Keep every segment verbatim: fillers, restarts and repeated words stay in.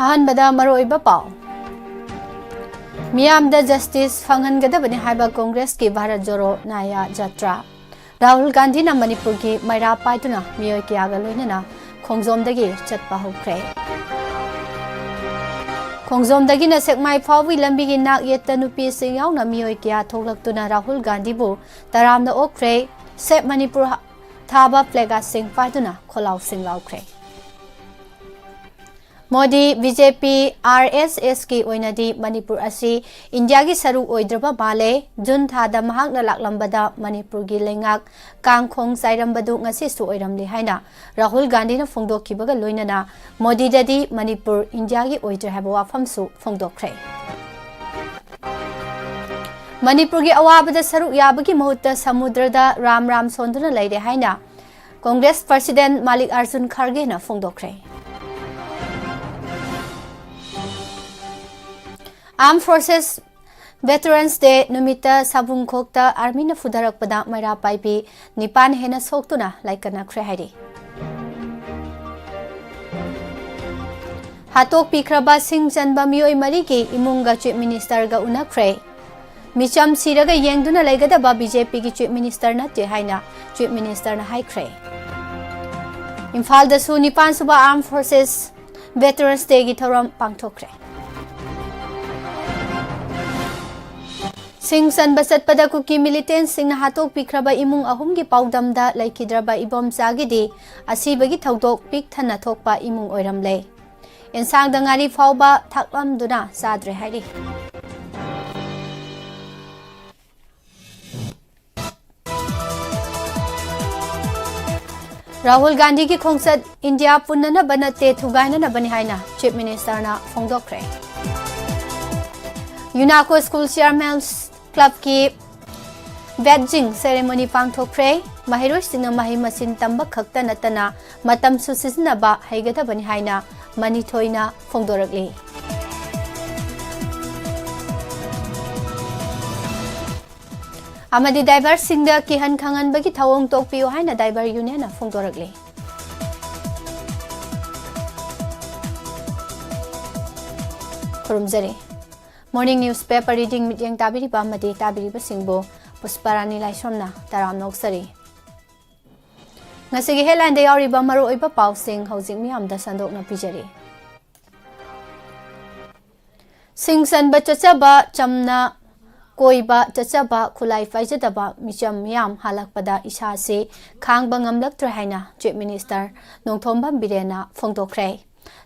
ꯑꯍꯥꯟꯕꯗ ꯃꯔꯨꯑꯣꯏꯕ ꯄꯥꯎ꯫ ꯃꯤꯌꯥꯝꯗ ꯖꯁꯇꯤꯁ ꯐꯪꯍꯟꯒꯗꯕꯅꯤ ꯍꯥꯏꯕ ꯀꯣꯡꯒ꯭ꯔꯦꯁꯀꯤ ꯚꯥꯔꯠ ꯖꯣꯔꯣ ꯅ꯭ꯌꯥꯌ ꯖꯥꯇ꯭ꯔꯥ꯫ ꯔꯥꯍꯨꯜ ꯒꯥꯟꯙꯤꯅ ꯃꯅꯤꯄꯨꯔꯒꯤ ꯃꯩꯔꯥ ꯄꯥꯏꯗꯨꯅ ꯃꯤꯑꯣꯏ ꯀꯌꯥꯒ ꯂꯣꯏꯅꯅ ꯈꯣꯡꯖꯣꯝꯗꯒꯤ ꯆꯠꯄ ꯍꯧꯈ꯭ꯔꯦ꯫ ꯈꯣꯡꯖꯣꯝꯗꯒꯤꯅ ꯁꯦꯛꯃꯥꯏ ꯐꯥꯎꯕꯒꯤ ꯂꯝꯕꯤꯒꯤ ꯅꯥꯛ ꯌꯦꯠꯇ ꯅꯨꯄꯤꯁꯤꯡ ꯌꯥꯎꯅ ꯃꯤꯑꯣꯏ ꯀꯌꯥ ꯊꯣꯛꯂꯛꯇꯨꯅ ꯔꯥꯍꯨꯜ ꯒꯥꯟꯙꯤꯕꯨ ꯇꯔꯥꯝꯅ ꯑꯣꯛꯈ꯭ꯔꯦ꯫ ꯁꯦꯚ ꯃꯅꯤꯄꯨꯔ ꯊꯥꯕ ꯐ꯭ꯂꯦꯒꯥꯁꯤꯡ ꯄꯥꯏꯗꯨꯅ ꯈꯣꯜꯂꯥꯎꯁꯤꯡ ꯂꯥꯎꯈ꯭ꯔꯦ꯫ Modi, B J P R S ꯑꯦꯁꯀꯤ ꯑꯣꯏꯅꯗꯤ ꯃꯅꯤꯄꯨꯔ ꯑꯁꯤ ꯏꯟꯗꯤꯌꯥꯒꯤ ꯁꯔꯨꯛ ꯑꯣꯏꯗ꯭ꯔꯕ ꯃꯥꯜꯂꯦ꯫ ꯖꯨꯟ ꯊꯥꯗ ꯃꯍꯥꯛꯅ ꯂꯥꯛꯂꯝꯕꯗ ꯃꯅꯤꯄꯨꯔꯒꯤ ꯂꯩꯉꯥꯛ ꯀꯥꯡꯈꯣꯡ ꯆꯥꯏꯔꯝꯕꯗꯨ ꯉꯁꯤꯁꯨ ꯑꯣꯏꯔꯝꯂꯦ ꯍꯥꯏꯅ ꯔꯥꯍꯨꯜ ꯒꯥꯟꯙꯤꯅ ꯐꯣꯡꯗꯣꯛꯈꯤꯕꯒ ꯂꯣꯏꯅꯅ ꯃꯣꯗꯤꯗꯗꯤ ꯃꯅꯤꯄꯨꯔ ꯏꯟꯗꯤꯌꯥꯒꯤ ꯑꯣꯏꯗ꯭ꯔꯦ ꯍꯥꯏꯕ ꯋꯥꯐꯝꯁꯨ ꯐꯣꯡꯗꯣꯛꯈ꯭ꯔꯦ꯫ ꯃꯅꯤꯄꯨꯔꯒꯤ ꯑꯋꯥꯕꯗ ꯁꯔꯨꯛ ꯌꯥꯕꯒꯤ ꯃꯍꯨꯠꯇ ꯁꯃꯨꯗ꯭ꯔꯗ ꯔꯥꯝ ꯔꯥꯝ ꯁꯣꯟꯗꯨꯅ ꯂꯩꯔꯦ ꯍꯥꯏꯅ ꯀꯣꯡꯒ꯭ꯔꯦꯁ ꯄ꯭ꯔꯁꯤꯗꯦꯟꯠ ꯃꯥꯂꯤꯛ ꯑꯥꯔꯖꯨꯟ ꯈꯥꯔꯒꯦꯅ ꯐꯣꯡꯗꯣꯛꯈ꯭ꯔꯦ꯫ ꯑꯥꯔꯝ ꯐꯣꯔꯁꯦꯁ ꯚꯦꯇꯔꯟꯁ ꯗꯦ ꯅꯨꯃꯤꯠꯇ ꯁꯥꯕꯨꯡꯈꯣꯛꯇ ꯑꯥꯔꯃꯤꯅ ꯐꯨꯗꯔꯛꯄꯗ ꯃꯩꯔꯥ ꯄꯥꯏꯕꯤ ꯅꯤꯄꯥꯟ ꯍꯦꯟꯅ ꯁꯣꯛꯇꯨꯅ ꯂꯥꯏꯀꯠꯅꯈ꯭ꯔꯦ ꯍꯥꯏꯔꯤ꯫ ꯍꯥꯠꯇꯣꯛꯄꯤꯈ꯭ꯔꯕ ꯁꯤꯡ ꯆꯟꯕ ꯃꯤꯑꯣꯏ ꯃꯔꯤꯒꯤ ꯏꯃꯨꯡꯒ ꯆꯤꯐ ꯃꯤꯅꯤꯁꯇꯔꯒ ꯎꯅꯈ꯭ꯔꯦ꯫ ꯃꯤꯆꯝ ꯁꯤꯔꯒ ꯌꯦꯡꯗꯨꯅ ꯂꯩꯒꯗꯕ ꯕꯤ ꯖꯦ ꯄꯤꯒꯤ ꯆꯤꯐ ꯃꯤꯅꯤꯁꯇꯔ ꯅꯠꯇꯦ ꯍꯥꯏꯅ ꯆꯤꯐ ꯃꯤꯅꯤꯁꯇꯔꯅ ꯍꯥꯏꯈ꯭ꯔꯦ꯫ ꯏꯝꯐꯥꯜꯗꯁꯨ ꯅꯤꯄꯥꯟ ꯁꯨꯕ ꯑꯥꯔꯝ ꯐꯣꯔꯁꯦꯁ ꯚꯦꯇꯔꯟꯁ ꯗꯦꯒꯤ ꯊꯧꯔꯝ ꯄꯥꯡꯊꯣꯛꯈ꯭ꯔꯦ꯫ ꯁꯤꯡ ꯆꯟꯕ ꯆꯠꯄꯗ ꯀꯨꯀꯤ ꯃꯤꯂꯤꯇꯦꯟꯁꯤꯡꯅ ꯍꯥꯠꯇꯣꯛꯄꯤꯈ꯭ꯔꯕ ꯏꯃꯨꯡ ꯑꯍꯨꯝꯒꯤ ꯄꯥꯎꯗꯝꯗ ꯂꯩꯈꯤꯗ꯭ꯔꯕ ꯏꯕꯣꯝꯆꯥꯒꯤꯗꯤ ꯑꯁꯤꯕꯒꯤ ꯊꯧꯗꯣꯛ ꯄꯤꯛ ꯊꯟꯅ ꯊꯣꯛꯄ ꯏꯃꯨꯡ ꯑꯣꯏꯔꯝꯂꯦ꯫ ꯏꯟꯁꯥꯡꯗ ꯉꯥꯔꯤ ꯐꯥꯎꯕ ꯊꯥꯛꯂꯝꯗꯨꯅ ꯆꯥꯗ꯭ꯔꯦ ꯍꯥꯏꯔꯤ꯫ ꯔꯥꯍꯨꯜ ꯒꯥꯟꯙꯤꯒꯤ ꯈꯣꯡꯆꯠ ꯏꯟꯗꯤꯌꯥ ꯄꯨꯟꯅꯅꯕ ꯅꯠꯇꯦ, ꯊꯨꯒꯥꯏꯅꯅꯕꯅꯤ ꯍꯥꯏꯅ ꯆꯤꯐ ꯃꯤꯅꯤꯁꯇꯔꯅ ꯐꯣꯡꯗꯣꯛꯈ꯭ꯔꯦ꯫ ꯌꯨꯅꯥꯀꯣ ꯁ꯭ꯀꯨꯜ ꯆꯤꯌꯔꯃꯦꯟꯁ ꯀ꯭ꯂꯕꯀꯤ ꯕꯦꯠꯖꯤꯡ ꯁꯦꯔꯦꯃꯣꯅꯤ ꯄꯥꯡꯊꯣꯛꯈ꯭ꯔꯦ꯫ ꯃꯍꯩꯔꯣꯏꯁꯤꯡꯅ ꯃꯍꯩ ꯃꯁꯤꯡ ꯇꯝꯕ ꯈꯛꯇ ꯅꯠꯇꯅ ꯃꯇꯝꯁꯨ ꯁꯤꯖꯤꯟꯅꯕ ꯍꯩꯒꯗꯕꯅꯤ ꯍꯥꯏꯅ ꯃꯅꯤꯊꯣꯏꯅ ꯐꯣꯡꯗꯣꯔꯛꯂꯤ꯫ ꯑꯃꯗꯤ ꯗ꯭ꯔꯥꯏꯚꯔꯁꯤꯡꯗ ꯀꯤꯍꯟ ꯈꯪꯍꯟꯕꯒꯤ ꯊꯧꯑꯣꯡ ꯇꯣꯛꯄꯤꯌꯨ ꯍꯥꯏꯅ ꯗ꯭ꯔꯥꯏꯚꯔ ꯌꯨꯅꯤꯌꯟꯅ ꯐꯣꯡꯗꯣꯔꯛꯂꯤ꯫ ꯈꯨꯔꯨꯝꯖꯔꯤ꯫ Morning newspaper reading ꯃꯤꯠꯌꯦꯡ ꯇꯥꯕꯤꯔꯤꯕ ꯑꯃꯗꯤ ꯇꯥꯕꯤꯔꯤꯕꯁꯤꯡꯕꯨ ꯄꯨꯁꯄꯔꯥꯅꯤ ꯂꯥꯏꯁ꯭ꯔꯝꯅ ꯇꯔꯥꯝꯅ ꯑꯣꯛꯆꯔꯤ꯫ ꯉꯁꯤꯒꯤ headlineꯗ ꯌꯥꯎꯔꯤꯕ ꯃꯔꯨꯑꯣꯏꯕ ꯄꯥꯎꯁꯤꯡ ꯍꯧꯖꯤꯛ ꯃꯤꯌꯥꯝꯗ ꯁꯟꯗꯣꯛꯅ ꯄꯤꯖꯔꯤ꯫ ꯁꯤꯡ ꯆꯟꯕ ꯆꯠꯆꯕ, ꯆꯝꯅ ꯀꯣꯏꯕ ꯆꯠꯆꯕ ꯈꯨꯠꯂꯥꯏ ꯄꯥꯏꯖꯗꯕ ꯃꯤꯆꯝ ꯃꯤꯌꯥꯝ ꯍꯜꯂꯛꯄꯗ ꯏꯁꯥꯁꯤ ꯈꯥꯡꯕ ꯉꯝꯂꯛꯇ꯭ꯔꯦ ꯍꯥꯏꯅ Chief Minister ꯅꯣꯡꯊꯣꯝꯕꯝ ꯕꯤꯔꯦꯟꯅ ꯐꯣꯡꯗꯣꯛꯈ꯭ꯔꯦ꯫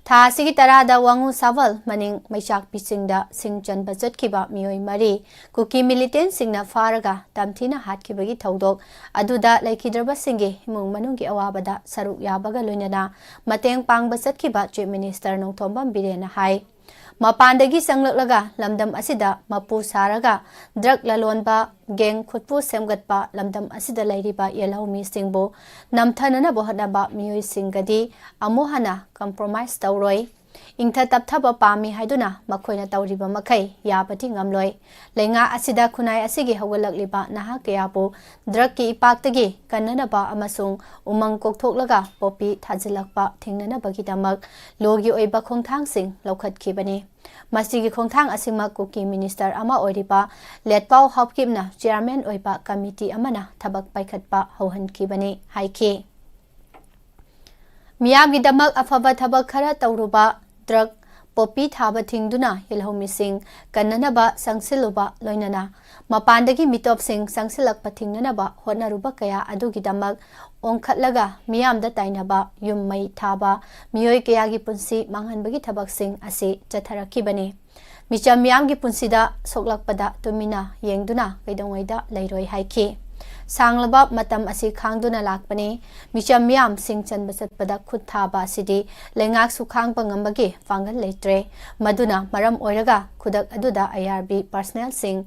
ꯊꯥ ꯑꯁꯤꯒꯤ ꯇꯔꯥꯗ ꯋꯥꯉꯨ ꯁꯥꯕꯜ ꯃꯅꯤꯡ ꯃꯩꯆꯥꯛꯄꯤ ꯆꯤꯡꯗ ꯁꯤꯡ ꯆꯟꯕ ꯆꯠꯈꯤꯕ ꯃꯤꯑꯣꯏ ꯃꯔꯤ ꯀꯨꯀꯤ militantꯁꯤꯡꯅ ꯐꯥꯔꯒ ꯇꯝꯊꯤꯅ ꯍꯥꯠꯈꯤꯕꯒꯤ ꯊꯧꯗꯣꯛ ꯑꯗꯨꯗ ꯂꯩꯈꯤꯗ꯭ꯔꯕꯁꯤꯡꯒꯤ ꯏꯃꯨꯡ ꯃꯅꯨꯡꯒꯤ ꯑꯋꯥꯕꯗ ꯁꯔꯨꯛ ꯌꯥꯕꯒ ꯂꯣꯏꯅꯅ ꯃꯇꯦꯡ ꯄꯥꯡꯕ ꯆꯠꯈꯤꯕ Chief Minister ꯅꯣꯡꯊꯣꯝꯕꯝ ꯕꯤꯔꯦꯟꯅ ꯍꯥꯏ꯫ ꯃꯄꯥꯟꯗꯒꯤ ꯆꯪꯂꯛꯂꯒ ꯂꯝꯗꯝ ꯑꯁꯤꯗ ꯃꯄꯨ ꯁꯥꯔꯒ drug ꯂꯂꯣꯟꯕ, gang ꯈꯨꯠꯄꯨ ꯁꯦꯝꯒꯠꯄ, ꯂꯝꯗꯝ ꯑꯁꯤꯗ ꯂꯩꯔꯤꯕ ꯌꯦꯜꯍꯧꯃꯤꯁꯤꯡꯕꯨ ꯅꯝꯊꯅꯅꯕ ꯍꯣꯠꯅꯕ ꯃꯤꯑꯣꯏꯁꯤꯡꯒꯗꯤ ꯑꯃꯨꯛ ꯍꯟꯅ compromise ꯇꯧꯔꯣꯏ꯫ ꯏꯪꯊ ꯇꯞꯊꯕ ꯄꯥꯝꯃꯤ ꯍꯥꯏꯗꯨꯅ ꯃꯈꯣꯏꯅ ꯇꯧꯔꯤꯕ ꯃꯈꯩ ꯌꯥꯕꯗꯤ ꯉꯝꯂꯣꯏ꯫ ꯂꯩꯉꯥꯛ ꯑꯁꯤꯗ ꯈꯨꯟꯅꯥꯏ ꯑꯁꯤꯒꯤ ꯍꯧꯒꯠꯂꯛꯂꯤꯕ ꯅꯍꯥ ꯀꯌꯥꯕꯨ drugꯀꯤ ꯏꯄꯥꯛꯇꯒꯤ ꯀꯟꯅꯅꯕ ꯑꯃꯁꯨꯡ ꯎꯃꯪ ꯀꯣꯛꯊꯣꯛꯂꯒ ꯄꯣꯄꯤ ꯊꯥꯖꯤꯜꯂꯛꯄ ꯊꯤꯡꯅꯅꯕꯒꯤꯗꯃꯛ lawꯒꯤ ꯑꯣꯏꯕ ꯈꯣꯡꯊꯥꯡꯁꯤꯡ ꯂꯧꯈꯠꯈꯤꯕꯅꯤ꯫ ꯃꯁꯤꯒꯤ ꯈꯣꯡꯊꯥꯡ ꯑꯁꯤꯃꯛ ꯀꯨꯀꯤ minister ꯑꯃ ꯑꯣꯏꯔꯤꯕ ꯂꯦꯠꯄꯥꯎ ꯍꯥꯎꯀꯤꯞꯅ chairman ꯑꯣꯏꯕ committee ꯑꯃꯅ ꯊꯕꯛ ꯄꯥꯏꯈꯠꯄ ꯍꯧꯍꯟꯈꯤꯕꯅꯤ ꯍꯥꯏꯈꯤ꯫ ꯃꯤꯌꯥꯝꯒꯤꯗꯃꯛ ꯑꯐꯕ ꯊꯕꯛ ꯈꯔ ꯇꯧꯔꯨꯕ, drug ꯄꯣꯄꯤ ꯊꯥꯕ ꯊꯤꯡꯗꯨꯅ ꯌꯦꯜꯍꯧꯃꯤꯁꯤꯡ ꯀꯟꯅꯅꯕ ꯆꯪꯁꯤꯜꯂꯨꯕ, ꯂꯣꯏꯅꯅ ꯃꯄꯥꯟꯗꯒꯤ ꯃꯤꯇꯣꯞꯁꯤꯡ ꯆꯪꯁꯤꯜꯂꯛꯄ ꯊꯤꯡꯅꯅꯕ ꯍꯣꯠꯅꯔꯨꯕ ꯀꯌꯥ ꯑꯗꯨꯒꯤꯗꯃꯛ ꯑꯣꯟꯈꯠꯂꯒ ꯃꯤꯌꯥꯝꯗ ꯇꯥꯏꯅꯕ, ꯌꯨꯝ ꯃꯩ ꯊꯥꯕ, ꯃꯤꯑꯣꯏ ꯀꯌꯥꯒꯤ ꯄꯨꯟꯁꯤ ꯃꯥꯡꯍꯟꯕꯒꯤ ꯊꯕꯛꯁꯤꯡ ꯑꯁꯤ ꯆꯠꯊꯔꯛꯈꯤꯕꯅꯤ꯫ ꯃꯤꯆꯝ ꯃꯤꯌꯥꯝꯒꯤ ꯄꯨꯟꯁꯤꯗ ꯁꯣꯛꯂꯛꯄꯗ ꯇꯨꯃꯤꯟꯅ ꯌꯦꯡꯗꯨꯅ ꯀꯩꯗꯧꯉꯩꯗ ꯂꯩꯔꯣꯏ ꯍꯥꯏꯈꯤ꯫ ꯁꯥꯡꯂꯕ ꯃꯇꯝ ꯑꯁꯤ ꯈꯥꯡꯗꯨꯅ ꯂꯥꯛꯄꯅꯤ꯫ ꯃꯤꯆꯝ ꯃꯤꯌꯥꯝ ꯁꯤꯡ ꯆꯟꯕ ꯆꯠꯄꯗ ꯈꯨꯠ ꯊꯥꯕ ꯑꯁꯤꯗꯤ ꯂꯩꯉꯥꯛꯁꯨ ꯈꯥꯡꯕ ꯉꯝꯕꯒꯤ ꯄꯥꯡꯒꯜ ꯂꯩꯇ꯭ꯔꯦ꯫ ꯃꯗꯨꯅ ꯃꯔꯝ ꯑꯣꯏꯔꯒ ꯈꯨꯗꯛ ꯑꯗꯨꯗ IRB personnelꯁꯤꯡ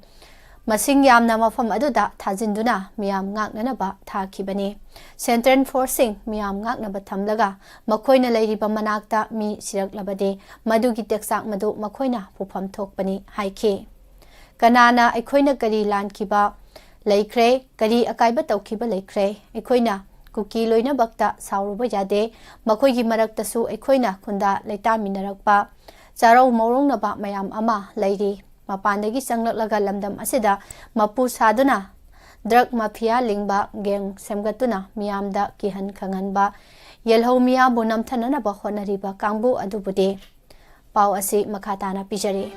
ꯃꯁꯤꯡ ꯌꯥꯝꯅ ꯃꯐꯝ ꯑꯗꯨꯗ ꯊꯥꯖꯤꯟꯗꯨꯅ ꯃꯤꯌꯥꯝ ꯉꯥꯛꯅꯅꯕ ꯊꯥꯈꯤꯕꯅꯤ꯫ Central forceꯁꯤꯡ ꯃꯤꯌꯥꯝ ꯉꯥꯛꯅꯕ ꯊꯝꯂꯒ ꯃꯈꯣꯏꯅ ꯂꯩꯔꯤꯕ ꯃꯅꯥꯛꯇ ꯃꯤ ꯁꯤꯔꯛꯂꯕꯗꯤ ꯃꯗꯨꯒꯤ ꯇꯦꯛꯆꯥꯛ ꯃꯗꯨ ꯃꯈꯣꯏꯅ ꯄꯨꯐꯝ ꯊꯣꯛꯄꯅꯤ ꯍꯥꯏꯈꯤ꯫ ꯀꯅꯥꯅ ꯑꯩꯈꯣꯏꯅ ꯀꯔꯤ ꯂꯥꯟꯈꯤꯕ ꯂꯩꯈ꯭ꯔꯦ, ꯀꯔꯤ ꯑꯀꯥꯏꯕ ꯇꯧꯈꯤꯕ ꯂꯩꯈ꯭ꯔꯦ? ꯑꯩꯈꯣꯏꯅ ꯀꯨꯀꯤ ꯂꯣꯏꯅꯃꯛꯇ ꯁꯥꯎꯔꯨꯕ ꯌꯥꯗꯦ꯫ ꯃꯈꯣꯏꯒꯤ ꯃꯔꯛꯇꯁꯨ ꯑꯩꯈꯣꯏꯅ ꯈꯨꯟꯗꯥ ꯂꯩꯇꯥꯃꯤꯟꯅꯔꯛꯄ ꯆꯥꯔꯧ ꯃꯧꯔꯧꯅꯕ ꯃꯌꯥꯝ ꯑꯃ ꯂꯩꯔꯤ꯫ ꯃꯄꯥꯟꯗꯒꯤ ꯆꯪꯂꯛꯂꯒ ꯂꯝꯗꯝ ꯑꯁꯤꯗ ꯃꯄꯨ ꯁꯥꯗꯨꯅ drug mafia ꯂꯤꯡꯕ gang ꯁꯦꯝꯒꯠꯇꯨꯅ ꯃꯤꯌꯥꯝꯗ ꯀꯤꯍꯟ ꯈꯪꯍꯟꯕ, ꯌꯦꯜꯍꯧ ꯃꯤꯌꯥꯝꯕꯨ ꯅꯝꯊꯅꯅꯕ ꯍꯣꯠꯅꯔꯤꯕ ꯀꯥꯡꯕꯨ ꯑꯗꯨꯕꯨꯗꯤ꯫ ꯄꯥꯎ ꯑꯁꯤ ꯃꯈꯥ ꯇꯥꯅ ꯄꯤꯖꯔꯤ꯫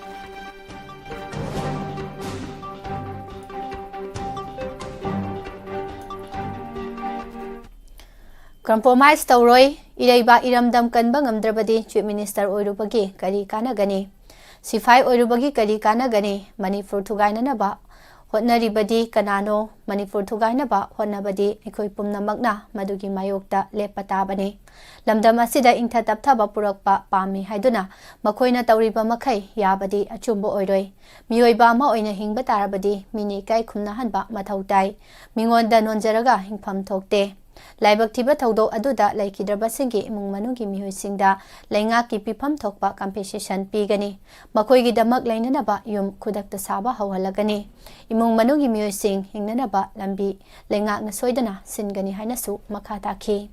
Compromise ꯇꯧꯔꯣꯏ, ꯏꯔꯩꯕꯥꯛ ꯏꯔꯝꯗꯝ ꯀꯟꯕ ꯉꯝꯗ꯭ꯔꯕꯗꯤ Chief Minister ꯑꯣꯏꯔꯨꯕꯒꯤ ꯀꯔꯤ ꯀꯥꯟꯅꯒꯅꯤ? ꯁꯤꯐꯥꯏ ꯑꯣꯏꯔꯨꯕꯒꯤ ꯀꯔꯤ ꯀꯥꯟꯅꯒꯅꯤ? ꯃꯅꯤꯄꯨꯔ ꯊꯨꯒꯥꯏꯅꯅꯕ ꯍꯣꯠꯅꯔꯤꯕꯗꯤ ꯀꯅꯥꯅꯣ? ꯃꯅꯤꯄꯨꯔ ꯊꯨꯒꯥꯏꯅꯕ ꯍꯣꯠꯅꯕꯗꯤ ꯑꯩꯈꯣꯏ ꯄꯨꯝꯅꯃꯛꯅ ꯃꯗꯨꯒꯤ ꯃꯥꯌꯣꯛꯇ ꯂꯦꯞꯄ ꯇꯥꯕꯅꯤ꯫ ꯂꯝꯗꯝ ꯑꯁꯤꯗ ꯏꯪꯊ ꯇꯞꯊꯕ ꯄꯨꯔꯛꯄ ꯄꯥꯝꯃꯤ ꯍꯥꯏꯗꯨꯅ ꯃꯈꯣꯏꯅ ꯇꯧꯔꯤꯕ ꯃꯈꯩ ꯌꯥꯕꯗꯤ ꯑꯆꯨꯝꯕ ꯑꯣꯏꯔꯣꯏ꯫ ꯃꯤꯑꯣꯏꯕ ꯑꯃ ꯑꯣꯏꯅ ꯍꯤꯡꯕ ꯇꯥꯔꯕꯗꯤ ꯃꯤꯅ ꯏꯀꯥꯏ ꯈꯨꯝꯅꯍꯟꯕ ꯃꯊꯧ ꯇꯥꯏ꯫ ꯃꯤꯉꯣꯟꯗ ꯅꯣꯟꯖꯔꯒ ꯍꯤꯡꯐꯝ ꯊꯣꯛꯇꯦ꯫ ꯂꯥꯏꯕꯛ ꯊꯤꯕ ꯊꯧꯗꯣꯛ ꯑꯗꯨꯗ ꯂꯩꯈꯤꯗ꯭ꯔꯕꯁꯤꯡꯒꯤ ꯏꯃꯨꯡ ꯃꯅꯨꯡꯒꯤ ꯃꯤꯑꯣꯏꯁꯤꯡꯗ ꯂꯩꯉꯥꯛꯀꯤ ꯄꯤꯐꯝ ꯊꯣꯛꯄ compensation ꯄꯤꯒꯅꯤ꯫ ꯃꯈꯣꯏꯒꯤꯗꯃꯛ ꯂꯩꯅꯅꯕ ꯌꯨꯝ ꯈꯨꯗꯛꯇ ꯁꯥꯕ ꯍꯧꯍꯜꯂꯒꯅꯤ꯫ ꯏꯃꯨꯡ ꯃꯅꯨꯡꯒꯤ ꯃꯤꯑꯣꯏꯁꯤꯡ ꯍꯤꯡꯅꯅꯕ ꯂꯝꯕꯤ ꯂꯩꯉꯥꯛꯅ ꯁꯣꯏꯗꯅ ꯁꯤꯟꯒꯅꯤ ꯍꯥꯏꯅꯁꯨ ꯃꯈꯥ ꯇꯥꯈꯤ꯫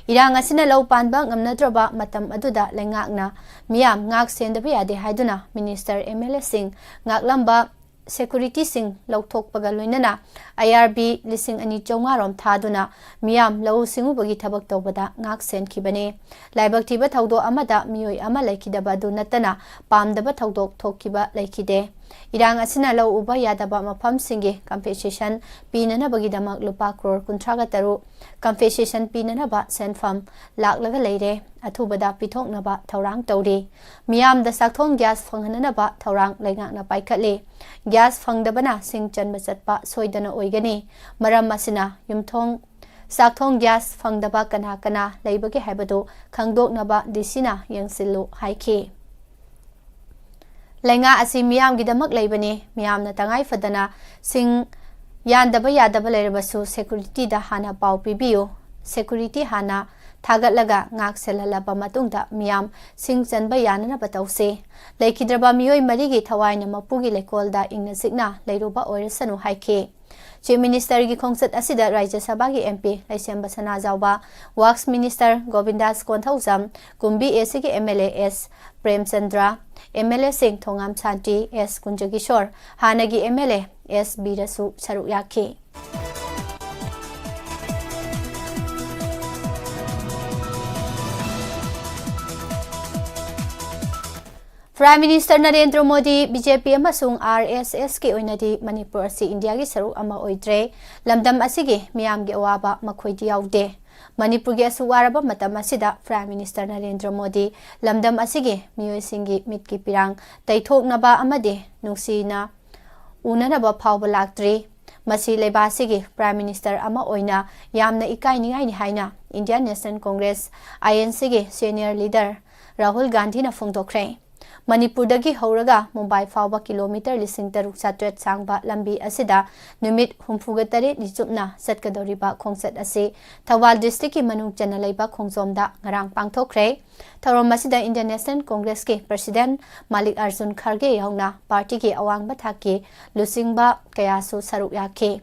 ꯏꯔꯥꯡ ꯑꯁꯤꯅ ꯂꯧ ꯄꯥꯟꯕ ꯉꯝꯅꯗ꯭ꯔꯕ ꯃꯇꯝ ꯑꯗꯨꯗ ꯂꯩꯉꯥꯛꯅ ꯃꯤꯌꯥꯝ ꯉꯥꯛ ꯁꯦꯟꯗꯕ ꯌꯥꯗꯦ ꯍꯥꯏꯗꯨꯅ Minister, MLAꯁꯤꯡ ꯉꯥꯛꯂꯝꯕ securityꯁꯤꯡ ꯂꯧꯊꯣꯛꯄꯒ ꯂꯣꯏꯅꯅ IRB ꯂꯤꯁꯤꯡ ꯑꯅꯤ ꯆꯥꯝꯃꯉꯥ ꯔꯣꯝ ꯊꯥꯗꯨꯅ ꯃꯤꯌꯥꯝ ꯂꯧꯎ ꯁꯤꯡꯎꯕꯒꯤ ꯊꯕꯛ ꯇꯧꯕꯗ ꯉꯥꯛ ꯁꯦꯟꯈꯤꯕꯅꯤ꯫ ꯂꯥꯏꯕꯛ ꯊꯤꯕ ꯊꯧꯗꯣꯛ ꯑꯃꯗ ꯃꯤꯑꯣꯏ ꯑꯃ ꯂꯩꯈꯤꯗꯕ ꯑꯗꯨ ꯅꯠꯇꯅ ꯄꯥꯝꯗꯕ ꯊꯧꯗꯣꯛ ꯊꯣꯛꯈꯤꯕ ꯂꯩꯈꯤꯗꯦ꯫ ꯏꯔꯥꯡ ꯑꯁꯤꯅ ꯂꯧ ꯎꯕ ꯌꯥꯗꯕ ꯃꯐꯝꯁꯤꯡꯒꯤ compensation ꯄꯤꯅꯅꯕꯒꯤꯗꯃꯛ ꯂꯨꯄꯥ ꯀ꯭ꯔꯣꯔ ꯀꯨꯟꯊ꯭ꯔꯥꯒ ꯇꯔꯨꯛ compensation ꯄꯤꯅꯅꯕ ꯁꯦꯟꯐꯝ ꯂꯥꯛꯂꯒ ꯂꯩꯔꯦ꯫ ꯑꯊꯨꯕꯗ ꯄꯤꯊꯣꯛꯅꯕ ꯊꯧꯔꯥꯡ ꯇꯧꯔꯤ꯫ ꯃꯤꯌꯥꯝꯗ ꯆꯥꯛꯊꯣꯡ gas ꯐꯪꯍꯟꯅꯅꯕ ꯊꯧꯔꯥꯡ ꯂꯩꯉꯥꯛꯅ ꯄꯥꯏꯈꯠꯂꯤ꯫ Gas ꯐꯪꯗꯕꯅ ꯁꯤꯡ ꯆꯟꯕ ꯆꯠꯄ ꯁꯣꯏꯗꯅ ꯑꯣꯏꯒꯅꯤ꯫ ꯃꯔꯝ ꯑꯁꯤꯅ ꯌꯨꯝꯊꯣꯡ ꯆꯥꯛꯊꯣꯡ gas ꯐꯪꯗꯕ ꯀꯅꯥ ꯀꯅꯥ ꯂꯩꯕꯒꯦ ꯍꯥꯏꯕꯗꯨ ꯈꯪꯗꯣꯛꯅꯕ DCꯅ ꯌꯦꯡꯁꯤꯜꯂꯨ ꯍꯥꯏꯈꯤ꯫ ꯂꯩꯉꯥꯛ ꯑꯁꯤ ꯃꯤꯌꯥꯝꯒꯤꯗꯃꯛ ꯂꯩꯕꯅꯤ꯫ ꯃꯤꯌꯥꯝꯅ ꯇꯉꯥꯏ ꯐꯗꯅ ꯁꯤꯡ ꯌꯥꯟꯗꯕ ꯌꯥꯗꯕ ꯂꯩꯔꯕꯁꯨ securityꯗ ꯍꯥꯟꯅ ꯄꯥꯎ ꯄꯤꯕꯤꯌꯨ꯫ Security ꯍꯥꯟꯅ ꯊꯥꯒꯠꯂꯒ ꯉꯥꯛ ꯁꯦꯜꯍꯜꯂꯕ ꯃꯇꯨꯡꯗ ꯃꯤꯌꯥꯝ ꯁꯤꯡ ꯆꯟꯕ ꯌꯥꯅꯅꯕ ꯇꯧꯁꯤ꯫ ꯂꯩꯈꯤꯗ꯭ꯔꯕ ꯃꯤꯑꯣꯏ ꯃꯔꯤꯒꯤ ꯊꯋꯥꯏꯅ ꯃꯄꯨꯒꯤ ꯂꯩꯀꯣꯜꯗ ꯏꯪꯅ ꯆꯤꯛꯅ ꯂꯩꯔꯨꯕ ꯑꯣꯏꯔꯁꯅꯨ ꯍꯥꯏꯈꯤ꯫ Chief Ministerꯒꯤ ꯈꯣꯡꯆꯠ ꯑꯁꯤꯗ ꯔꯥꯖ꯭ꯌ ꯁꯚꯥꯒꯤ MP ꯂꯩꯁꯦꯝꯕ ꯁꯅꯥꯖꯥꯎꯕ, Works Minister ꯒꯣꯕꯤꯟꯗꯥꯁ Konthoujam, ꯀꯨꯝꯕꯤ ACꯒꯤ MLA S Premchandra, MLAꯁꯤꯡ ꯊꯣꯉꯥꯝ ꯁꯥꯟꯇꯤ, S ꯀꯨꯟꯖꯀꯤꯁꯣꯔ, ꯍꯥꯟꯅꯒꯤ MLA S ꯕꯤꯔꯁꯨ ꯁꯔꯨꯛ ꯌꯥꯈꯤ꯫ Prime Minister Narendra Modi, BJP ꯑꯃꯁꯨꯡ RSSꯀꯤ ꯑꯣꯏꯅꯗꯤ ꯃꯅꯤꯄꯨꯔ ꯑꯁꯤ ꯏꯟꯗꯤꯌꯥꯒꯤ ꯁꯔꯨꯛ ꯑꯃ ꯑꯣꯏꯗ꯭ꯔꯦ꯫ ꯂꯝꯗꯝ ꯑꯁꯤꯒꯤ ꯃꯤꯌꯥꯝꯒꯤ ꯑꯋꯥꯕ ꯃꯈꯣꯏꯗꯤ ꯌꯥꯎꯗꯦ꯫ ꯃꯅꯤꯄꯨꯔꯒꯤ ꯑꯁꯨꯛ ꯋꯥꯔꯕ ꯃꯇꯝ ꯑꯁꯤꯗ Prime Minister ꯅꯔꯦꯟꯗ꯭ꯔ ꯃꯣꯗꯤ ꯂꯝꯗꯝ ꯑꯁꯤꯒꯤ ꯃꯤꯑꯣꯏꯁꯤꯡꯒꯤ ꯃꯤꯠꯀꯤ ꯄꯤꯔꯥꯡ ꯇꯩꯊꯣꯛꯅꯕ ꯑꯃꯗꯤ ꯅꯨꯡꯁꯤꯅ ꯎꯅꯅꯕ ꯐꯥꯎꯕ ꯂꯥꯛꯇ꯭ꯔꯤ꯫ ꯃꯁꯤ ꯂꯩꯕꯥꯛ ꯑꯁꯤꯒꯤ Prime Minister ꯑꯃ ꯑꯣꯏꯅ ꯌꯥꯝꯅ ꯏꯀꯥꯏꯅꯤꯡꯉꯥꯏꯅꯤ ꯍꯥꯏꯅ Indian National Congress, INCꯒꯤ senior leader Rahul ꯒꯥꯟꯙꯤꯅ ꯐꯣꯡꯗꯣꯛꯈ꯭ꯔꯦ꯫ ꯃꯅꯤꯄꯨꯔꯗꯒꯤ ꯍꯧꯔꯒ ꯃꯨꯝꯕꯥꯏ ꯐꯥꯎꯕ kilometre ꯂꯤꯁꯤꯡ ꯇꯔꯨꯛ ꯆꯥꯇ꯭ꯔꯦꯠ ꯁꯥꯡꯕ ꯂꯝꯕꯤ ꯑꯁꯤꯗ ꯅꯨꯃꯤꯠ ꯍꯨꯝꯐꯨꯒ ꯇꯔꯦꯠꯅꯤ ꯆꯨꯞꯅ ꯆꯠꯀꯗꯧꯔꯤꯕ ꯈꯣꯡꯆꯠ ꯑꯁꯤ ꯊꯧꯕꯥꯜ districtꯀꯤ ꯃꯅꯨꯡ ꯆꯟꯅ ꯂꯩꯕ ꯈꯣꯡꯖꯣꯝꯗ ꯉꯔꯥꯡ ꯄꯥꯡꯊꯣꯛꯈ꯭ꯔꯦ꯫ ꯊꯧꯔꯝ ꯑꯁꯤꯗ Indian National Congressꯀꯤ President ꯃꯥꯜꯂꯤꯛ ꯑꯔꯖꯨꯟ ꯈꯔꯒꯦ ꯌꯥꯎꯅ partyꯒꯤ ꯑꯋꯥꯡꯕ ꯊꯥꯛꯀꯤ ꯂꯨꯆꯤꯡꯕ ꯀꯌꯥꯁꯨ ꯁꯔꯨꯛ ꯌꯥꯈꯤ꯫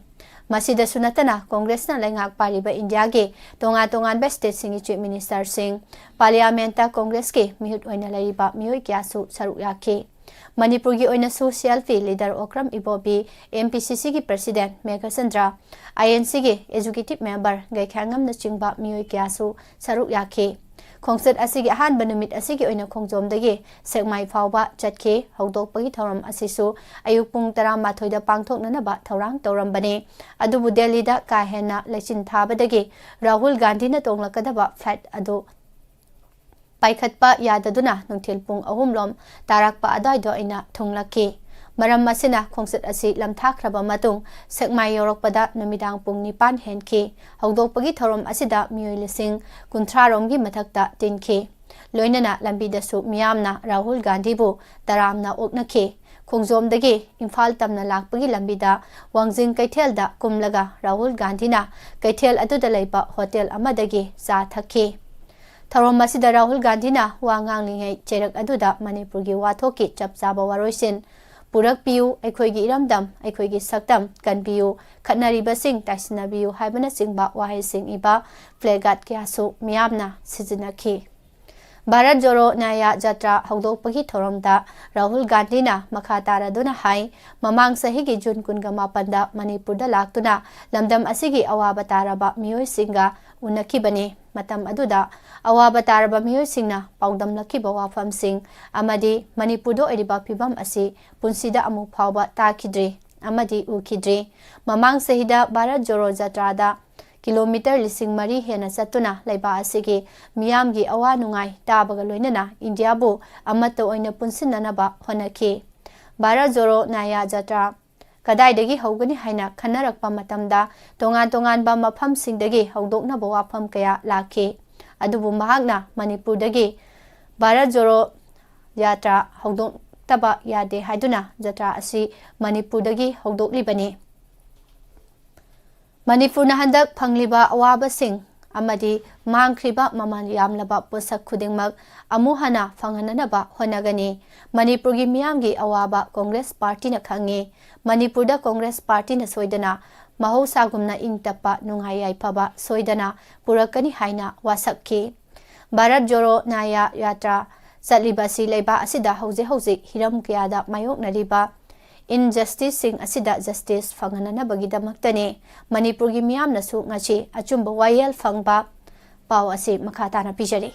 ꯃꯁꯤꯗꯁꯨ ꯅꯠꯇꯅ, Congressꯅ ꯂꯩꯉꯥꯛ ꯄꯥꯜꯂꯤꯕ ꯏꯟꯗꯤꯌꯥꯒꯤ ꯇꯣꯉꯥꯟ ꯇꯣꯉꯥꯟꯕ stateꯁꯤꯡꯒꯤ Chief Ministerꯁꯤꯡ, Parliamentꯇ Congressꯀꯤ ꯃꯤꯍꯨꯠ ꯑꯣꯏꯅ ꯂꯩꯔꯤꯕ ꯃꯤꯑꯣꯏ ꯀꯌꯥꯁꯨ ꯁꯔꯨꯛ ꯌꯥꯈꯤ꯫ ꯃꯅꯤꯄꯨꯔꯒꯤ ꯑꯣꯏꯅꯁꯨ CLP leader ꯑꯣꯀ꯭ꯔꯝ ꯏꯕꯣꯕꯤ, MPCCꯒꯤ President ꯃꯦꯘꯆꯟꯗ꯭ꯔ, INCꯒꯤ Executive Member ꯒꯩꯈ꯭ꯌꯥꯉꯝꯅꯆꯤꯡꯕ ꯃꯤꯑꯣꯏ ꯀꯌꯥꯁꯨ ꯁꯔꯨꯛ ꯌꯥꯈꯤ꯫ ꯈꯣꯡꯆꯠ ꯑꯁꯤꯒꯤ ꯑꯍꯥꯟꯕ ꯅꯨꯃꯤꯠ ꯑꯁꯤꯒꯤ ꯑꯣꯏꯅ ꯈꯣꯡꯖꯣꯝꯗꯒꯤ ꯁꯦꯛꯃꯥꯏ ꯐꯥꯎꯕ ꯆꯠꯈꯤ꯫ ꯍꯧꯗꯣꯛꯄꯒꯤ ꯊꯧꯔꯝ ꯑꯁꯤꯁꯨ ꯑꯌꯨꯛ ꯄꯨꯡ ꯇꯔꯥꯃꯥꯊꯣꯏꯗ ꯄꯥꯡꯊꯣꯛꯅꯅꯕ ꯊꯧꯔꯥꯡ ꯇꯧꯔꯝꯕꯅꯤ꯫ ꯑꯗꯨꯕꯨ ꯗꯦꯜꯂꯤꯗ ꯀꯥ ꯍꯦꯟꯅ ꯂꯩꯆꯤꯟ ꯊꯥꯕꯗꯒꯤ ꯔꯥꯍꯨꯜ ꯒꯥꯟꯙꯤꯅ ꯇꯣꯡꯂꯛꯀꯗꯕ flight ꯑꯗꯨ ꯄꯥꯏꯈꯠꯄ ꯌꯥꯗꯗꯨꯅ ꯅꯨꯡꯊꯤꯜ ꯄꯨꯡ ꯑꯍꯨꯝ ꯂꯣꯝ ꯇꯥꯔꯛꯄ ꯑꯗꯨꯋꯥꯏꯗ ꯑꯣꯏꯅ ꯊꯨꯡꯂꯛꯈꯤ꯫ ꯃꯔꯝ ꯑꯁꯤꯅ ꯈꯣꯡꯆꯠ ꯑꯁꯤ ꯂꯝꯊꯥꯈ꯭ꯔꯕ ꯃꯇꯨꯡ ꯁꯦꯛꯃꯥꯏ ꯌꯧꯔꯛꯄꯗ ꯅꯨꯃꯤꯗꯥꯡ ꯄꯨꯡ ꯅꯤꯄꯥꯟ ꯍꯦꯟꯈꯤ꯫ ꯍꯧꯗꯣꯛꯄꯒꯤ ꯊꯧꯔꯝ ꯑꯁꯤꯗ ꯃꯤꯑꯣꯏ ꯂꯤꯁꯤꯡ ꯀꯨꯟꯊ꯭ꯔꯥ ꯔꯣꯝꯒꯤ ꯃꯊꯛꯇ ꯇꯤꯟꯈꯤ꯫ ꯂꯣꯏꯅꯅ ꯂꯝꯕꯤꯗꯁꯨ ꯃꯤꯌꯥꯝꯅ ꯔꯥꯍꯨꯜ ꯒꯥꯟꯙꯤꯕꯨ ꯇꯔꯥꯝꯅ ꯑꯣꯛꯅꯈꯤ꯫ ꯈꯣꯡꯖꯣꯝꯗꯒꯤ ꯏꯝꯐꯥꯜ ꯇꯝꯅ ꯂꯥꯛꯄꯒꯤ ꯂꯝꯕꯤꯗ ꯋꯥꯡꯖꯤꯡ ꯀꯩꯊꯦꯜꯗ ꯀꯨꯝꯂꯒ ꯔꯥꯍꯨꯜ ꯒꯥꯟꯙꯤꯅ ꯀꯩꯊꯦꯜ ꯑꯗꯨꯗ ꯂꯩꯕ ꯍꯣꯇꯦꯜ ꯑꯃꯗꯒꯤ ꯆꯥ ꯊꯛꯈꯤ꯫ ꯊꯧꯔꯝ ꯑꯁꯤꯗ ꯔꯥꯍꯨꯜ ꯒꯥꯟꯙꯤꯅ ꯋꯥ ꯉꯥꯡꯂꯤꯉꯩ ꯆꯩꯔꯛ ꯑꯗꯨꯗ ꯃꯅꯤꯄꯨꯔꯒꯤ ꯋꯥꯊꯣꯛꯀꯤ ꯆꯞ ꯆꯥꯕ ꯋꯥꯔꯣꯏꯁꯤꯟ "ꯄꯨꯔꯛꯄꯤꯌꯨ ꯑꯩꯈꯣꯏꯒꯤ ꯏꯔꯝꯗꯝ, ꯑꯩꯈꯣꯏꯒꯤ ꯁꯛꯇꯝ, ꯀꯟꯕꯤꯌꯨ, ꯈꯠꯅꯔꯤꯕꯁꯤꯡ ꯇꯥꯏꯁꯤꯟꯅꯕꯤꯌꯨ" ꯍꯥꯏꯕꯅꯆꯤꯡꯕ ꯋꯥꯍꯩꯁꯤꯡ ꯏꯕ placard ꯀꯌꯥꯁꯨ ꯃꯤꯌꯥꯝꯅ ꯁꯤꯖꯤꯟꯅꯈꯤ꯫ ꯚꯥꯔꯠ ꯖꯣꯔꯣ ꯅ꯭ꯌꯥꯌ ꯖꯇ꯭ꯔꯥ ꯍꯧꯗꯣꯛꯄꯒꯤ ꯊꯧꯔꯝꯗ ꯔꯥꯍꯨꯜ ꯒꯥꯟꯙꯤꯅ ꯃꯈꯥ ꯇꯥꯔꯗꯨꯅ ꯍꯥꯏ, ꯃꯃꯥꯡ ꯆꯍꯤꯒꯤ ꯖꯨꯟ ꯀꯨꯟꯒ ꯃꯥꯄꯟꯗ ꯃꯅꯤꯄꯨꯔꯗ ꯂꯥꯛꯇꯨꯅ ꯂꯝꯗꯝ ꯑꯁꯤꯒꯤ ꯑꯋꯥꯕ ꯇꯥꯔꯕ ꯃꯤꯑꯣꯏꯁꯤꯡꯒ ꯎꯅꯈꯤꯕꯅꯤ꯫ ꯃꯇꯝ ꯑꯗꯨꯗ ꯑꯋꯥꯕ ꯇꯥꯔꯕ ꯃꯤꯑꯣꯏꯁꯤꯡꯅ ꯄꯥꯎꯗꯝꯂꯛꯈꯤꯕ ꯋꯥꯐꯝꯁꯤꯡ ꯑꯃꯗꯤ ꯃꯅꯤꯄꯨꯔꯗ ꯑꯣꯏꯔꯤꯕ ꯐꯤꯕꯝ ꯑꯁꯤ ꯄꯨꯟꯁꯤꯗ ꯑꯃꯨꯛ ꯐꯥꯎꯕ ꯇꯥꯈꯤꯗ꯭ꯔꯤ ꯑꯃꯗꯤ ꯎꯈꯤꯗ꯭ꯔꯤ꯫ ꯃꯃꯥꯡ ꯆꯍꯤꯗ ꯚꯥꯔꯠ ꯖꯣꯔꯣ ꯖꯇ꯭ꯔꯥꯗ ꯀꯤꯂꯣꯃꯤꯇꯔ ꯂꯤꯁꯤꯡ ꯃꯔꯤ ꯍꯦꯟꯅ ꯆꯠꯇꯨꯅ ꯂꯩꯕꯥꯛ ꯑꯁꯤꯒꯤ ꯃꯤꯌꯥꯝꯒꯤ ꯑꯋꯥ ꯅꯨꯡꯉꯥꯏ ꯇꯥꯕꯒ ꯂꯣꯏꯅꯅ ꯏꯟꯗꯤꯌꯥꯕꯨ ꯑꯃꯠꯇ ꯑꯣꯏꯅ ꯄꯨꯟꯁꯤꯟꯅꯅꯕ ꯍꯣꯠꯅꯈꯤ꯫ ꯚꯥꯔꯠ ꯖꯣꯔꯣ ꯅ꯭ꯌꯥꯌ ꯖꯇ꯭ꯔꯥ ꯀꯗꯥꯏꯗꯒꯤ ꯍꯧꯒꯅꯤ ꯍꯥꯏꯅ ꯈꯟꯅꯔꯛꯄ ꯃꯇꯝꯗ ꯇꯣꯉꯥꯟ ꯇꯣꯉꯥꯟꯕ ꯃꯐꯝꯁꯤꯡꯗꯒꯤ ꯍꯧꯗꯣꯛꯅꯕ ꯋꯥꯐꯝ ꯀꯌꯥ ꯂꯥꯛꯈꯤ꯫ ꯑꯗꯨꯕꯨ ꯃꯍꯥꯛꯅ ꯃꯅꯤꯄꯨꯔꯗꯒꯤ ꯚꯥꯔꯠ ꯖꯣꯔꯣ ꯌꯥꯇ꯭ꯔꯥ ꯍꯧꯗꯣꯛꯇꯕ ꯌꯥꯗꯦ ꯍꯥꯏꯗꯨꯅ ꯖꯇ꯭ꯔꯥ ꯑꯁꯤ ꯃꯅꯤꯄꯨꯔꯗꯒꯤ ꯍꯧꯗꯣꯛꯂꯤꯕꯅꯤ꯫ ꯃꯅꯤꯄꯨꯔꯅ ꯍꯟꯗꯛ ꯐꯪꯂꯤꯕ ꯑꯋꯥꯕꯁꯤꯡ ꯑꯃꯗꯤ ꯃꯥꯡꯈ꯭ꯔꯤꯕ ꯃꯃꯜ ꯌꯥꯝꯂꯕ ꯄꯣꯠꯁꯛ ꯈꯨꯗꯤꯡꯃꯛ ꯑꯃꯨꯛ ꯍꯟꯅ ꯐꯪꯍꯟꯅꯅꯕ ꯍꯣꯠꯅꯒꯅꯤ꯫ ꯃꯅꯤꯄꯨꯔꯒꯤ ꯃꯤꯌꯥꯝꯒꯤ ꯑꯋꯥꯕ ꯀꯣꯡꯒ꯭ꯔꯦꯁ ꯄꯥꯔꯇꯤꯅ ꯈꯪꯉꯤ꯫ ꯃꯅꯤꯄꯨꯔꯗ ꯀꯣꯡꯒ꯭ꯔꯦꯁ ꯄꯥꯔꯇꯤꯅ ꯁꯣꯏꯗꯅ ꯃꯍꯧꯁꯥꯒꯨꯝꯅ ꯏꯪ ꯇꯞꯄ, ꯅꯨꯡꯉꯥꯏ ꯌꯥꯏꯐꯕ ꯁꯣꯏꯗꯅ ꯄꯨꯔꯛꯀꯅꯤ ꯍꯥꯏꯅ ꯋꯥꯁꯛꯈꯤ꯫ ꯚꯥꯔꯠ ꯖꯣꯔꯣ ꯅ꯭ꯌꯥꯌ ꯌꯥꯇ꯭ꯔꯥ ꯆꯠꯂꯤꯕ ꯑꯁꯤ ꯂꯩꯕꯥꯛ ꯑꯁꯤꯗ ꯍꯧꯖꯤꯛ ꯍꯧꯖꯤꯛ ꯍꯤꯔꯝ ꯀꯌꯥꯗ ꯃꯥꯌꯣꯛꯅꯔꯤꯕ injusticeꯁꯤꯡ ꯑꯁꯤꯗ justice ꯐꯪꯍꯟꯅꯅꯕꯒꯤꯗꯃꯛꯇꯅꯤ꯫ ꯃꯅꯤꯄꯨꯔꯒꯤ ꯃꯤꯌꯥꯝꯅꯁꯨ ꯉꯁꯤ ꯑꯆꯨꯝꯕ ꯋꯥꯌꯦꯜ ꯐꯪꯕ ꯄꯥꯎ ꯑꯁꯤ ꯃꯈꯥ ꯇꯥꯅ ꯄꯤꯖꯔꯤ꯫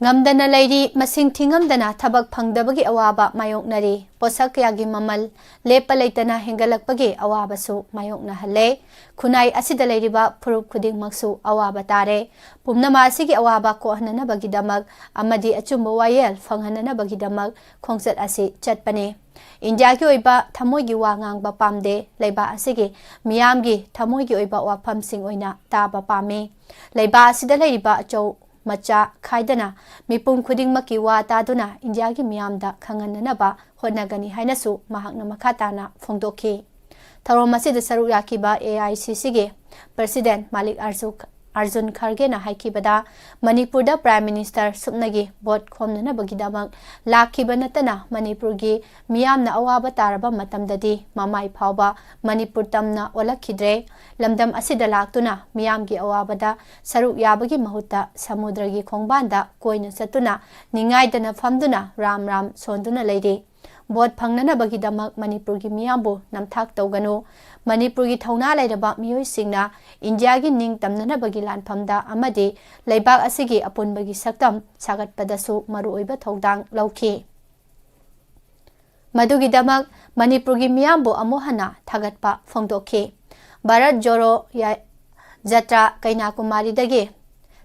ꯉꯝꯗꯅ ꯂꯩꯔꯤ, ꯃꯁꯤꯡ ꯊꯤꯉꯝꯗꯅ ꯊꯕꯛ ꯐꯪꯗꯕꯒꯤ ꯑꯋꯥꯕ ꯃꯥꯌꯣꯛꯅꯔꯤ꯫ ꯄꯣꯠꯁꯛ ꯀꯌꯥꯒꯤ ꯃꯃꯜ ꯂꯦꯞꯄ ꯂꯩꯇꯅ ꯍꯦꯟꯒꯠꯂꯛꯄꯒꯤ ꯑꯋꯥꯕꯁꯨ ꯃꯥꯌꯣꯛꯅꯍꯜꯂꯦ꯫ ꯈꯨꯟꯅꯥꯏ ꯑꯁꯤꯗ ꯂꯩꯔꯤꯕ ꯐꯨꯔꯨꯞ ꯈꯨꯗꯤꯡꯃꯛꯁꯨ ꯑꯋꯥꯕ ꯇꯥꯔꯦ꯫ ꯄꯨꯝꯅꯃꯛ ꯑꯁꯤꯒꯤ ꯑꯋꯥꯕ ꯀꯣꯛꯍꯟꯅꯅꯕꯒꯤꯗꯃꯛ ꯑꯃꯗꯤ ꯑꯆꯨꯝꯕ ꯋꯥꯌꯦꯜ ꯐꯪꯍꯟꯅꯅꯕꯒꯤꯗꯃꯛ ꯈꯣꯡꯆꯠ ꯑꯁꯤ ꯆꯠꯄꯅꯤ꯫ ꯏꯟꯗꯤꯌꯥꯒꯤ ꯑꯣꯏꯕ ꯊꯃꯣꯏꯒꯤ ꯋꯥ ꯉꯥꯡꯕ ꯄꯥꯝꯗꯦ꯫ ꯂꯩꯕꯥꯛ ꯑꯁꯤꯒꯤ ꯃꯤꯌꯥꯝꯒꯤ ꯊꯃꯣꯏꯒꯤ ꯑꯣꯏꯕ ꯋꯥꯐꯝꯁꯤꯡ ꯑꯣꯏꯅ ꯇꯥꯕ ꯄꯥꯝꯃꯤ꯫ ꯂꯩꯕꯥꯛ ꯑꯁꯤꯗ ꯂꯩꯔꯤꯕ ꯑꯆꯧ ꯃꯆꯥ ꯈꯥꯏꯗꯅ ꯃꯤꯄꯨꯝ ꯈꯨꯗꯤꯡꯃꯛꯀꯤ ꯋꯥ ꯇꯥꯗꯨꯅ ꯏꯟꯗꯤꯌꯥꯒꯤ ꯃꯤꯌꯥꯝꯗ ꯈꯪꯍꯟꯅꯅꯕ ꯍꯣꯠꯅꯒꯅꯤ ꯍꯥꯏꯅꯁꯨ ꯃꯍꯥꯛꯅ ꯃꯈꯥ ꯇꯥꯅ ꯐꯣꯡꯗꯣꯛꯈꯤ꯫ ꯊꯧꯔꯝ ꯑꯁꯤꯗ ꯁꯔꯨꯛ ꯌꯥꯈꯤꯕ ꯑꯦ ꯑꯥꯏ ꯁꯤ ꯁꯤꯒꯤ ꯄ꯭ꯔꯁꯤꯗꯦꯟ ꯃꯥꯂꯤꯛ ꯑꯥꯔꯖꯨ-, ꯑꯥꯔꯖꯨꯟ ꯈꯔꯒꯦꯅ ꯍꯥꯏꯈꯤꯕꯗ, ꯃꯅꯤꯄꯨꯔꯗ ꯄ꯭ꯔꯥꯏꯝ ꯃꯤꯅꯤꯁꯇꯔ ꯁꯨꯞꯅꯒꯤ ꯚꯣꯠ ꯈꯣꯝꯅꯅꯕꯒꯤꯗꯃꯛ ꯂꯥꯛꯈꯤꯕ ꯅꯠꯇꯅ ꯃꯅꯤꯄꯨꯔꯒꯤ ꯃꯤꯌꯥꯝꯅ ꯑꯋꯥꯕ ꯇꯥꯔꯕ ꯃꯇꯝꯗꯗꯤ ꯃꯃꯥꯏ ꯐꯥꯎꯕ ꯃꯅꯤꯄꯨꯔ ꯇꯝꯅ ꯑꯣꯜꯂꯛꯈꯤꯗ꯭ꯔꯦ꯫ ꯂꯝꯗꯝ ꯑꯁꯤꯗ ꯂꯥꯛꯇꯨꯅ ꯃꯤꯌꯥꯝꯒꯤ ꯑꯋꯥꯕꯗ ꯁꯔꯨꯛ ꯌꯥꯕꯒꯤ ꯃꯍꯨꯠꯇ ꯁꯃꯨꯗ꯭ꯔꯒꯤ ꯈꯣꯡꯕꯥꯟꯗ ꯀꯣꯏꯅ ꯆꯠꯇꯨꯅ ꯅꯤꯡꯉꯥꯏꯗꯅ ꯐꯝꯗꯨꯅ ꯔꯥꯝ ꯔꯥꯝ ꯁꯣꯟꯗꯨꯅ ꯂꯩꯔꯤ꯫ ꯚꯣꯠ ꯐꯪꯅꯅꯕꯒꯤꯗꯃꯛ ꯃꯅꯤꯄꯨꯔꯒꯤ ꯃꯤꯌꯥꯝꯕꯨ ꯅꯝꯊꯥꯛ ꯇꯧꯒꯅꯨ꯫ ꯃꯅꯤꯄꯨꯔꯒꯤ ꯊꯧꯅꯥ ꯂꯩꯔꯕ ꯃꯤꯑꯣꯏꯁꯤꯡꯅ ꯏꯟꯗꯤꯌꯥꯒꯤ ꯅꯤꯡ ꯇꯝꯅꯅꯕꯒꯤ ꯂꯥꯟꯐꯝꯗ ꯑꯃꯗꯤ ꯂꯩꯕꯥꯛ ꯑꯁꯤꯒꯤ ꯑꯄꯨꯟꯕꯒꯤ ꯁꯛꯇꯝ ꯁꯥꯒꯠꯄꯗꯁꯨ ꯃꯔꯨꯑꯣꯏꯕ ꯊꯧꯗꯥꯡ ꯂꯧꯈꯤ꯫ ꯃꯗꯨꯒꯤꯗꯃꯛ ꯃꯅꯤꯄꯨꯔꯒꯤ ꯃꯤꯌꯥꯝꯕꯨ ꯑꯃꯨꯛ ꯍꯟꯅ ꯊꯥꯒꯠꯄ ꯐꯣꯡꯗꯣꯛꯈꯤ꯫ ꯚꯥꯔꯠ ꯖꯣꯔꯣ ꯌꯥ-, ꯖꯇ꯭ꯔꯥ ꯀꯩꯅꯥꯀꯨꯃꯥꯔꯤꯗꯒꯤ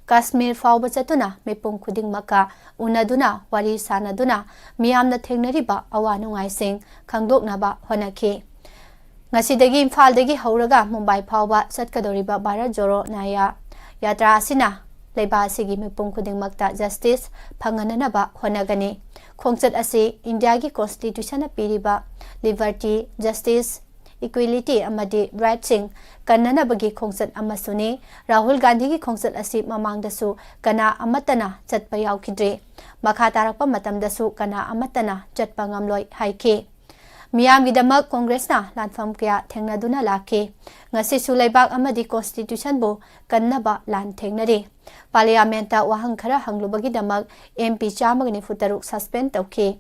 ꯀꯥꯁꯃꯤꯔ ꯐꯥꯎꯕ ꯆꯠꯇꯨꯅ ꯃꯤꯄꯨꯝ ꯈꯨꯗꯤꯡꯃꯛꯀ ꯎꯅꯗꯨꯅ ꯋꯥꯔꯤ ꯁꯥꯅꯗꯨꯅ ꯃꯤꯌꯥꯝꯅ ꯊꯦꯡꯅꯔꯤꯕ ꯑꯋꯥ ꯅꯨꯡꯉꯥꯏꯁꯤꯡ ꯈꯪꯗꯣꯛꯅꯕ ꯍꯣꯠꯅꯈꯤ꯫ ꯉꯁꯤꯗꯒꯤ ꯏꯝꯐꯥꯜꯗꯒꯤ ꯍꯧꯔꯒ ꯃꯨꯝꯕꯥꯏ ꯐꯥꯎꯕ ꯆꯠꯀꯗꯧꯔꯤꯕ ꯚꯥꯔꯠ ꯖꯣꯔꯣ ꯅ꯭ꯌꯥꯌꯥ ꯌꯥꯇ꯭ꯔꯥ ꯑꯁꯤꯅ ꯂꯩꯕꯥꯛ ꯑꯁꯤꯒꯤ ꯃꯤꯄꯨꯝ ꯈꯨꯗꯤꯡꯃꯛꯇ ꯖꯁꯇꯤꯁ ꯐꯪꯍꯟꯅꯅꯕ ꯍꯣꯠꯅꯒꯅꯤ꯫ ꯈꯣꯡꯆꯠ ꯑꯁꯤ ꯏꯟꯗꯤꯌꯥꯒꯤ ꯀꯣꯟꯁꯇꯤꯇ꯭ꯌꯨꯁꯟꯅ ꯄꯤꯔꯤꯕ ꯂꯤꯕꯔꯇꯤ, ꯖꯁꯇꯤꯁ, ꯏꯀ꯭ꯋꯤꯂꯤꯇꯤ ꯑꯃꯗꯤ ꯔꯥꯏꯠꯁꯤꯡ ꯀꯟꯅꯅꯕꯒꯤ ꯈꯣꯡꯆꯠ ꯑꯃꯁꯨꯅꯤ꯫ ꯔꯥꯍꯨꯜ ꯒꯥꯟꯙꯤꯒꯤ ꯈꯣꯡꯆꯠ ꯑꯁꯤ ꯃꯃꯥꯡꯗꯁꯨ ꯀꯅꯥ ꯑꯃꯠꯇꯅ ꯆꯠꯄ ꯌꯥꯎꯈꯤꯗ꯭ꯔꯤ꯫ ꯃꯈꯥ ꯇꯥꯔꯛꯄ ꯃꯇꯝꯗꯁꯨ ꯀꯅꯥ ꯑꯃꯠꯇꯅ ꯆꯠꯄ ꯉꯝꯂꯣꯏ ꯍꯥꯏꯈꯤ꯫ ꯃꯤꯌꯥꯝꯒꯤꯗꯃꯛ ꯀꯣꯡꯒ꯭ꯔꯦꯁꯅ ꯂꯥꯟꯐꯝ ꯀꯌꯥ ꯊꯦꯡꯅꯗꯨꯅ ꯂꯥꯛꯈꯤ꯫ ꯉꯁꯤꯁꯨ ꯂꯩꯕꯥꯛ ꯑꯃꯗꯤ ꯀꯣꯟꯁꯇꯤꯇ꯭ꯌꯨꯁꯟꯕꯨ ꯀꯟꯅꯕ ꯂꯥꯟ ꯊꯦꯡꯅꯔꯤ꯫ ꯄꯥꯔꯂꯤꯌꯥꯃꯦꯟꯠꯇ ꯋꯥꯍꯪ ꯈꯔ ꯍꯪꯂꯨꯕꯒꯤꯗꯃꯛ ꯑꯦꯝ ꯄꯤ ꯆꯥꯝꯃꯒ ꯅꯤꯐꯨ ꯇꯔꯨꯛ ꯁꯁꯄꯦꯟ ꯇꯧꯈꯤ꯫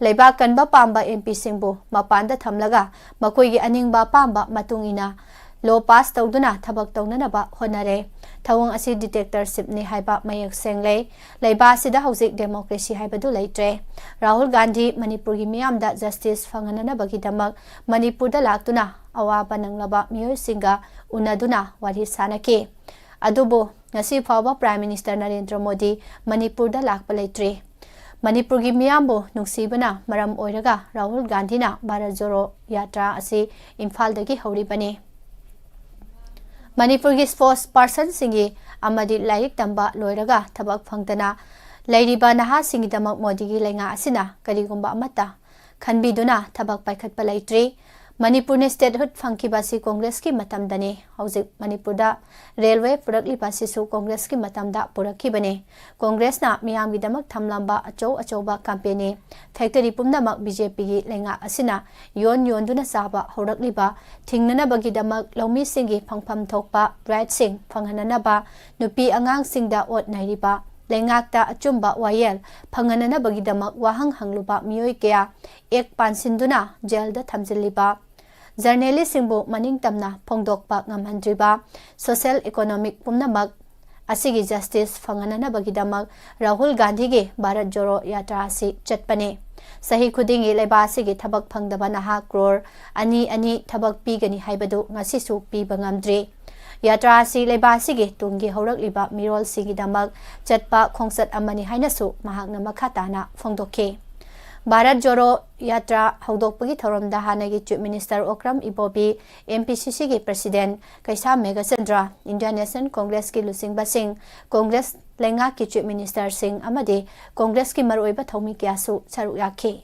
ꯂꯩꯕꯥꯛ ꯀꯟꯕ ꯄꯥꯝꯕ ꯑꯦꯝ ꯄꯤꯁꯤꯡꯕꯨ ꯃꯄꯥꯟꯗ ꯊꯝꯂꯒ ꯃꯈꯣꯏꯒꯤ ꯑꯅꯤꯡꯕ ꯑꯄꯥꯝꯕ ꯃꯇꯨꯡ ꯏꯟꯅ ꯂꯣ ꯄꯥꯁ ꯇꯧꯗꯨꯅ ꯊꯕꯛ ꯇꯧꯅꯅꯕ ꯍꯣꯠꯅꯔꯦ꯫ ꯊꯧꯑꯣꯡ ꯑꯁꯤ ꯗꯤꯛꯇꯦꯇꯔꯁꯤꯞꯅꯤ ꯍꯥꯏꯕ ꯃꯌꯦꯛ ꯁꯦꯡꯂꯦ꯫ ꯂꯩꯕꯥꯛ ꯑꯁꯤꯗ ꯍꯧꯖꯤꯛ ꯗꯦꯃꯣꯀ꯭ꯔꯦꯁꯤ ꯍꯥꯏꯕꯗꯨ ꯂꯩꯇ꯭ꯔꯦ꯫ ꯔꯥꯍꯨꯜ ꯒꯥꯟꯙꯤ ꯃꯅꯤꯄꯨꯔꯒꯤ ꯃꯤꯌꯥꯝꯗ ꯖꯁꯇꯤꯁ ꯐꯪꯍꯟꯅꯅꯕꯒꯤꯗꯃꯛ ꯃꯅꯤꯄꯨꯔꯗ ꯂꯥꯛꯇꯨꯅ ꯑꯋꯥꯕ ꯅꯪꯂꯕ ꯃꯤꯑꯣꯏꯁꯤꯡꯒ ꯎꯅꯗꯨꯅ ꯋꯥꯔꯤ ꯁꯥꯅꯈꯤ꯫ ꯑꯗꯨꯕꯨ ꯉꯁꯤ ꯐꯥꯎꯕ ꯄ꯭ꯔꯥꯏꯝ ꯃꯤꯅꯤꯁꯇꯔ ꯅꯔꯦꯟꯗ꯭ꯔ ꯃꯣꯗꯤ ꯃꯅꯤꯄꯨꯔꯗ ꯂꯥꯛꯄ ꯂꯩꯇ꯭ꯔꯤ꯫ ꯃꯅꯤꯄꯨꯔꯒꯤ ꯃꯤꯌꯥꯝꯕꯨ ꯅꯨꯡꯁꯤꯕꯅ ꯃꯔꯝ ꯑꯣꯏꯔꯒ ꯔꯥꯍꯨꯜ ꯒꯥꯟꯙꯤꯅ ꯚꯥꯔꯠ ꯖꯣꯔꯣ ꯌꯥꯇ꯭ꯔꯥ ꯑꯁꯤ ꯏꯝꯐꯥꯜꯗꯒꯤ ꯍꯧꯔꯤꯕꯅꯤ꯫ ꯃꯅꯤꯄꯨꯔꯒꯤ ꯁ꯭ꯄꯣꯔꯠꯁ ꯄꯥꯔꯁꯟꯁꯤꯡꯒꯤ ꯑꯃꯗꯤ ꯂꯥꯏꯔꯤꯛ ꯇꯝꯕ ꯂꯣꯏꯔꯒ ꯊꯕꯛ ꯐꯪꯗꯅ ꯂꯩꯔꯤꯕ ꯅꯍꯥꯁꯤꯡꯒꯤꯗꯃꯛ ꯃꯣꯗꯤꯒꯤ ꯂꯩꯉꯥꯛ ꯑꯁꯤꯅ ꯀꯔꯤꯒꯨꯝꯕ ꯑꯃꯠꯇ ꯈꯟꯕꯤꯗꯨꯅ ꯊꯕꯛ ꯄꯥꯏꯈꯠꯄ ꯂꯩꯇ꯭ꯔꯤ꯫ ꯃꯅꯤꯄꯨꯔꯅ ꯁ꯭ꯇꯦꯠꯍꯨꯗ ꯐꯪꯈꯤꯕ ꯑꯁꯤ ꯀꯣꯡꯒ꯭ꯔꯦꯁꯀꯤ ꯃꯇꯝꯗꯅꯤ꯫ ꯍꯧꯖꯤꯛ ꯃꯅꯤꯄꯨꯔꯗ ꯔꯦꯜꯋꯦ ꯄꯨꯔꯛꯂꯤꯕ ꯑꯁꯤꯁꯨ ꯀꯣꯡꯒ꯭ꯔꯦꯁꯀꯤ ꯃꯇꯝꯗ ꯄꯨꯔꯛꯈꯤꯕꯅꯤ꯫ ꯀꯣꯡꯒ꯭ꯔꯦꯁꯅ ꯃꯤꯌꯥꯝꯒꯤꯗꯃꯛ ꯊꯝꯂꯝꯕ ꯑꯆꯧ ꯑꯆꯧꯕ ꯀꯝꯄꯦꯅꯤ, ꯐꯦꯛꯇꯔꯤ ꯄꯨꯝꯅꯃꯛ ꯕꯤ ꯖꯦ ꯄꯤꯒꯤ ꯂꯩꯉꯥꯛ ꯑꯁꯤꯅ ꯌꯣꯟ ꯌꯣꯟꯗꯨꯅ ꯆꯥꯕ ꯍꯧꯔꯛꯂꯤꯕ ꯊꯤꯡꯅꯅꯕꯒꯤꯗꯃꯛ ꯂꯧꯃꯤꯁꯤꯡꯒꯤ ꯐꯪꯐꯝ ꯊꯣꯛꯄ ꯔꯥꯏꯠꯁꯤꯡ ꯐꯪꯍꯟꯅꯅꯕ ꯅꯨꯄꯤ ꯑꯉꯥꯡꯁꯤꯡꯗ ꯑꯣꯠ ꯅꯩꯔꯤꯕ, ꯂꯩꯉꯥꯛꯇ ꯑꯆꯨꯝꯕ ꯋꯥꯌꯦꯜ ꯐꯪꯍꯟꯅꯅꯕꯒꯤꯗꯃꯛ ꯋꯥꯍꯪ ꯍꯪꯂꯨꯕ ꯃꯤꯑꯣꯏ ꯀꯌꯥ ꯑꯦꯛ ꯄꯥꯟꯁꯤꯟꯗꯨꯅ ꯖꯦꯜꯗ ꯊꯝꯖꯤꯜꯂꯤꯕ, ꯖꯔꯅꯦꯂꯤꯁꯁꯤꯡꯕꯨ ꯃꯅꯤꯡ ꯇꯝꯅ ꯐꯣꯡꯗꯣꯛꯄ ꯉꯝꯍꯟꯗ꯭ꯔꯤꯕ, ꯁꯣꯁꯤꯌꯦꯜ ꯏꯀꯣꯅꯣꯃꯤꯛ ꯄꯨꯝꯅꯃꯛ ꯑꯁꯤꯒꯤ ꯖꯁꯇꯤꯁ ꯐꯪꯍꯟꯅꯅꯕꯒꯤꯗꯃꯛ ꯔꯥꯍꯨꯜ ꯒꯥꯟꯙꯤꯒꯤ ꯚꯥꯔꯠ ꯖꯣꯔꯣ ꯌꯥꯇ꯭ꯔꯥ ꯑꯁꯤ ꯆꯠꯄꯅꯤ꯫ ꯆꯍꯤ ꯈꯨꯗꯤꯡꯒꯤ ꯂꯩꯕꯥꯛ ꯑꯁꯤꯒꯤ ꯊꯕꯛ ꯐꯪꯗꯕ ꯅꯍꯥ ꯀ꯭ꯔꯣꯔ ꯑꯅꯤ ꯑꯅꯤ ꯊꯕꯛ ꯄꯤꯒꯅꯤ ꯍꯥꯏꯕꯗꯨ ꯉꯁꯤꯁꯨ ꯄꯤꯕ ꯉꯝꯗ꯭ꯔꯤ꯫ ꯌꯥꯇ꯭ꯔꯥ ꯑꯁꯤ ꯂꯩꯕꯥꯛ ꯑꯁꯤꯒꯤ ꯇꯨꯡꯒꯤ ꯍꯧꯔꯛꯂꯤꯕ ꯃꯤꯔꯣꯜꯁꯤꯡꯒꯤꯗꯃꯛ ꯆꯠꯄ ꯈꯣꯡꯆꯠ ꯑꯃꯅꯤ ꯍꯥꯏꯅꯁꯨ ꯃꯍꯥꯛꯅ ꯃꯈꯥ ꯇꯥꯅ ꯐꯣꯡꯗꯣꯛꯈꯤ꯫ ꯚꯥꯔꯠ ꯖꯣꯔꯣ ꯌꯥꯇ꯭ꯔꯥ ꯍꯧꯗꯣꯛꯄꯒꯤ ꯊꯧꯔꯝꯗ ꯍꯥꯟꯅꯒꯤ chief minister Okram Ibobi, M P ꯁꯤ ꯁꯤꯒꯤ president Keisham Meghachandra, Indian national ꯀꯣꯡꯒ꯭ꯔꯦꯁꯀꯤ ꯂꯨꯆꯤꯡꯕꯁꯤꯡ, ꯀꯣꯡꯒ꯭ꯔꯦꯁ ꯂꯩꯉꯥꯛꯀꯤ ꯆꯤꯐ ꯃꯤꯅꯤꯁꯇꯔꯁꯤꯡ ꯑꯃꯗꯤ ꯀꯣꯡꯒ꯭ꯔꯦꯁꯀꯤ ꯃꯔꯨꯑꯣꯏꯕ ꯊꯧꯃꯤ ꯀꯌꯥꯁꯨ ꯁꯔꯨꯛ ꯌꯥꯈꯤ꯫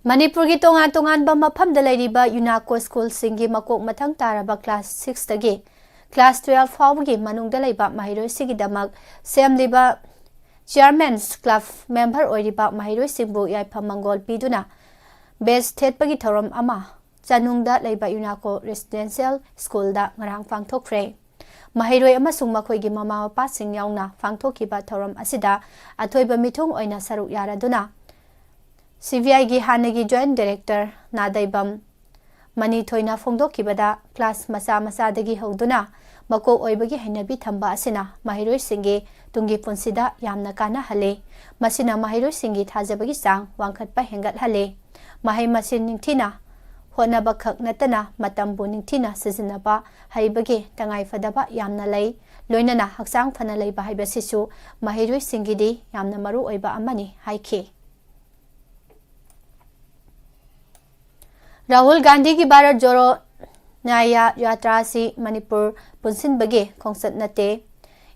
ꯃꯅꯤꯄꯨꯔꯒꯤ ꯇꯣꯉꯥꯟ ꯇꯣꯉꯥꯟꯕ ꯃꯐꯝꯗ ꯂꯩꯔꯤꯕ ꯌꯨꯅꯥꯀꯣ ꯁ꯭ꯀꯨꯜꯁꯤꯡꯒꯤ ꯃꯀꯣꯛ ꯃꯊꯪ ꯇꯥꯔꯕ ꯀ꯭ꯂꯥꯁ ꯁꯤꯛꯁꯇꯒꯤ ꯀ꯭ꯂꯥꯁ ꯇꯨꯌꯦꯜꯐ ꯐꯥꯎꯕꯒꯤ ꯃꯅꯨꯡꯗ ꯂꯩꯕ ꯃꯍꯩꯔꯣꯏꯁꯤꯡꯒꯤꯗꯃꯛ ꯁꯦꯝꯂꯤꯕ ꯆꯤꯌꯔꯃꯦꯟꯁ ꯀ꯭ꯂꯕ ꯃꯦꯝꯕꯔ ꯑꯣꯏꯔꯤꯕ ꯃꯍꯩꯔꯣꯏꯁꯤꯡꯕꯨ ꯌꯥꯏꯐ ꯃꯪꯒꯣꯜ ꯄꯤꯗꯨꯅ ꯕꯦꯖ ꯊꯦꯠꯄꯒꯤ ꯊꯧꯔꯝ ꯑꯃ ꯆꯅꯨꯡꯗ ꯂꯩꯕ ꯌꯨꯅꯥꯀꯣ ꯔꯦꯁꯤꯗꯦꯟꯁꯤꯌꯦꯜ ꯁ꯭ꯀꯨꯜꯗ ꯉꯔꯥꯡ ꯄꯥꯡꯊꯣꯛꯈ꯭ꯔꯦ꯫ ꯃꯍꯩꯔꯣꯏ ꯑꯃꯁꯨꯡ ꯃꯈꯣꯏꯒꯤ ꯃꯃꯥ ꯃꯄꯥꯁꯤꯡ ꯌꯥꯎꯅ ꯄꯥꯡꯊꯣꯛꯈꯤꯕ ꯊꯧꯔꯝ ꯑꯁꯤꯗ ꯑꯊꯣꯏꯕ ꯃꯤꯊꯨꯡ ꯑꯣꯏꯅ ꯁꯔꯨꯛ ꯌꯥꯔꯗꯨꯅ ꯁꯤ ꯕꯤ ꯑꯥꯏꯒꯤ ꯍꯥꯟꯅꯒꯤ ꯖꯣꯏꯟꯠ ꯗꯥꯏꯔꯦꯛꯇꯔ ꯅꯥꯗꯩꯕꯝ ꯃꯅꯤꯊꯣꯏꯅ ꯐꯣꯡꯗꯣꯛꯈꯤꯕꯗ, ꯀ꯭ꯂꯥꯁ ꯃꯆꯥ ꯃꯆꯥꯗꯒꯤ ꯍꯧꯗꯨꯅ ꯃꯀꯣꯛ ꯑꯣꯏꯕꯒꯤ ꯍꯩꯅꯕꯤ ꯊꯝꯕ ꯑꯁꯤꯅ ꯃꯍꯩꯔꯣꯏꯁꯤꯡꯒꯤ ꯇꯨꯡꯒꯤ ꯄꯨꯟꯁꯤꯗ ꯌꯥꯝꯅ ꯀꯥꯟꯅꯍꯜꯂꯤ꯫ ꯃꯁꯤꯅ ꯃꯍꯩꯔꯣꯏꯁꯤꯡꯒꯤ ꯊꯥꯖꯕꯒꯤ ꯆꯥꯡ ꯋꯥꯡꯈꯠꯄ ꯍꯦꯟꯒꯠꯍꯜꯂꯤ꯫ ꯃꯍꯩ ꯃꯁꯤꯡ ꯅꯤꯡꯊꯤꯅ ꯍꯣꯠꯅꯕꯈꯛ ꯅꯠꯇꯅ ꯃꯇꯝꯕꯨ ꯅꯤꯡꯊꯤꯅ ꯁꯤꯖꯤꯟꯅꯕ ꯍꯩꯕꯒꯤ ꯇꯉꯥꯏꯐꯗꯕ ꯌꯥꯝꯅ ꯂꯩ꯫ ꯂꯣꯏꯅꯅ ꯍꯛꯆꯥꯡ ꯐꯅ ꯂꯩꯕ ꯍꯥꯏꯕꯁꯤꯁꯨ ꯃꯍꯩꯔꯣꯏꯁꯤꯡꯒꯤꯗꯤ ꯌꯥꯝꯅ ꯃꯔꯨ ꯑꯣꯏꯕ ꯑꯃꯅꯤ ꯍꯥꯏꯈꯤ꯫ ꯔꯥꯍꯨꯜ ꯒꯥꯟꯙꯤꯒꯤ ꯚꯥꯔꯠ ꯖꯣꯔꯣ ꯅ꯭ꯌꯥꯌ ꯌꯥꯇ꯭ꯔꯥ ꯑꯁꯤ ꯃꯅꯤꯄꯨꯔ ꯄꯨꯟꯁꯤꯟꯕꯒꯤ ꯈꯣꯡꯆꯠ ꯅꯠꯇꯦ,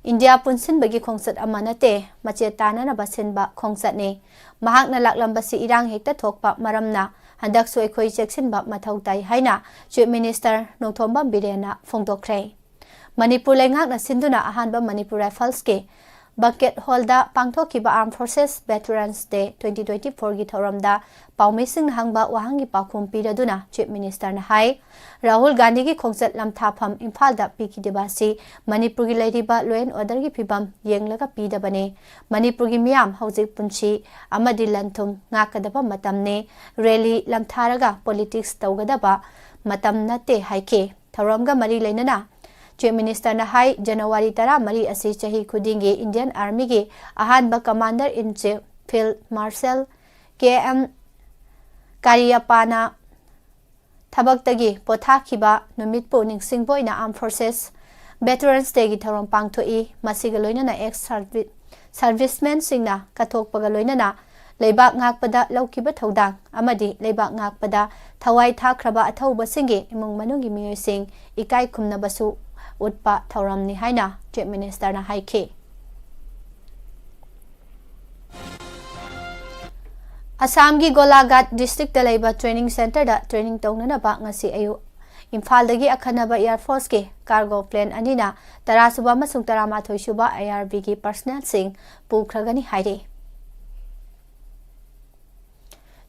ꯏꯟꯗꯤꯌꯥ ꯄꯨꯟꯁꯤꯟꯕꯒꯤ ꯈꯣꯡꯆꯠ ꯑꯃ ꯅꯠꯇꯦ, ꯃꯆꯦꯠ ꯇꯥꯅꯅꯕ ꯁꯤꯟꯕ ꯈꯣꯡꯆꯠꯅꯤ꯫ ꯃꯍꯥꯛꯅ ꯂꯥꯛꯂꯝꯕꯁꯤ ꯏꯔꯥꯡ ꯍꯦꯛꯇ ꯊꯣꯛꯄ ꯃꯔꯝꯅ ꯍꯟꯗꯛꯁꯨ ꯑꯩꯈꯣꯏ ꯆꯦꯛꯁꯤꯟꯕ ꯃꯊꯧ ꯇꯥꯏ ꯍꯥꯏꯅ Chief Minister ꯅꯣꯡꯊꯣꯝꯕꯝ ꯕꯤꯔꯦꯟꯅ ꯐꯣꯡꯗꯣꯛꯈ꯭ꯔꯦ꯫ ꯃꯅꯤꯄꯨꯔ ꯂꯩꯉꯥꯛꯅ ꯁꯤꯟꯗꯨꯅ ꯑꯍꯥꯟꯕ ꯃꯅꯤꯄꯨꯔ ꯔꯥꯏꯐꯜꯁꯀꯤ Banquet Hallꯗ ꯄꯥꯡꯊꯣꯛꯈꯤꯕ Armed Forces Veterans Day twenty twenty-fourꯒꯤ ꯊꯧꯔꯝꯗ ꯄꯥꯎꯃꯤꯁꯤꯡꯅ ꯍꯪꯕ ꯋꯥꯍꯪꯒꯤ ꯄꯥꯎꯈꯨꯝ ꯄꯤꯔꯗꯨꯅ Chief Ministerꯅ ꯍꯥꯏ, ꯔꯥꯍꯨꯜ ꯒꯥꯟꯙꯤꯒꯤ ꯈꯣꯡꯆꯠ ꯂꯝꯊꯥꯐꯝ ꯏꯝꯐꯥꯜꯗ ꯄꯤꯈꯤꯗꯕ ꯑꯁꯤ ꯃꯅꯤꯄꯨꯔꯒꯤ ꯂꯩꯔꯤꯕ law and orderꯒꯤ ꯐꯤꯕꯝ ꯌꯦꯡꯂꯒ ꯄꯤꯗꯕꯅꯤ꯫ ꯃꯅꯤꯄꯨꯔꯒꯤ ꯃꯤꯌꯥꯝ ꯍꯧꯖꯤꯛ ꯄꯨꯟꯁꯤ ꯑꯃꯗꯤ ꯂꯟ ꯊꯨꯝ ꯉꯥꯛꯀꯗꯕ ꯃꯇꯝꯅꯤ꯫ Rally ꯂꯝꯊꯥꯔꯒ politics ꯇꯧꯒꯗꯕ ꯃꯇꯝ ꯅꯠꯇꯦ ꯍꯥꯏꯈꯤ꯫ ꯊꯧꯔꯝꯒ ꯃꯔꯤ ꯂꯩꯅꯅ Chief Ministerꯅ ꯍꯥꯏ, ꯖꯅꯋꯥꯔꯤ ꯇꯔꯥꯃꯔꯤ ꯑꯁꯤ ꯆꯍꯤ ꯈꯨꯗꯤꯡꯒꯤ Indian Armyꯒꯤ ꯑꯍꯥꯟꯕ Commander in Chief Field Marshal K M ꯀꯥꯔꯤꯌꯞꯄꯥꯅ ꯊꯕꯛꯇꯒꯤ ꯄꯣꯊꯥꯈꯤꯕ ꯅꯨꯃꯤꯠꯄꯨ ꯅꯤꯡꯁꯤꯡꯕ ꯑꯣꯏꯅ Armed Forces Veterans Dayꯒꯤ ꯊꯧꯔꯝ ꯄꯥꯡꯊꯣꯛꯏ꯫ ꯃꯁꯤꯒ ꯂꯣꯏꯅꯅ ex service servicemenꯁꯤꯡꯅ ꯀꯠꯊꯣꯛꯄꯒ ꯂꯣꯏꯅꯅ ꯂꯩꯕꯥꯛ ꯉꯥꯛꯄꯗ ꯂꯧꯈꯤꯕ ꯊꯧꯗꯥꯡ ꯑꯃꯗꯤ ꯂꯩꯕꯥꯛ ꯉꯥꯛꯄꯗ ꯊꯋꯥꯏ ꯊꯥꯈ꯭ꯔꯕ ꯑꯊꯧꯕꯁꯤꯡꯒꯤ ꯏꯃꯨꯡ ꯃꯅꯨꯡꯒꯤ ꯃꯤꯑꯣꯏꯁꯤꯡ ꯏꯀꯥꯏ ꯈꯨꯝꯅꯕꯁꯨ ꯎꯠꯄ ꯊꯧꯔꯝꯅꯤ ꯍꯥꯏꯅ Chief Ministerꯅ ꯍꯥꯏꯈꯤ꯫ ꯑꯁꯥꯝꯒꯤ ꯒꯣꯂꯥꯘꯥꯠ districtꯇ ꯂꯩꯕ training centreꯗ training ꯇꯧꯅꯅꯕ ꯉꯁꯤ ꯑꯌꯨꯛ ꯏꯝꯐꯥꯜꯗꯒꯤ ꯑꯈꯟꯅꯕ Air Forceꯀꯤ cargo plane ꯑꯅꯤꯅ ꯇꯔꯥꯁꯨꯕ ꯑꯃꯁꯨꯡ ꯇꯔꯥꯃꯥꯊꯣꯏꯁꯨꯕ IRBꯒꯤ personnelꯁꯤꯡ ꯄꯨꯈ꯭ꯔꯒꯅꯤ ꯍꯥꯏꯔꯤ꯫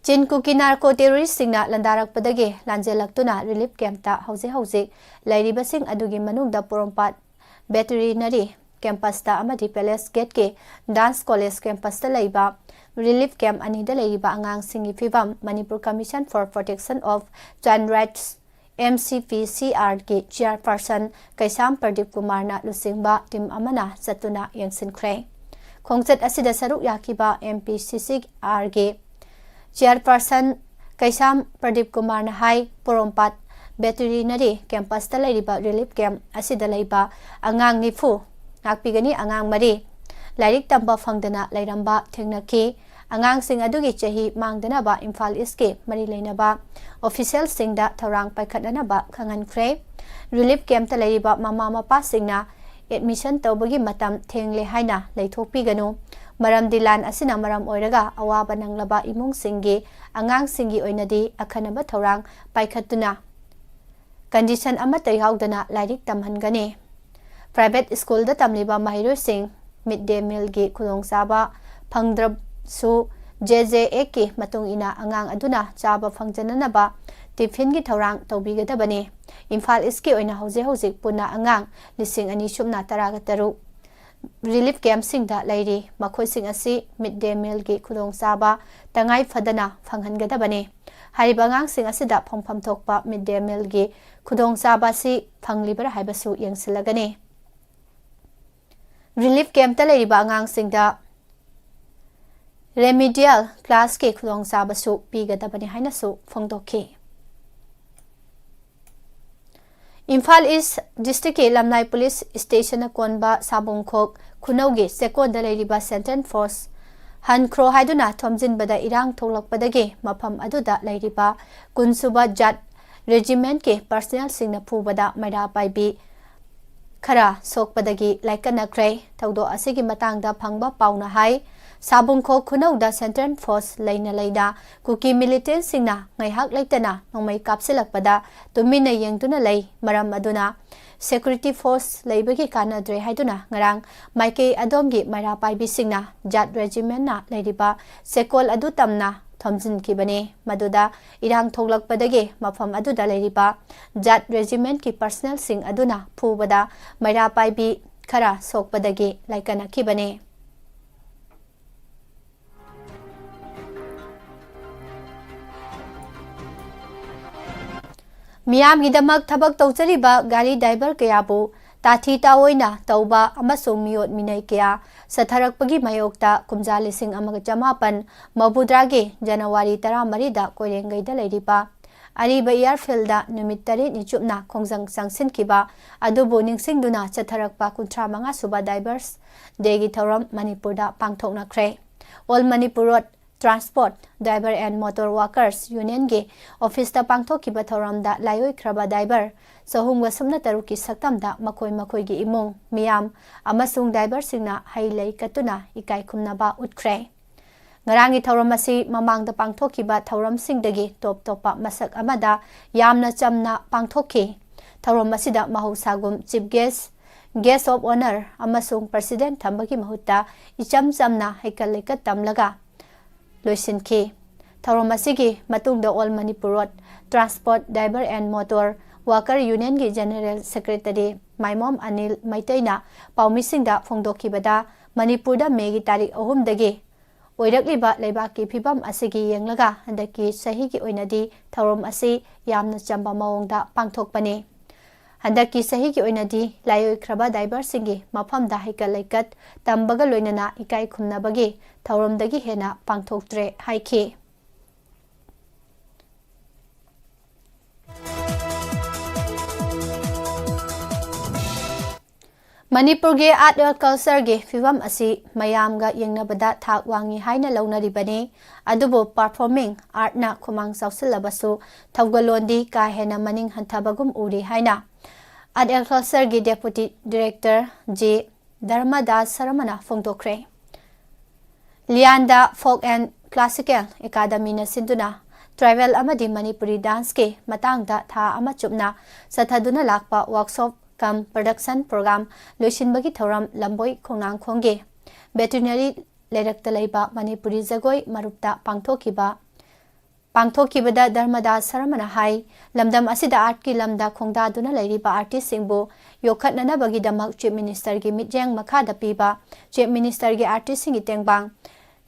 ꯆꯤꯟ ꯀꯨꯀꯤ narco terroristꯁꯤꯡꯅ ꯂꯥꯟꯗꯥꯔꯛꯄꯗꯒꯤ ꯂꯥꯟꯖꯦꯜꯂꯛꯇꯨꯅ relief campꯇ ꯍꯧꯖꯤꯛ ꯍꯧꯖꯤꯛ ꯂꯩꯔꯤꯕꯁꯤꯡ ꯑꯗꯨꯒꯤ ꯃꯅꯨꯡꯗ ꯄꯣꯔꯣꯝꯄꯥꯠ Veterinary campusꯇ ꯑꯃꯗꯤ Palace Gateꯀꯤ Dance College campusꯇ ꯂꯩꯕ relief camp ꯑꯅꯤꯗ ꯂꯩꯔꯤꯕ ꯑꯉꯥꯡꯁꯤꯡꯒꯤ ꯐꯤꯚꯝ Manipur Commission for Protection of Child Rights, MCPCRꯒꯤ chairperson ꯀꯩꯁꯥꯝ ꯄ꯭ꯔꯗꯤꯞ ꯀꯨꯃꯥꯔꯅ ꯂꯨꯆꯤꯡꯕ team ꯑꯃꯅ ꯆꯠꯇꯨꯅ ꯌꯦꯡꯁꯤꯟꯈ꯭ꯔꯦ꯫ ꯈꯣꯡꯆꯠ ꯑꯁꯤꯗ ꯁꯔꯨꯛ ꯌꯥꯈꯤꯕ MPCCRꯒꯤ chairperson ꯀꯩꯁꯥꯝ ꯄ꯭ꯔꯗꯤꯞ ꯀꯨꯃꯥꯔꯅ ꯍꯥꯏ, ꯄꯣꯔꯣꯝꯄꯥꯠ ꯚꯦꯇꯦꯔꯤꯅꯔꯤ ꯀꯦꯝꯄꯁꯇ ꯂꯩꯔꯤꯕ ꯔꯤꯂꯤꯐ ꯀꯦꯝꯞ ꯑꯁꯤꯗ ꯂꯩꯕ ꯑꯉꯥꯡ ꯅꯤꯐꯨ, ꯉꯥꯛꯄꯤꯒꯅꯤ, ꯑꯉꯥꯡ ꯃꯔꯤ, ꯂꯥꯏꯔꯤꯛ ꯇꯝꯕ ꯐꯪꯗꯅ ꯂꯩꯔꯝꯕ ꯊꯦꯡꯅꯈꯤ꯫ ꯑꯉꯥꯡꯁꯤꯡ ꯑꯗꯨꯒꯤ ꯆꯍꯤ ꯃꯥꯡꯗꯅꯕ ꯏꯝꯐꯥꯜ ꯏꯁꯀꯤ ꯃꯔꯤ ꯂꯩꯅꯕ ꯑꯣꯐꯤꯁꯤꯌꯦꯜꯁꯤꯡꯗ ꯊꯧꯔꯥꯡ ꯄꯥꯏꯈꯠꯅꯅꯕ ꯈꯪꯍꯟꯈ꯭ꯔꯦ꯫ ꯔꯤꯂꯤꯐ ꯀꯦꯝꯞꯇ ꯂꯩꯔꯤꯕ ꯃꯃꯥ ꯃꯄꯥꯁꯤꯡꯅ ꯑꯦꯗꯃꯤꯁꯟ ꯇꯧꯕꯒꯤ ꯃꯇꯝ ꯊꯦꯡꯂꯦ ꯍꯥꯏꯅ ꯂꯩꯊꯣꯛꯄꯤꯒꯅꯨ꯫ ꯃꯔꯝꯗꯤ ꯂꯥꯟ ꯑꯁꯤꯅ ꯃꯔꯝ ꯑꯣꯏꯔꯒ ꯑꯋꯥꯕ ꯅꯪꯂꯕ ꯏꯃꯨꯡꯁꯤꯡꯒꯤ ꯑꯉꯥꯡꯁꯤꯡꯒꯤ ꯑꯣꯏꯅꯗꯤ ꯑꯈꯟꯅꯕ ꯊꯧꯔꯥꯡ ꯄꯥꯏꯈꯠꯇꯨꯅ ꯀꯟꯗꯤꯁꯟ ꯑꯃꯠꯇ ꯌꯥꯎꯗꯅ ꯂꯥꯏꯔꯤꯛ ꯇꯝꯍꯟꯒꯅꯤ꯫ ꯄ꯭ꯔꯥꯏꯚꯦꯠ ꯁ꯭ꯀꯨꯜꯗ ꯇꯝꯂꯤꯕ ꯃꯍꯩꯔꯣꯏꯁꯤꯡ ꯃꯤꯗ ꯗꯦ ꯃꯤꯜꯒꯤ ꯈꯨꯗꯣꯡꯆꯥꯕ ꯐꯪꯗ꯭ꯔꯕꯁꯨ, ꯖꯦ ꯖꯦ ꯑꯦꯛꯀꯤ ꯃꯇꯨꯡ ꯏꯟꯅ ꯑꯉꯥꯡ ꯑꯗꯨꯅ ꯆꯥꯕ ꯐꯪꯖꯅꯅꯕ ꯇꯤꯐꯤꯟꯒꯤ ꯊꯧꯔꯥꯡ ꯇꯧꯕꯤꯒꯗꯕꯅꯤ꯫ ꯏꯝꯐꯥꯜ ꯏꯁꯀꯤ ꯑꯣꯏꯅ ꯍꯧꯖꯤꯛ ꯍꯧꯖꯤꯛ ꯄꯨꯟꯅ ꯑꯉꯥꯡ ꯂꯤꯁꯤꯡ ꯑꯅꯤ ꯁꯨꯞꯅ ꯇꯔꯥꯒ ꯇꯔꯨꯛ ꯔꯤꯂꯤꯐ ꯀꯦꯝꯞꯁꯤꯡꯗ ꯂꯩꯔꯤ꯫ ꯃꯈꯣꯏꯁꯤꯡ ꯑꯁꯤ ꯃꯤꯗ ꯗꯦ ꯃꯤꯜꯒꯤ ꯈꯨꯗꯣꯡꯆꯥꯕ ꯇꯉꯥꯏ ꯐꯗꯅ ꯐꯪꯍꯟꯒꯗꯕꯅꯤ꯫ ꯍꯥꯏꯔꯤꯕ ꯑꯉꯥꯡꯁꯤꯡ ꯑꯁꯤꯗ ꯐꯪꯐꯝ ꯊꯣꯛꯄ ꯃꯤꯗ ꯗꯦ ꯃꯤꯜꯒꯤ ꯈꯨꯗꯣꯡꯆꯥꯕ ꯑꯁꯤ ꯐꯪꯂꯤꯕ꯭ꯔꯥ ꯍꯥꯏꯕꯁꯨ ꯌꯦꯡꯁꯤꯜꯂꯒꯅꯤ꯫ ꯔꯤꯂꯤꯐ ꯀꯦꯝꯞꯇ ꯂꯩꯔꯤꯕ ꯑꯉꯥꯡꯁꯤꯡꯗ ꯔꯦꯃꯤꯗꯤꯌꯦꯜ ꯀ꯭ꯂꯥꯁꯀꯤ ꯈꯨꯗꯣꯡꯆꯥꯕꯁꯨ ꯄꯤꯒꯗꯕꯅꯤ ꯍꯥꯏꯅꯁꯨ ꯐꯣꯡꯗꯣꯛꯈꯤ꯫ ꯏꯝꯐꯥꯜ ꯏꯁ ꯗꯤꯁꯇ꯭ꯔꯤꯛꯀꯤ ꯂꯝꯂꯥꯏ ꯄꯨꯂꯤꯁ ꯁ꯭ꯇꯦꯁꯟꯅ ꯀꯣꯟꯕ ꯁꯥꯕꯨꯡꯈꯣꯛ ꯈꯨꯅꯧꯒꯤ ꯆꯦꯛꯀꯣꯟꯗ ꯂꯩꯔꯤꯕ ꯁꯦꯟꯇ꯭ꯔꯦꯜ ꯐꯣꯔꯁ ꯍꯟꯈ꯭ꯔꯣ ꯍꯥꯏꯗꯨꯅ ꯊꯣꯝꯖꯤꯟꯕꯗ ꯏꯔꯥꯡ ꯊꯣꯛꯂꯛꯄꯗꯒꯤ ꯃꯐꯝ ꯑꯗꯨꯗ ꯂꯩꯔꯤꯕ ꯀꯨꯟꯁꯨꯕ ꯖꯥꯠ ꯔꯦꯖꯤꯃꯦꯟꯠꯀꯤ ꯄꯔꯁꯅꯦꯜꯁꯤꯡꯅ ꯐꯨꯕꯗ ꯃꯩꯔꯥ ꯄꯥꯏꯕꯤ ꯈꯔ ꯁꯣꯛꯄꯗꯒꯤ ꯂꯥꯏꯀꯠꯅꯈ꯭ꯔꯦ꯫ ꯊꯧꯗꯣꯛ ꯑꯁꯤꯒꯤ ꯃꯇꯥꯡꯗ ꯐꯪꯕ ꯄꯥꯎꯅ ꯍꯥꯏ, ꯁꯥꯕꯨꯡꯈꯣꯛ ꯈꯨꯅꯧꯗ ꯁꯦꯟꯇ꯭ꯔꯦꯜ ꯐꯣꯔꯁ ꯂꯩꯅ ꯂꯩꯅ ꯀꯨꯀꯤ ꯃꯤꯂꯤꯇꯦꯟꯠꯁꯤꯡꯅ ꯉꯥꯏꯍꯥꯛ ꯂꯩꯇꯅ ꯅꯣꯡꯃꯩ ꯀꯥꯞꯁꯤꯜꯂꯛꯄꯗ ꯇꯨꯃꯤꯟꯅ ꯌꯦꯡꯗꯨꯅ ꯂꯩ꯫ ꯃꯔꯝ ꯑꯗꯨꯅ ꯁꯦꯀ꯭ꯌꯨꯔꯤꯇꯤ ꯐꯣꯔꯁ ꯂꯩꯕꯒꯤ ꯀꯥꯟꯅꯗ꯭ꯔꯦ ꯍꯥꯏꯗꯨꯅ ꯉꯔꯥꯡ ꯃꯥꯏꯀꯩ ꯑꯗꯣꯝꯒꯤ ꯃꯩꯔꯥ ꯄꯥꯏꯕꯤꯁꯤꯡꯅ ꯖꯥꯠ ꯔꯦꯖꯤꯃꯦꯟꯠꯅ ꯂꯩꯔꯤꯕ ꯆꯦꯀꯣꯜ ꯑꯗꯨ ꯇꯝꯅ ꯊꯣꯝꯖꯤꯟꯈꯤꯕꯅꯤ꯫ ꯃꯗꯨꯗ ꯏꯔꯥꯡ ꯊꯣꯛꯂꯛꯄꯗꯒꯤ ꯃꯐꯝ ꯑꯗꯨꯗ ꯂꯩꯔꯤꯕ ꯖꯥꯠ ꯔꯦꯖꯤꯃꯦꯟꯠꯀꯤ ꯄꯔꯁꯅꯦꯜꯁꯤꯡ ꯑꯗꯨꯅ ꯐꯨꯕꯗ ꯃꯩꯔꯥ ꯄꯥꯏꯕꯤ ꯈꯔ ꯁꯣꯛꯄꯗꯒꯤ ꯂꯥꯏꯀꯠꯅꯈꯤꯕꯅꯤ꯫ ꯃꯤꯌꯥꯝꯒꯤꯗꯃꯛ ꯊꯕꯛ ꯇꯧꯖꯔꯤꯕ ꯒꯥꯔꯤ ꯗ꯭ꯔꯥꯏꯚꯔ ꯀꯌꯥꯕꯨ ꯇꯥꯊꯤ ꯇꯥꯑꯣꯏꯅ ꯇꯧꯕ ꯑꯃꯁꯨꯡ ꯃꯤꯑꯣꯠ ꯃꯤꯅꯩ ꯀꯌꯥ ꯆꯠꯊꯔꯛꯄꯒꯤ ꯃꯥꯌꯣꯛꯇ ꯀꯨꯝꯖꯥ ꯂꯤꯁꯤꯡ ꯑꯃꯒ ꯆꯃꯥꯄꯟ ꯃꯧꯗ꯭ꯔꯥꯒꯤ ꯖꯅꯋꯥꯔꯤ ꯇꯔꯥꯃꯔꯤꯗ ꯀꯣꯏꯔꯦꯡꯒꯩꯗ ꯂꯩꯔꯤꯕ ꯑꯔꯤꯕ ꯏꯌꯥꯔꯐꯤꯜꯗ ꯅꯨꯃꯤꯠ ꯇꯔꯦꯠꯅꯤ ꯆꯨꯞꯅ ꯈꯣꯡꯖꯪ ꯆꯪꯁꯤꯟꯈꯤꯕ ꯑꯗꯨꯕꯨ ꯅꯤꯡꯁꯤꯡꯗꯨꯅ ꯆꯠꯊꯔꯛꯄ ꯀꯨꯟꯊ꯭ꯔꯥ ꯃꯉꯥ ꯁꯨꯕ ꯗꯥꯏꯚꯔꯁ ꯗꯦꯒꯤ ꯊꯧꯔꯝ ꯃꯅꯤꯄꯨꯔꯗ ꯄꯥꯡꯊꯣꯛꯅꯈ꯭ꯔꯦ꯫ All Manipur Road Transport Driver and Motor Workers Unionꯒꯤ ꯑꯣꯐꯤꯁꯇ ꯄꯥꯡꯊꯣꯛꯈꯤꯕ ꯊꯧꯔꯝꯗ ꯂꯥꯏꯑꯣꯏꯈ꯭ꯔꯕ ꯗꯥꯏꯚꯔ ꯆꯍꯨꯝꯒ ꯁꯨꯞꯅ ꯇꯔꯨꯛꯀꯤ ꯁꯛꯇꯝꯗ ꯃꯈꯣꯏ ꯃꯈꯣꯏꯒꯤ ꯏꯃꯨꯡ ꯃꯤꯌꯥꯝ ꯑꯃꯁꯨꯡ ꯗꯥꯏꯚꯔꯁꯤꯡꯅ ꯍꯩ ꯂꯩ ꯀꯠꯇꯨꯅ ꯏꯀꯥꯏ ꯈꯨꯝꯅꯕ ꯎꯠꯈ꯭ꯔꯦ꯫ ꯉꯔꯥꯡꯒꯤ ꯊꯧꯔꯝ ꯑꯁꯤ ꯃꯃꯥꯡꯗ ꯄꯥꯡꯊꯣꯛꯈꯤꯕ ꯊꯧꯔꯝꯁꯤꯡꯗꯒꯤ ꯇꯣꯞ ꯇꯣꯞꯄ ꯃꯁꯛ ꯑꯃꯗ ꯌꯥꯝꯅ ꯆꯝꯅ ꯄꯥꯡꯊꯣꯛꯈꯤ꯫ ꯊꯧꯔꯝ ꯑꯁꯤꯗ ꯃꯍꯧꯁꯥꯒꯨꯝ Chief Guest, Guest of Honour ꯑꯃꯁꯨꯡ President ꯊꯝꯕꯒꯤ ꯃꯍꯨꯠꯇ ꯏꯆꯝ ꯆꯝꯅ ꯍꯩꯀꯠ ꯂꯩꯀꯠ ꯇꯝꯂꯒ ꯂꯣꯏꯁꯤꯟꯈꯤ꯫ ꯊꯧꯔꯝ ꯑꯁꯤꯒꯤ ꯃꯇꯨꯡꯗ All Manipur Road Transport Driver and Motor Worker Unionꯒꯤ General Secretary ꯃꯥꯏꯃꯣꯝ Anil ꯃꯩꯇꯩꯅ ꯄꯥꯎꯃꯤꯁꯤꯡꯗ ꯐꯣꯡꯗꯣꯛꯈꯤꯕꯗ, ꯃꯅꯤꯄꯨꯔꯗ ꯃꯦꯒꯤ ꯇꯥꯔꯤꯛ ꯑꯍꯨꯝꯗꯒꯤ ꯑꯣꯏꯔꯛꯂꯤꯕ ꯂꯩꯕꯥꯛꯀꯤ ꯐꯤꯕꯝ ꯑꯁꯤꯒꯤ ꯌꯦꯡꯂꯒ ꯍꯟꯗꯛꯀꯤ ꯆꯍꯤꯒꯤ ꯑꯣꯏꯅꯗꯤ ꯊꯧꯔꯝ ꯑꯁꯤ ꯌꯥꯝꯅ ꯆꯝꯕ ꯃꯑꯣꯡꯗ ꯄꯥꯡꯊꯣꯛꯄꯅꯤ꯫ ꯍꯟꯗꯛꯀꯤ ꯆꯍꯤꯒꯤ ꯑꯣꯏꯅꯗꯤ ꯂꯥꯏꯑꯣꯏꯈ꯭ꯔꯕ ꯗꯥꯏꯚꯔꯁꯤꯡꯒꯤ ꯃꯐꯝꯗ ꯍꯩꯀꯠ ꯂꯩꯀꯠ ꯇꯝꯕꯒ ꯂꯣꯏꯅꯅ ꯏꯀꯥꯏ ꯈꯨꯝꯅꯕꯒꯤ ꯊꯧꯔꯝꯗꯒꯤ ꯍꯦꯟꯅ ꯄꯥꯡꯊꯣꯛꯇ꯭ꯔꯦ ꯍꯥꯏꯈꯤ꯫ ꯃꯅꯤꯄꯨꯔꯒꯤ Art and Cultureꯒꯤ ꯐꯤꯕꯝ ꯑꯁꯤ ꯃꯌꯥꯝꯒ ꯌꯦꯡꯅꯕꯗ ꯊꯥꯛ ꯋꯥꯡꯉꯤ ꯍꯥꯏꯅ ꯂꯧꯅꯔꯤꯕꯅꯤ꯫ ꯑꯗꯨꯕꯨ Performing Artꯅ ꯈꯨꯃꯥꯡ ꯆꯥꯎꯁꯤꯜꯂꯕꯁꯨ ꯊꯧꯒꯜꯂꯣꯟꯗꯤ ꯀꯥ ꯍꯦꯟꯅ ꯃꯅꯤꯡ ꯍꯟꯊꯕꯒꯨꯝ ꯎꯔꯤ ꯍꯥꯏꯅ Art and Cultureꯒꯤ Deputy Director ꯖꯦ ꯙꯔꯃꯗꯥꯁ ꯁꯔꯃꯅ ꯐꯣꯡꯗꯣꯛꯈ꯭ꯔꯦ꯫ ꯂꯤꯌꯥꯟꯗ Folk and Classical Academyꯅ ꯁꯤꯟꯗꯨꯅ Tribal ꯑꯃꯗꯤ Manipuri Danceꯀꯤ ꯃꯇꯥꯡꯗ ꯊꯥ ꯑꯃ ꯆꯨꯞꯅ ꯆꯠꯊꯗꯨꯅ ꯂꯥꯛꯄ workshop cum production program ꯂꯣꯏꯁꯤꯟꯕꯒꯤ ꯊꯧꯔꯝ ꯂꯝꯕꯣꯏ ꯈꯣꯡꯅꯥꯡꯈꯣꯡꯒꯤ Veterinary ꯂꯩꯔꯛꯇ ꯂꯩꯕ ꯃꯅꯤꯄꯨꯔꯤ ꯖꯒꯣꯏ ꯃꯔꯨꯞꯇ ꯄꯥꯡꯊꯣꯛꯈꯤꯕ ꯄꯥꯡꯊꯣꯛꯈꯤꯕꯗ ꯙꯔꯃꯗꯥꯁ ꯁꯔꯃꯅ ꯍꯥꯏ, ꯂꯝꯗꯝ ꯑꯁꯤꯗ artꯀꯤ ꯂꯝꯗ ꯈꯣꯡꯗꯥꯗꯨꯅ ꯂꯩꯔꯤꯕ artistꯁꯤꯡꯕꯨ ꯌꯣꯛꯈꯠꯅꯅꯕꯒꯤꯗꯃꯛ Chief Ministerꯒꯤ ꯃꯤꯠꯌꯦꯡ ꯃꯈꯥꯗ ꯄꯤꯕ Chief Ministerꯒꯤ artistꯁꯤꯡꯒꯤ ꯇꯦꯡꯕꯥꯡ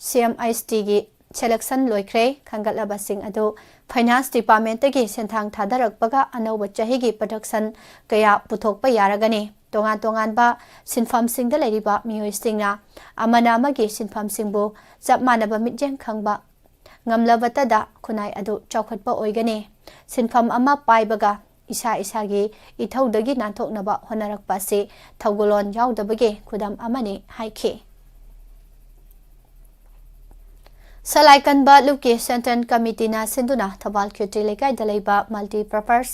CMHTꯒꯤ selection ꯂꯣꯏꯈ꯭ꯔꯦ꯫ ꯈꯟꯒꯠꯂꯕꯁꯤꯡ ꯑꯗꯨ Finance Departmentꯇꯒꯤ ꯁꯦꯟꯊꯥꯡ ꯊꯥꯗꯔꯛꯄꯒ ꯑꯅꯧꯕ ꯆꯍꯤꯒꯤ production ꯀꯌꯥ ꯄꯨꯊꯣꯛꯄ ꯌꯥꯔꯒꯅꯤ꯫ ꯇꯣꯉꯥꯟ ꯇꯣꯉꯥꯟꯕ ꯁꯤꯟꯐꯝꯁꯤꯡꯗ ꯂꯩꯔꯤꯕ ꯃꯤꯑꯣꯏꯁꯤꯡꯅ ꯑꯃꯅ ꯑꯃꯒꯤ ꯁꯤꯟꯐꯝꯁꯤꯡꯕꯨ ꯆꯞ ꯃꯥꯟꯅꯕ ꯃꯤꯠꯌꯦꯡ ꯈꯪꯕ ꯉꯝꯂꯕꯇꯗ ꯈꯨꯟꯅꯥꯏ ꯑꯗꯨ ꯆꯥꯎꯈꯠꯄ ꯑꯣꯏꯒꯅꯤ꯫ ꯁꯤꯟꯐꯝ ꯑꯃ ꯄꯥꯏꯕꯒ ꯏꯁꯥ ꯏꯁꯥꯒꯤ ꯏꯊꯧꯗꯒꯤ ꯅꯥꯟꯊꯣꯛꯅꯕ ꯍꯣꯠꯅꯔꯛꯄ ꯑꯁꯤ ꯊꯧꯒꯜꯂꯣꯟ ꯌꯥꯎꯗꯕꯒꯤ ꯈꯨꯗꯝ ꯑꯃꯅꯤ ꯍꯥꯏꯈꯤ꯫ ꯁꯂꯥꯏ ꯀꯟꯕ ꯂꯨꯞꯀꯤ ꯁꯦꯟꯇ꯭ꯔꯦꯜ ꯀꯃꯤꯇꯤꯅ ꯁꯤꯟꯗꯨꯅ ꯊꯧꯕꯥꯜ ꯈꯦꯇ꯭ꯔꯤ ꯂꯩꯀꯥꯏꯗ ꯂꯩꯕ multipurpose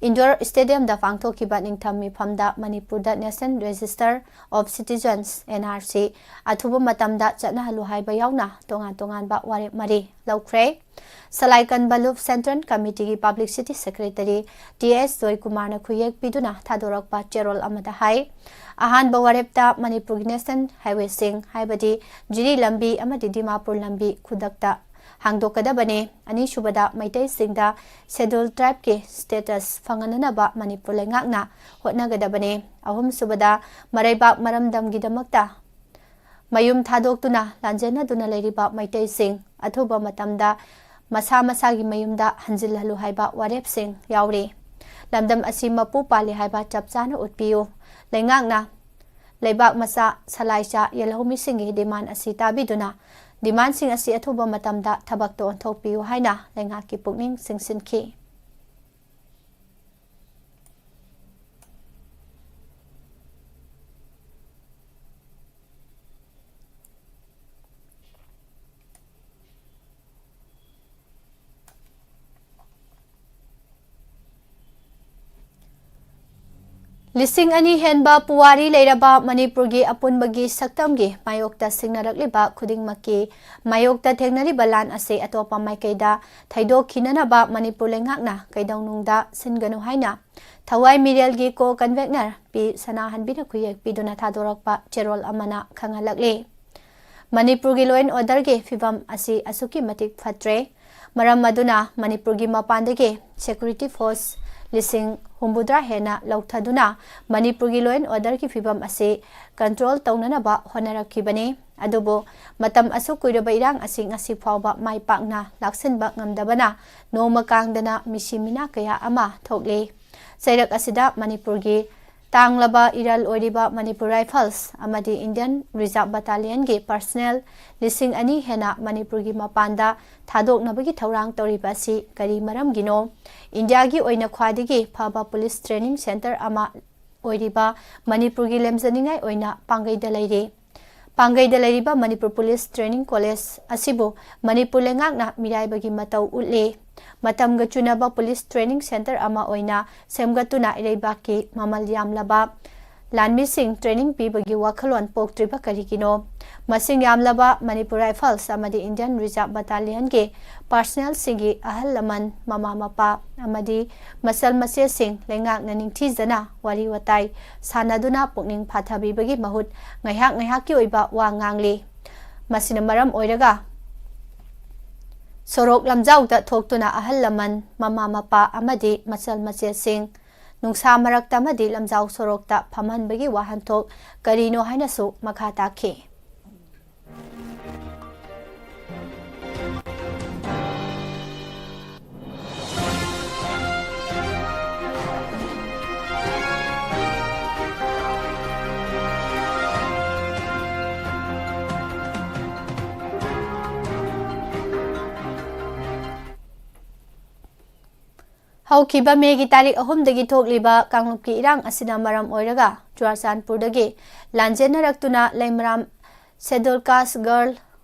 indoor stadiumꯗ ꯄꯥꯡꯊꯣꯛꯈꯤꯕ ꯅꯤꯡꯊꯝ ꯃꯤꯐꯝꯗ ꯃꯅꯤꯄꯨꯔꯗ National Register of Citizens, NRC, ꯑꯊꯨꯕ ꯃꯇꯝꯗ ꯆꯠꯅꯍꯜꯂꯨ ꯍꯥꯏꯕ ꯌꯥꯎꯅ ꯇꯣꯉꯥꯟ ꯇꯣꯉꯥꯟꯕ ꯋꯥꯔꯦꯞ ꯃꯔꯤ ꯂꯧꯈ꯭ꯔꯦ꯫ ꯁꯂꯥꯏ ꯀꯟꯕ ꯂꯨꯞ ꯁꯦꯟꯇ꯭ꯔꯦꯜ ꯀꯃꯤꯇꯤꯒꯤ ꯄꯕ꯭ꯂꯤꯁꯤꯇꯤ ꯁꯦꯀ꯭ꯔꯦꯇꯔꯤ ꯇꯤ ꯑꯦꯁ ꯖꯣꯏꯀꯨꯃꯥꯔꯅ ꯈꯨꯌꯦꯛ ꯄꯤꯗꯨꯅ ꯊꯥꯗꯣꯔꯛꯄ ꯆꯦꯔꯣꯜ ꯑꯃꯗ ꯍꯥꯏ, ꯑꯍꯥꯟꯕ ꯋꯥꯔꯦꯞꯇ ꯃꯅꯤꯄꯨꯔꯒꯤ ꯅꯦꯁꯅꯦꯜ ꯍꯥꯏꯋꯦꯁꯤꯡ, ꯍꯥꯏꯕꯗꯤ ꯖꯤꯔꯤ ꯂꯝꯕꯤ ꯑꯃꯗꯤ ꯗꯤꯃꯥꯄꯨꯔ ꯂꯝꯕꯤ ꯈꯨꯗꯛꯇ ꯍꯥꯡꯗꯣꯛꯀꯗꯕꯅꯤ꯫ ꯑꯅꯤꯁꯨꯕꯗ, ꯃꯩꯇꯩꯁꯤꯡꯗ ꯁꯦꯗ꯭ꯌꯨꯜ ꯇ꯭ꯔꯥꯏꯕꯀꯤ ꯁ꯭ꯇꯦꯇꯁ ꯐꯪꯍꯟꯅꯅꯕ ꯃꯅꯤꯄꯨꯔ ꯂꯩꯉꯥꯛꯅ ꯍꯣꯠꯅꯒꯗꯕꯅꯤ꯫ ꯑꯍꯨꯝꯁꯨꯕꯗ, ꯃꯔꯩꯕꯥꯛ ꯃꯔꯝꯗꯝꯒꯤꯗꯃꯛꯇ ꯃꯌꯨꯝ ꯊꯥꯗꯣꯛꯇꯨꯅ ꯂꯥꯟꯖꯦꯟꯅꯗꯨꯅ ꯂꯩꯔꯤꯕ ꯃꯩꯇꯩꯁꯤꯡ ꯑꯊꯨꯕ ꯃꯇꯝꯗ ꯃꯁꯥ ꯃꯁꯥꯒꯤ ꯃꯌꯨꯝꯗ ꯍꯟꯖꯤꯜꯍꯜꯂꯨ ꯍꯥꯏꯕ ꯋꯥꯔꯦꯞꯁꯤꯡ ꯌꯥꯎꯔꯤ꯫ ꯂꯝꯗꯝ ꯑꯁꯤ ꯃꯄꯨ ꯄꯥꯜꯂꯤ ꯍꯥꯏꯕ ꯆꯞ ꯆꯥꯅ ꯎꯠꯄꯤꯌꯨ꯫ ꯂꯩꯉꯥꯛꯅ ꯂꯩꯕꯥꯛ ꯃꯆꯥ ꯁꯂꯥꯏꯆꯥ ꯌꯦꯜꯍꯧꯃꯤꯁꯤꯡꯒꯤ ꯗꯤꯃꯥꯟ ꯑꯁꯤ ꯇꯥꯕꯤꯗꯨꯅ ꯗꯤꯃꯥꯟꯁꯤꯡ ꯑꯁꯤ ꯑꯊꯨꯕ ꯃꯇꯝꯗ ꯊꯕꯛꯇ ꯑꯣꯟꯊꯣꯛꯄꯤꯌꯨ ꯍꯥꯏꯅ ꯂꯩꯉꯥꯛꯀꯤ ꯄꯨꯛꯅꯤꯡ ꯆꯤꯡꯁꯤꯟꯈꯤ꯫ ꯂꯤꯁꯤꯡ ꯑꯅꯤ ꯍꯦꯟꯕ ꯄꯨꯋꯥꯔꯤ ꯂꯩꯔꯕ ꯃꯅꯤꯄꯨꯔꯒꯤ ꯑꯄꯨꯟꯕꯒꯤ ꯁꯛꯇꯝꯒꯤ ꯃꯥꯌꯣꯛꯇ ꯁꯤꯡꯅꯔꯛꯂꯤꯕ ꯈꯨꯗꯤꯡꯃꯛꯀꯤ ꯃꯥꯌꯣꯛꯇ ꯊꯦꯡꯅꯔꯤꯕ ꯂꯥꯟ ꯑꯁꯤ ꯑꯇꯣꯞꯄ ꯃꯥꯏꯀꯩꯗ ꯊꯩꯗꯣꯛꯈꯤꯅꯅꯕ ꯃꯅꯤꯄꯨꯔ ꯂꯩꯉꯥꯛꯅ ꯀꯩꯗꯧꯅꯨꯡꯗ ꯁꯤꯟꯒꯅꯨ ꯍꯥꯏꯅ ꯊꯋꯥꯏ ꯃꯤꯔꯦꯜꯒꯤ co-convenor ꯄꯤ ꯁꯅꯥꯍꯟꯕꯤꯅ ꯈꯨꯌꯦꯛ ꯄꯤꯗꯨꯅ ꯊꯥꯗꯣꯔꯛꯄ ꯆꯦꯔꯣꯜ ꯑꯃꯅ ꯈꯪꯍꯜꯂꯛꯂꯤ꯫ ꯃꯅꯤꯄꯨꯔꯒꯤ law and orderꯒꯤ ꯐꯤꯕꯝ ꯑꯁꯤ ꯑꯁꯨꯛꯀꯤ ꯃꯇꯤꯛ ꯐꯠꯇ꯭ꯔꯦ꯫ ꯃꯔꯝ ꯑꯗꯨꯅ ꯃꯅꯤꯄꯨꯔꯒꯤ ꯃꯄꯥꯟꯗꯒꯤ security force ꯂꯤꯁꯤꯡ ꯍꯨꯝꯐꯨꯇꯔꯥ ꯍꯦꯟꯅ ꯂꯧꯊꯗꯨꯅ ꯃꯅꯤꯄꯨꯔꯒꯤ law and orderꯒꯤ ꯐꯤꯕꯝ ꯑꯁꯤ control ꯇꯧꯅꯅꯕ ꯍꯣꯠꯅꯔꯛꯈꯤꯕꯅꯤ꯫ ꯑꯗꯨꯕꯨ ꯃꯇꯝ ꯑꯁꯨꯛ ꯀꯨꯏꯔꯕ ꯏꯔꯥꯡ ꯑꯁꯤ ꯉꯁꯤ ꯐꯥꯎꯕ ꯃꯥꯏ ꯄꯥꯛꯅ ꯂꯥꯛꯁꯤꯟꯕ ꯉꯝꯗꯕꯅ ꯅꯣꯡꯃ ꯀꯥꯡꯗꯅ ꯃꯤꯁꯤ ꯃꯤꯅꯥ ꯀꯌꯥ ꯑꯃ ꯊꯣꯛꯂꯤ꯫ ꯆꯩꯔꯛ ꯑꯁꯤꯗ ꯃꯅꯤꯄꯨꯔꯒꯤ ꯇꯥꯡꯂꯕ ꯏꯔꯜ ꯑꯣꯏꯔꯤꯕ ꯃꯅꯤꯄꯨꯔ ꯔꯥꯏꯐꯜꯁ ꯑꯃꯗꯤ ꯏꯟꯗꯤꯌꯟ ꯔꯤꯖꯥꯔꯚ ꯕꯇꯥꯂꯤꯌꯟꯒꯤ ꯄꯔꯁꯅꯦꯜ ꯂꯤꯁꯤꯡ ꯑꯅꯤ ꯍꯦꯟꯅ ꯃꯅꯤꯄꯨꯔꯒꯤ ꯃꯄꯥꯟꯗ ꯊꯥꯗꯣꯛꯅꯕꯒꯤ ꯊꯧꯔꯥꯡ ꯇꯧꯔꯤꯕ ꯑꯁꯤ ꯀꯔꯤ ꯃꯔꯝꯒꯤꯅꯣ? ꯏꯟꯗꯤꯌꯥꯒꯤ ꯑꯣꯏꯅ ꯈ꯭ꯋꯥꯏꯗꯒꯤ ꯐꯕ ꯄꯨꯂꯤꯁ ꯇ꯭ꯔꯦꯅꯤꯡ ꯁꯦꯟꯇꯔ ꯑꯃ ꯑꯣꯏꯔꯤꯕ ꯃꯅꯤꯄꯨꯔꯒꯤ ꯂꯦꯝꯖꯅꯤꯡꯉꯥꯏ ꯑꯣꯏꯅ ꯄꯥꯡꯒꯩꯗ ꯂꯩꯔꯤ꯫ ꯄꯥꯡꯒꯩꯗ ꯂꯩꯔꯤꯕ ꯃꯅꯤꯄꯨꯔ ꯄꯨꯂꯤꯁ ꯇ꯭ꯔꯦꯅꯤꯡ ꯀꯣꯂꯦꯖ ꯑꯁꯤꯕꯨ ꯃꯅꯤꯄꯨꯔ ꯂꯩꯉꯥꯛꯅ ꯃꯤꯔꯥꯏꯕꯒꯤ ꯃꯇꯧ ꯎꯠꯂꯤ꯫ ꯃꯇꯝꯒ ꯆꯨꯅꯕ ꯄꯨꯂꯤꯁ ꯇ꯭ꯔꯦꯅꯤꯡ ꯁꯦꯟꯇꯔ ꯑꯃ ꯑꯣꯏꯅ ꯁꯦꯝꯒꯠꯇꯨꯅ ꯏꯔꯩꯕꯥꯛꯀꯤ ꯃꯃꯜ ꯌꯥꯝꯂꯕ ꯂꯥꯟꯃꯤꯁꯤꯡ ꯇ꯭ꯔꯦꯅꯤꯡ ꯄꯤꯕꯒꯤ ꯋꯥꯈꯜꯂꯣꯟ ꯄꯣꯛꯇ꯭ꯔꯤꯕ ꯀꯔꯤꯒꯤꯅꯣ? ꯃꯁꯤꯡ ꯌꯥꯝꯂꯕ ꯃꯅꯤꯄꯨꯔ ꯔꯥꯏꯐꯜꯁ ꯑꯃꯗꯤ ꯏꯟꯗꯤꯌꯟ ꯔꯤꯖꯥꯔꯚ ꯕꯇꯥꯂꯤꯌꯟꯒꯤ ꯄꯥꯔꯁꯅꯦꯜꯁꯤꯡꯒꯤ ꯑꯍꯜ ꯂꯃꯟ, ꯃꯃꯥ ꯃꯄꯥ ꯑꯃꯗꯤ ꯃꯆꯜ ꯃꯆꯦꯁꯤꯡ ꯂꯩꯉꯥꯛꯅ ꯅꯤꯡꯊꯤꯖꯅ ꯋꯥꯔꯤ ꯋꯥꯇꯥꯏ ꯁꯥꯟꯅꯗꯨꯅ ꯄꯨꯛꯅꯤꯡ ꯐꯥꯊꯕꯤꯕꯒꯤ ꯃꯍꯨꯠ ꯉꯥꯏꯍꯥꯛ ꯉꯥꯏꯍꯥꯛꯀꯤ ꯑꯣꯏꯕ ꯋꯥ ꯉꯥꯡꯂꯤ꯫ ꯃꯁꯤꯅ ꯃꯔꯝ ꯑꯣꯏꯔꯒ ꯁꯣꯔꯣꯛ ꯂꯝꯖꯥꯎꯗ ꯊꯣꯛꯇꯨꯅ ꯑꯍꯜ ꯂꯃꯟ, ꯃꯃꯥ ꯃꯄꯥ ꯑꯃꯗꯤ ꯃꯆꯜ ꯃꯆꯦꯁꯤꯡ ꯅꯨꯡꯁꯥ ꯃꯔꯛꯇ ꯑꯃꯗꯤ ꯂꯝꯖꯥꯎ ꯁꯣꯔꯣꯛꯇ ꯐꯝꯍꯟꯕꯒꯤ ꯋꯥꯍꯟꯊꯣꯛ ꯀꯔꯤꯅꯣ ꯍꯥꯏꯅꯁꯨ ꯃꯈꯥ ꯇꯥꯈꯤ꯫ ꯍꯧꯈꯤꯕ ꯃꯦꯒꯤ ꯇꯥꯔꯤꯛ ꯑꯍꯨꯝꯗꯒꯤ ꯊꯣꯛꯂꯤꯕ ꯀꯥꯡꯂꯨꯞꯀꯤ ꯏꯔꯥꯡ ꯑꯁꯤꯅ ꯃꯔꯝ ꯑꯣꯏꯔꯒ ꯆꯨꯔꯥꯆꯥꯟꯄꯨꯔꯗꯒꯤ ꯂꯥꯟꯖꯦꯟꯅꯔꯛꯇꯨꯅ ꯂꯩꯃꯔꯥꯝ ꯁꯦꯗꯨꯜ ꯀꯥꯁ ꯒꯔꯜ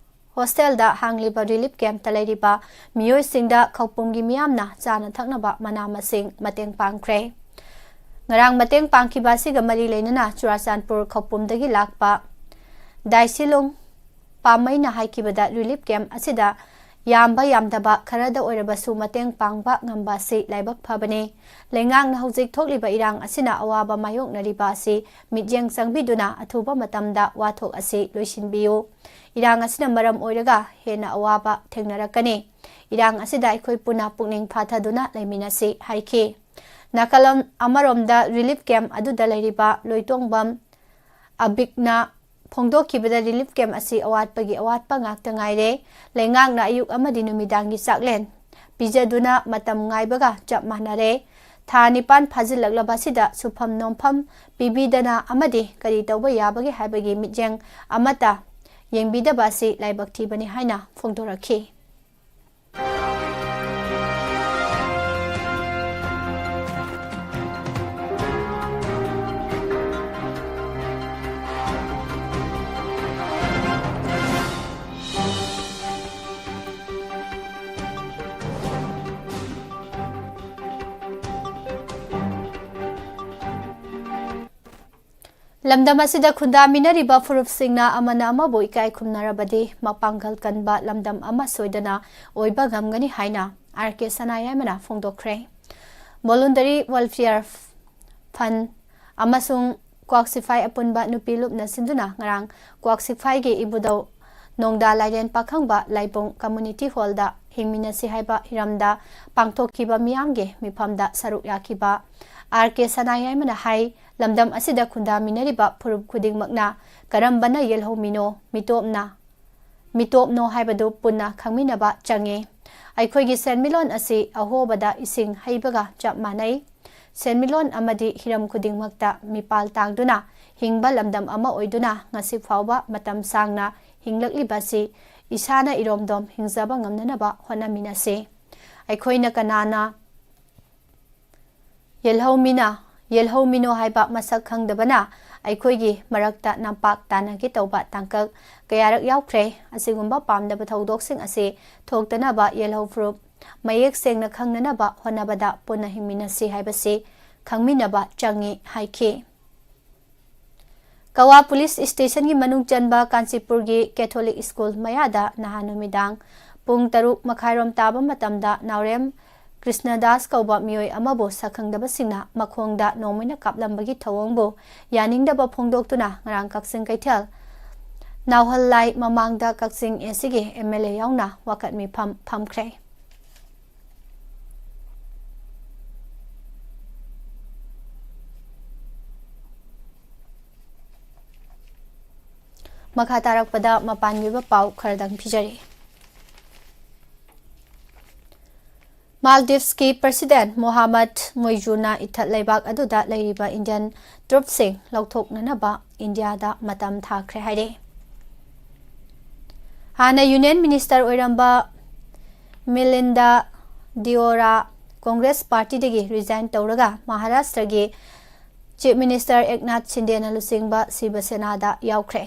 ꯍꯣꯁꯇꯦꯜꯗ ꯍꯥꯡꯂꯤꯕ ꯔꯤꯂꯤꯐ ꯀꯦꯝꯞꯇ ꯂꯩꯔꯤꯕ ꯃꯤꯑꯣꯏꯁꯤꯡꯗ ꯈꯧꯄꯨꯝꯒꯤ ꯃꯤꯌꯥꯝꯅ ꯆꯥꯅ ꯊꯛꯅꯕ ꯃꯅꯥ ꯃꯁꯤꯡ ꯃꯇꯦꯡ ꯄꯥꯡꯈ꯭ꯔꯦ꯫ ꯉꯔꯥꯡ ꯃꯇꯦꯡ ꯄꯥꯡꯈꯤꯕ ꯑꯁꯤꯒ ꯃꯔꯤ ꯂꯩꯅꯅ ꯆꯨꯔꯥꯆꯥꯟꯄꯨꯔ ꯈꯧꯄꯨꯝꯗꯒꯤ ꯂꯥꯛꯄ ꯗꯥꯏꯁꯤꯂꯨꯡ ꯄꯥꯝꯃꯩꯅ ꯍꯥꯏꯈꯤꯕꯗ, ꯔꯤꯂꯤꯐ ꯀꯦꯝꯞ ꯑꯁꯤꯗ ꯌꯥꯝꯕ ꯌꯥꯝꯗꯕ ꯈꯔꯗ ꯑꯣꯏꯔꯕꯁꯨ ꯃꯇꯦꯡ ꯄꯥꯡꯕ ꯉꯝꯕ ꯑꯁꯤ ꯂꯥꯏꯕꯛ ꯐꯕꯅꯤ꯫ ꯂꯩꯉꯥꯛꯅ ꯍꯧꯖꯤꯛ ꯊꯣꯛꯂꯤꯕ ꯏꯔꯥꯡ ꯑꯁꯤꯅ ꯑꯋꯥꯕ ꯃꯥꯌꯣꯛꯅꯔꯤꯕ ꯑꯁꯤ ꯃꯤꯠꯌꯦꯡ ꯆꯪꯕꯤꯗꯨꯅ ꯑꯊꯨꯕ ꯃꯇꯝꯗ ꯋꯥꯊꯣꯛ ꯑꯁꯤ ꯂꯣꯏꯁꯤꯟꯕꯤꯌꯨ꯫ ꯏꯔꯥꯡ ꯑꯁꯤꯅ ꯃꯔꯝ ꯑꯣꯏꯔꯒ ꯍꯦꯟꯅ ꯑꯋꯥꯕ ꯊꯦꯡꯅꯔꯛꯀꯅꯤ꯫ ꯏꯔꯥꯡ ꯑꯁꯤꯗ ꯑꯩꯈꯣꯏ ꯄꯨꯟꯅ ꯄꯨꯛꯅꯤꯡ ꯐꯥꯊꯗꯨꯅ ꯂꯩꯃꯤꯟꯅꯁꯤ ꯍꯥꯏꯈꯤ꯫ ꯅꯥꯀꯜ ꯑꯃꯔꯣꯝꯗ ꯔꯤꯂꯤꯐ ꯀꯦꯝꯞ ꯑꯗꯨꯗ ꯂꯩꯔꯤꯕ ꯂꯣꯏꯇꯣꯡꯕꯝ ꯑꯕꯤꯛꯅ ꯐꯣꯡꯗꯣꯛꯈꯤꯕꯗ, ꯔꯤꯂꯤꯐ ꯀꯦꯝꯞ ꯑꯁꯤ ꯑꯋꯥꯠꯄꯒꯤ ꯑꯋꯥꯠꯄ ꯉꯥꯛꯇ ꯉꯥꯏꯔꯦ꯫ ꯂꯩꯉꯥꯛꯅ ꯑꯌꯨꯛ ꯑꯃꯗꯤ ꯅꯨꯃꯤꯗꯥꯡꯒꯤ ꯆꯥꯛꯂꯦꯟ ꯄꯤꯖꯗꯨꯅ ꯃꯇꯝ ꯉꯥꯏꯕꯒ ꯆꯞ ꯃꯥꯟꯅꯔꯦ꯫ ꯊꯥ ꯅꯤꯄꯥꯟ ꯐꯥꯖꯤꯜꯂꯛꯂꯕ ꯑꯁꯤꯗ ꯁꯨꯐꯝ ꯅꯣꯝꯐꯝ ꯄꯤꯕꯤꯗꯅ ꯑꯃꯗꯤ ꯀꯔꯤ ꯇꯧꯕ ꯌꯥꯕꯒꯦ ꯍꯥꯏꯕꯒꯤ ꯃꯤꯠꯌꯦꯡ ꯑꯃꯠꯇ ꯌꯦꯡꯕꯤꯗꯕ ꯑꯁꯤ ꯂꯥꯏꯕꯛ ꯊꯤꯕꯅꯤ ꯍꯥꯏꯅ ꯐꯣꯡꯗꯣꯔꯛꯈꯤ꯫ ꯂꯝꯗꯝ ꯑꯁꯤꯗ ꯈꯨꯟꯗꯥꯃꯤꯟꯅꯔꯤꯕ ꯐꯨꯔꯨꯞꯁꯤꯡꯅ ꯑꯃꯅ ꯑꯃꯕꯨ ꯏꯀꯥꯏ ꯈꯨꯝꯅꯔꯕꯗꯤ ꯃꯄꯥꯡꯒꯜ ꯀꯟꯕ ꯂꯝꯗꯝ ꯑꯃ ꯁꯣꯏꯗꯅ ꯑꯣꯏꯕ ꯉꯝꯒꯅꯤ ꯍꯥꯏꯅ ꯑꯥꯔ ꯀꯦ ꯁꯅꯥꯌꯥꯏꯃꯅ ꯐꯣꯡꯗꯣꯛꯈ꯭ꯔꯦ꯫ Voluntary Welfare Fund ꯑꯃꯁꯨꯡ ꯀ꯭ꯋꯥꯛ ꯁꯤꯐꯥꯏ ꯑꯄꯨꯟꯕ ꯅꯨꯄꯤ ꯂꯨꯞꯅ ꯁꯤꯟꯗꯨꯅ ꯉꯔꯥꯡ ꯀ꯭ꯋꯥꯛ ꯁꯤꯐꯥꯏꯒꯤ ꯏꯕꯨꯙꯧ ꯅꯣꯡꯗꯥ ꯂꯥꯏꯔꯦꯟ ꯄꯥꯈꯪꯕ ꯂꯥꯏꯕꯨꯡ Community Hallꯗ ꯍꯤꯡꯃꯤꯟꯅꯁꯤ ꯍꯥꯏꯕ ꯍꯤꯔꯝꯗ ꯄꯥꯡꯊꯣꯛꯈꯤꯕ ꯃꯤꯌꯥꯝꯒꯤ ꯃꯤꯐꯝꯗ ꯁꯔꯨꯛ ꯌꯥꯈꯤꯕ ꯑꯥꯔ ꯀꯦ ꯁꯅꯥꯌꯥꯏꯃꯅ ꯍꯥꯏ, ꯂꯝꯗꯝ ꯑꯁꯤꯗ ꯈꯨꯟꯗꯥꯃꯤꯟꯅꯔꯤꯕ ꯐꯨꯔꯨꯞ ꯈꯨꯗꯤꯡꯃꯛꯅ ꯀꯔꯝꯕꯅ ꯌꯦꯜꯍꯧꯃꯤꯅꯣ, ꯃꯤꯇꯣꯞꯅ, ꯃꯤꯇꯣꯞꯅꯣ ꯍꯥꯏꯕꯗꯨ ꯄꯨꯟꯅ ꯈꯪꯃꯤꯟꯅꯕ ꯆꯪꯉꯤ꯫ ꯑꯩꯈꯣꯏꯒꯤ ꯁꯦꯟꯃꯤꯠꯂꯣꯟ ꯑꯁꯤ ꯑꯍꯣꯕꯗ ꯏꯁꯤꯡ ꯍꯩꯕꯒ ꯆꯞ ꯃꯥꯟꯅꯩ꯫ ꯁꯦꯟꯃꯤꯠꯂꯣꯟ ꯑꯃꯗꯤ ꯍꯤꯔꯝ ꯈꯨꯗꯤꯡꯃꯛꯇ ꯃꯤꯄꯥꯜ ꯇꯥꯡꯗꯨꯅ ꯍꯤꯡꯕ ꯂꯝꯗꯝ ꯑꯃ ꯑꯣꯏꯗꯨꯅ ꯉꯁꯤ ꯐꯥꯎꯕ ꯃꯇꯝ ꯁꯥꯡꯅ ꯍꯤꯡꯂꯛꯂꯤꯕ ꯑꯁꯤ ꯏꯁꯥꯅ ꯏꯔꯣꯝꯗꯣꯝ ꯍꯤꯡꯖꯕ ꯉꯝꯅꯅꯕ ꯍꯣꯠꯅꯃꯤꯟꯅꯁꯤ꯫ ꯑꯩꯈꯣꯏꯅ ꯀꯅꯥꯅ ꯌꯦꯜꯍꯧꯃꯤꯅ, ꯌꯦꯜꯍꯧꯃꯤꯅꯣ ꯍꯥꯏꯕ ꯃꯁꯛ ꯈꯪꯗꯕꯅ ꯑꯩꯈꯣꯏꯒꯤ ꯃꯔꯛꯇ ꯅꯝꯄꯥꯛ ꯇꯥꯟꯅꯒꯦ ꯇꯧꯕ ꯇꯥꯡꯀꯛ ꯀꯌꯥꯔꯛ ꯌꯥꯎꯈ꯭ꯔꯦ꯫ ꯑꯁꯤꯒꯨꯝꯕ ꯄꯥꯝꯗꯕ ꯊꯧꯗꯣꯛꯁꯤꯡ ꯑꯁꯤ ꯊꯣꯛꯇꯅꯕ ꯌꯦꯜꯍꯧ ꯐꯨꯔꯨꯞ ꯃꯌꯦꯛ ꯁꯦꯡꯅ ꯈꯪꯅꯅꯕ ꯍꯣꯠꯅꯕꯗ ꯄꯨꯟꯅ ꯍꯤꯡꯃꯤꯟꯅꯁꯤ ꯍꯥꯏꯕꯁꯤ ꯈꯪꯃꯤꯟꯅꯕ ꯆꯪꯉꯤ ꯍꯥꯏꯈꯤ꯫ ꯀꯋꯥ ꯄꯨꯂꯤꯁ ꯁ꯭ꯇꯦꯁꯟꯒꯤ ꯃꯅꯨꯡ ꯆꯟꯕ ꯀꯥꯟꯆꯤꯄꯨꯔꯒꯤ ꯀꯦꯊꯣꯂꯤꯛ ꯁ꯭ꯀꯨꯜ ꯃꯌꯥꯗ ꯅꯍꯥꯟ ꯅꯨꯃꯤꯗꯥꯡ ꯄꯨꯡ ꯇꯔꯨꯛ ꯃꯈꯥꯏꯔꯣꯝ ꯇꯥꯕ ꯃꯇꯝꯗ ꯅꯥꯎꯔꯦꯝ ꯀ꯭ꯔꯤꯁꯅꯗꯥꯁ ꯀꯧꯕ ꯃꯤꯑꯣꯏ ꯑꯃꯕꯨ ꯁꯛꯈꯪꯗꯕꯁꯤꯡꯅ ꯃꯈꯣꯡꯗ ꯅꯣꯡꯃꯩꯅ ꯀꯥꯞꯂꯝꯕꯒꯤ ꯊꯧꯑꯣꯡꯕꯨ ꯌꯥꯅꯤꯡꯗꯕ ꯐꯣꯡꯗꯣꯛꯇꯨꯅ ꯉꯔꯥꯡ ꯀꯛꯆꯤꯡ ꯀꯩꯊꯦꯜ ꯅꯥꯎꯍꯜꯂꯥꯏ ꯃꯃꯥꯡꯗ ꯀꯛꯆꯤꯡ ꯑꯦ ꯁꯤꯒꯤ ꯑꯦꯝ ꯑꯦꯜ ꯑꯦ ꯌꯥꯎꯅ ꯋꯥꯀꯠ ꯃꯤꯐꯝ ꯐꯝꯈ꯭ꯔꯦ꯫ ꯃꯈꯥ ꯇꯥꯔꯛꯄꯗ ꯃꯄꯥꯟꯒꯤ ꯑꯣꯏꯕ ꯄꯥꯎ ꯈꯔꯗꯪ ꯄꯤꯖꯔꯤ꯫ ꯃꯥꯜꯗꯤꯚꯁꯀꯤ ꯄ꯭ꯔꯁꯤꯗꯦꯟꯠ ꯃꯣꯍꯥꯃꯗ ꯃꯣꯏꯖꯨꯅ ꯏꯊꯠ ꯂꯩꯕꯥꯛ ꯑꯗꯨꯗ ꯂꯩꯔꯤꯕ ꯏꯟꯗꯤꯌꯟ ꯇ꯭ꯔꯨꯞꯁꯤꯡ ꯂꯧꯊꯣꯛꯅꯅꯕ ꯏꯟꯗꯤꯌꯥꯗ ꯃꯇꯝ ꯊꯥꯈ꯭ꯔꯦ ꯍꯥꯏꯔꯦ꯫ ꯍꯥꯟꯅ ꯌꯨꯅꯤꯌꯟ ꯃꯤꯅꯤꯁꯇꯔ ꯑꯣꯏꯔꯝꯕ ꯃꯤꯂꯤꯟꯗ ꯗꯤꯑꯣꯔꯥ ꯀꯣꯡꯒ꯭ꯔꯦꯁ ꯄꯥꯔꯇꯤꯗꯒꯤ ꯔꯤꯖꯥꯏꯟ ꯇꯧꯔꯒ ꯃꯍꯥꯔꯥꯁꯇ꯭ꯔꯒꯤ ꯆꯤꯐ ꯃꯤꯅꯤꯁꯇꯔ ꯑꯦꯛꯅꯥꯊ ꯁꯤꯟꯗꯦꯅ ꯂꯨꯆꯤꯡꯕ ꯁꯤꯕ ꯁꯦꯅꯥꯗ ꯌꯥꯎꯈ꯭ꯔꯦ꯫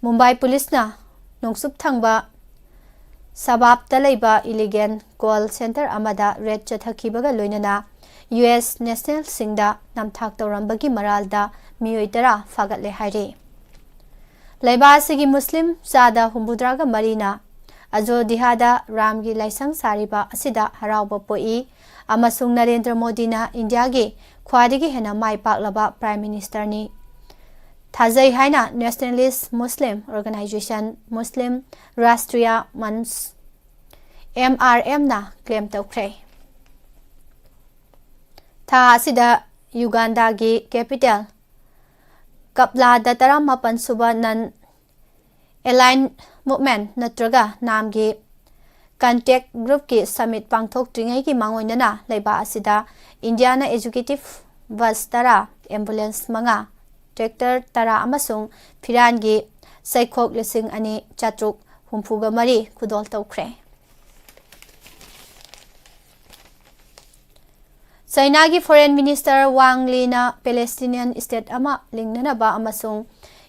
ꯃꯨꯝꯕꯥꯏ ꯄꯨꯂꯤꯁꯅ ꯅꯣꯡꯆꯨꯞ ꯊꯪꯕ ꯁꯕꯥꯕꯇ ꯂꯩꯕ ꯏꯂꯤꯒꯦꯜ ꯀꯣꯜ ꯁꯦꯟꯇꯔ ꯑꯃꯗ ꯔꯦꯗ ꯆꯠꯊꯈꯤꯕꯒ ꯂꯣꯏꯅꯅ ꯌꯨ ꯑꯦꯁ ꯅꯦꯁꯅꯦꯜꯁꯤꯡꯗ ꯅꯝꯊꯥꯛ ꯇꯧꯔꯝꯕꯒꯤ ꯃꯔꯥꯜꯗ ꯃꯤꯑꯣꯏ ꯇꯔꯥ ꯐꯥꯒꯠꯂꯦ ꯍꯥꯏꯔꯤ꯫ ꯂꯩꯕꯥꯛ ꯑꯁꯤꯒꯤ ꯃꯨꯁꯂꯤꯝ ꯆꯥꯗ ꯍꯨꯝꯐꯨꯇꯔꯥꯒ ꯃꯔꯤꯅ ꯑꯖꯣꯙ꯭ꯌꯥꯗ ꯔꯥꯝꯒꯤ ꯂꯥꯏꯁꯪ ꯁꯥꯔꯤꯕ ꯑꯁꯤꯗ ꯍꯔꯥꯎꯕ ꯄꯣꯛꯏ ꯑꯃꯁꯨꯡ ꯅꯔꯦꯟꯗ꯭ꯔ ꯃꯣꯗꯤꯅ ꯏꯟꯗꯤꯌꯥꯒꯤ ꯈ꯭ꯋꯥꯏꯗꯒꯤ ꯍꯦꯟꯅ ꯃꯥꯏ ꯄꯥꯛꯂꯕ ꯄ꯭ꯔꯥꯏꯝ ꯃꯤꯅꯤꯁꯇꯔꯅꯤ ꯊꯥꯖꯩ ꯍꯥꯏꯅ ꯅꯦꯁꯅꯦꯂꯤꯁ ꯃꯨꯁꯂꯤꯝ ꯑꯣꯔꯒꯅꯥꯏꯖꯦꯁꯟ ꯃꯨꯁꯂꯤꯝ ꯔꯥꯁꯇ꯭ꯔꯤꯌꯥ ꯃꯟꯆ, ꯑꯦꯝ ꯑꯥꯔ ꯑꯦꯝꯅ ꯀ꯭ꯂꯦꯝ ꯇꯧꯈ꯭ꯔꯦ꯫ ꯊꯥ ꯑꯁꯤꯗ ꯌꯨꯒꯥꯟꯗꯥꯒꯤ ꯀꯦꯄꯤꯇꯦꯜ ꯀꯞꯂꯥꯗ ꯇꯔꯥꯃꯥꯄꯟ ꯁꯨꯕ ꯅꯟ ꯑꯦꯂꯥꯏꯟ ꯃꯨꯚꯃꯦꯟꯠ ꯅꯠꯇ꯭ꯔꯒ ꯅꯥꯝꯒꯤ ꯀꯟꯇꯦꯛ ꯒ꯭ꯔꯨꯞꯀꯤ ꯁꯃꯤꯠ ꯄꯥꯡꯊꯣꯛꯇ꯭ꯔꯤꯉꯩꯒꯤ ꯃꯥꯡꯑꯣꯏꯅꯅ ꯂꯩꯕꯥꯛ ꯑꯁꯤꯗ ꯏꯟꯗꯤꯌꯥꯅ ꯑꯦꯖꯨꯀꯦꯇꯤꯚ ꯕꯁ ꯇꯔꯥ, ꯑꯦꯝꯕꯨꯂꯦꯟꯁ ꯃꯉꯥ, ꯇ꯭ꯔꯦꯛꯇꯔ ꯇꯔꯥ ꯑꯃꯁꯨꯡ ꯐꯤꯔꯥꯟꯒꯤ ꯆꯩꯈꯣꯛ ꯂꯤꯁꯤꯡ ꯑꯅꯤ ꯆꯥꯇ꯭ꯔꯨꯛ ꯍꯨꯝꯐꯨꯒ ꯃꯔꯤ ꯈꯨꯗꯣꯜ ꯇꯧꯈ꯭ꯔꯦ꯫ ꯆꯩꯅꯥꯒꯤ ꯐꯣꯔꯦꯟ ꯃꯤꯅꯤꯁꯇꯔ ꯋꯥꯡ ꯂꯤꯅ ꯄꯦꯂꯦꯁꯇꯤꯅꯤꯌꯟ ꯁ꯭ꯇꯦꯠ ꯑꯃ ꯂꯤꯡꯅꯅꯕ ꯑꯃꯁꯨꯡ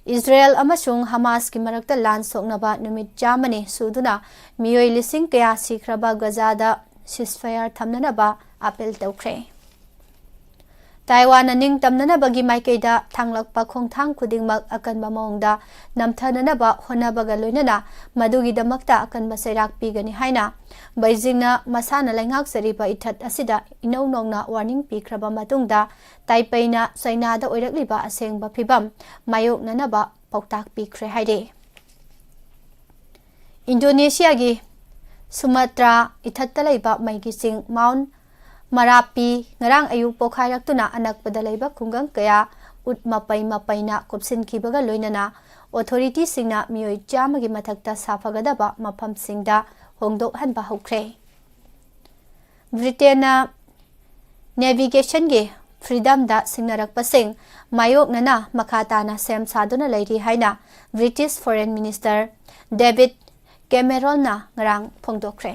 ꯏꯖꯔꯦꯜ ꯑꯃꯁꯨꯡ ꯍꯃꯥꯁꯀꯤ ꯃꯔꯛꯇ ꯂꯥꯟ ꯁꯣꯛꯅꯕ ꯅꯨꯃꯤꯠ ꯆꯥꯝꯃꯅꯤ ꯁꯨꯗꯨꯅ ꯃꯤꯑꯣꯏ ꯂꯤꯁꯤꯡ ꯀꯌꯥ ꯁꯤꯈ꯭ꯔꯕ ꯒꯖꯥꯗ ꯁꯤꯁꯐꯥꯌꯔ ꯊꯝꯅꯅꯕ ꯑꯥꯄꯤꯜ ꯇꯧꯈ꯭ꯔꯦ꯫ ꯇꯥꯏꯋꯥꯟꯅ ꯅꯤꯡꯇꯝꯅꯅꯕꯒꯤ ꯃꯥꯏꯀꯩꯗ ꯊꯥꯡꯂꯛꯄ ꯈꯣꯡꯊꯥꯡ ꯈꯨꯗꯤꯡꯃꯛ ꯑꯀꯟꯕ ꯃꯑꯣꯡꯗ ꯅꯝꯊꯅꯅꯕ ꯍꯣꯠꯅꯕꯒ ꯂꯣꯏꯅꯅ ꯃꯗꯨꯒꯤꯗꯃꯛꯇ ꯑꯀꯟꯕ ꯆꯩꯔꯥꯛ ꯄꯤꯒꯅꯤ ꯍꯥꯏꯅ ꯕꯩꯖꯤꯡꯅ ꯃꯁꯥꯅ ꯂꯩꯉꯥꯛꯆꯔꯤꯕ ꯏꯊꯠ ꯑꯁꯤꯗ ꯏꯅꯧ ꯅꯧꯅ ꯋꯥꯔꯅꯤꯡ ꯄꯤꯈ꯭ꯔꯕ ꯃꯇꯨꯡꯗ, ꯇꯥꯏꯄꯩꯅ ꯆꯩꯅꯥꯗ ꯑꯣꯏꯔꯛꯂꯤꯕ ꯑꯁꯦꯡꯕ ꯐꯤꯚꯝ ꯃꯥꯌꯣꯛꯅꯅꯕ ꯄꯥꯎꯇꯥꯛ ꯄꯤꯈ꯭ꯔꯦ ꯍꯥꯏꯔꯤ꯫ ꯏꯟꯗꯣꯅꯦꯁꯤꯌꯥꯒꯤ ꯁꯨꯃꯇ꯭ꯔꯥ ꯏꯊꯠꯇ ꯂꯩꯕ ꯃꯩꯒꯤ ꯆꯤꯡ ꯃꯥꯎꯟ ꯃꯔꯥꯄꯤ ꯉꯔꯥꯡ ꯑꯌꯨꯛ ꯄꯣꯈꯥꯏꯔꯛꯇꯨꯅ ꯑꯅꯛꯄꯗ ꯂꯩꯕ ꯈꯨꯡꯒꯪ ꯀꯌꯥ ꯎꯠ ꯃꯄꯩ ꯃꯄꯩꯅ ꯀꯨꯞꯁꯤꯟꯈꯤꯕꯒ ꯂꯣꯏꯅꯅ ꯑꯣꯊꯣꯔꯤꯇꯤꯁꯤꯡꯅ ꯃꯤꯑꯣꯏ ꯆꯥꯝꯃꯒꯤ ꯃꯊꯛꯇ ꯁꯥꯐꯒꯗꯕ ꯃꯐꯝꯁꯤꯡꯗ ꯐꯣꯡꯗꯣꯛꯍꯟꯕ ꯍꯧꯈ꯭ꯔꯦ꯫ ꯕ꯭ꯔꯤꯇꯦꯟꯅ ꯅꯦꯚꯤꯒꯦꯁꯟꯒꯤ ꯐ꯭ꯔꯤꯗꯝꯗ ꯁꯤꯡꯅꯔꯛꯄꯁꯤꯡ ꯃꯥꯌꯣꯛꯅꯅ ꯃꯈꯥ ꯇꯥꯅ ꯁꯦꯝ ꯁꯥꯗꯨꯅ ꯂꯩꯔꯤ ꯍꯥꯏꯅ ꯕ꯭ꯔꯤꯇꯤꯁ ꯐꯣꯔꯦꯟ ꯃꯤꯅꯤꯁꯇꯔ ꯗꯦꯕꯤꯗ ꯀꯦꯃꯦꯔꯣꯟꯅ ꯉꯔꯥꯡ ꯐꯣꯡꯗꯣꯛꯈ꯭ꯔꯦ꯫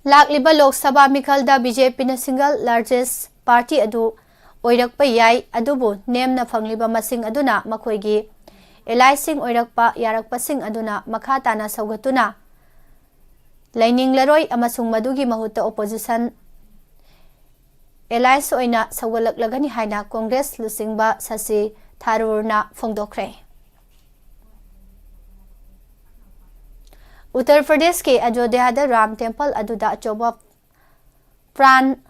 ꯂꯥꯛꯂꯤꯕ ꯂꯣꯛ ꯁꯚꯥ ꯃꯤꯈꯜꯗ ꯕꯤ ꯖꯦ ꯄꯤꯅ single largest party ꯑꯗꯨ ꯑꯣꯏꯔꯛꯄ ꯌꯥꯏ, ꯑꯗꯨꯕꯨ ꯅꯦꯝꯅ ꯐꯪꯂꯤꯕ ꯃꯁꯤꯡ ꯑꯗꯨꯅ ꯃꯈꯣꯏꯒꯤ alliesꯁꯤꯡ ꯑꯣꯏꯔꯛꯄ ꯌꯥꯔꯛꯄꯁꯤꯡ ꯑꯗꯨꯅ ꯃꯈꯥ ꯇꯥꯅ ꯁꯧꯒꯠꯇꯨꯅ ꯂꯩꯅꯤꯡꯂꯔꯣꯏ ꯑꯃꯁꯨꯡ ꯃꯗꯨꯒꯤ ꯃꯍꯨꯠꯇ opposition allies ꯑꯣꯏꯅ ꯁꯧꯒꯠꯂꯛꯂꯒꯅꯤ ꯍꯥꯏꯅ ꯀꯣꯡꯒ꯭ꯔꯦꯁ ꯂꯨꯆꯤꯡꯕ ꯁꯁꯤ ꯊꯥꯔꯨꯔꯅ ꯐꯣꯡꯗꯣꯛꯈ꯭ꯔꯦ꯫ ꯎꯠꯇꯔ ꯄ꯭ꯔꯗꯦꯁꯀꯤ ꯑꯌꯣꯙ꯭ꯌꯥꯗ ꯔꯥꯝ ꯇꯦꯝꯄꯜ ꯑꯗꯨꯗ ꯑꯆꯧꯕ ꯄ꯭ꯔꯥꯟ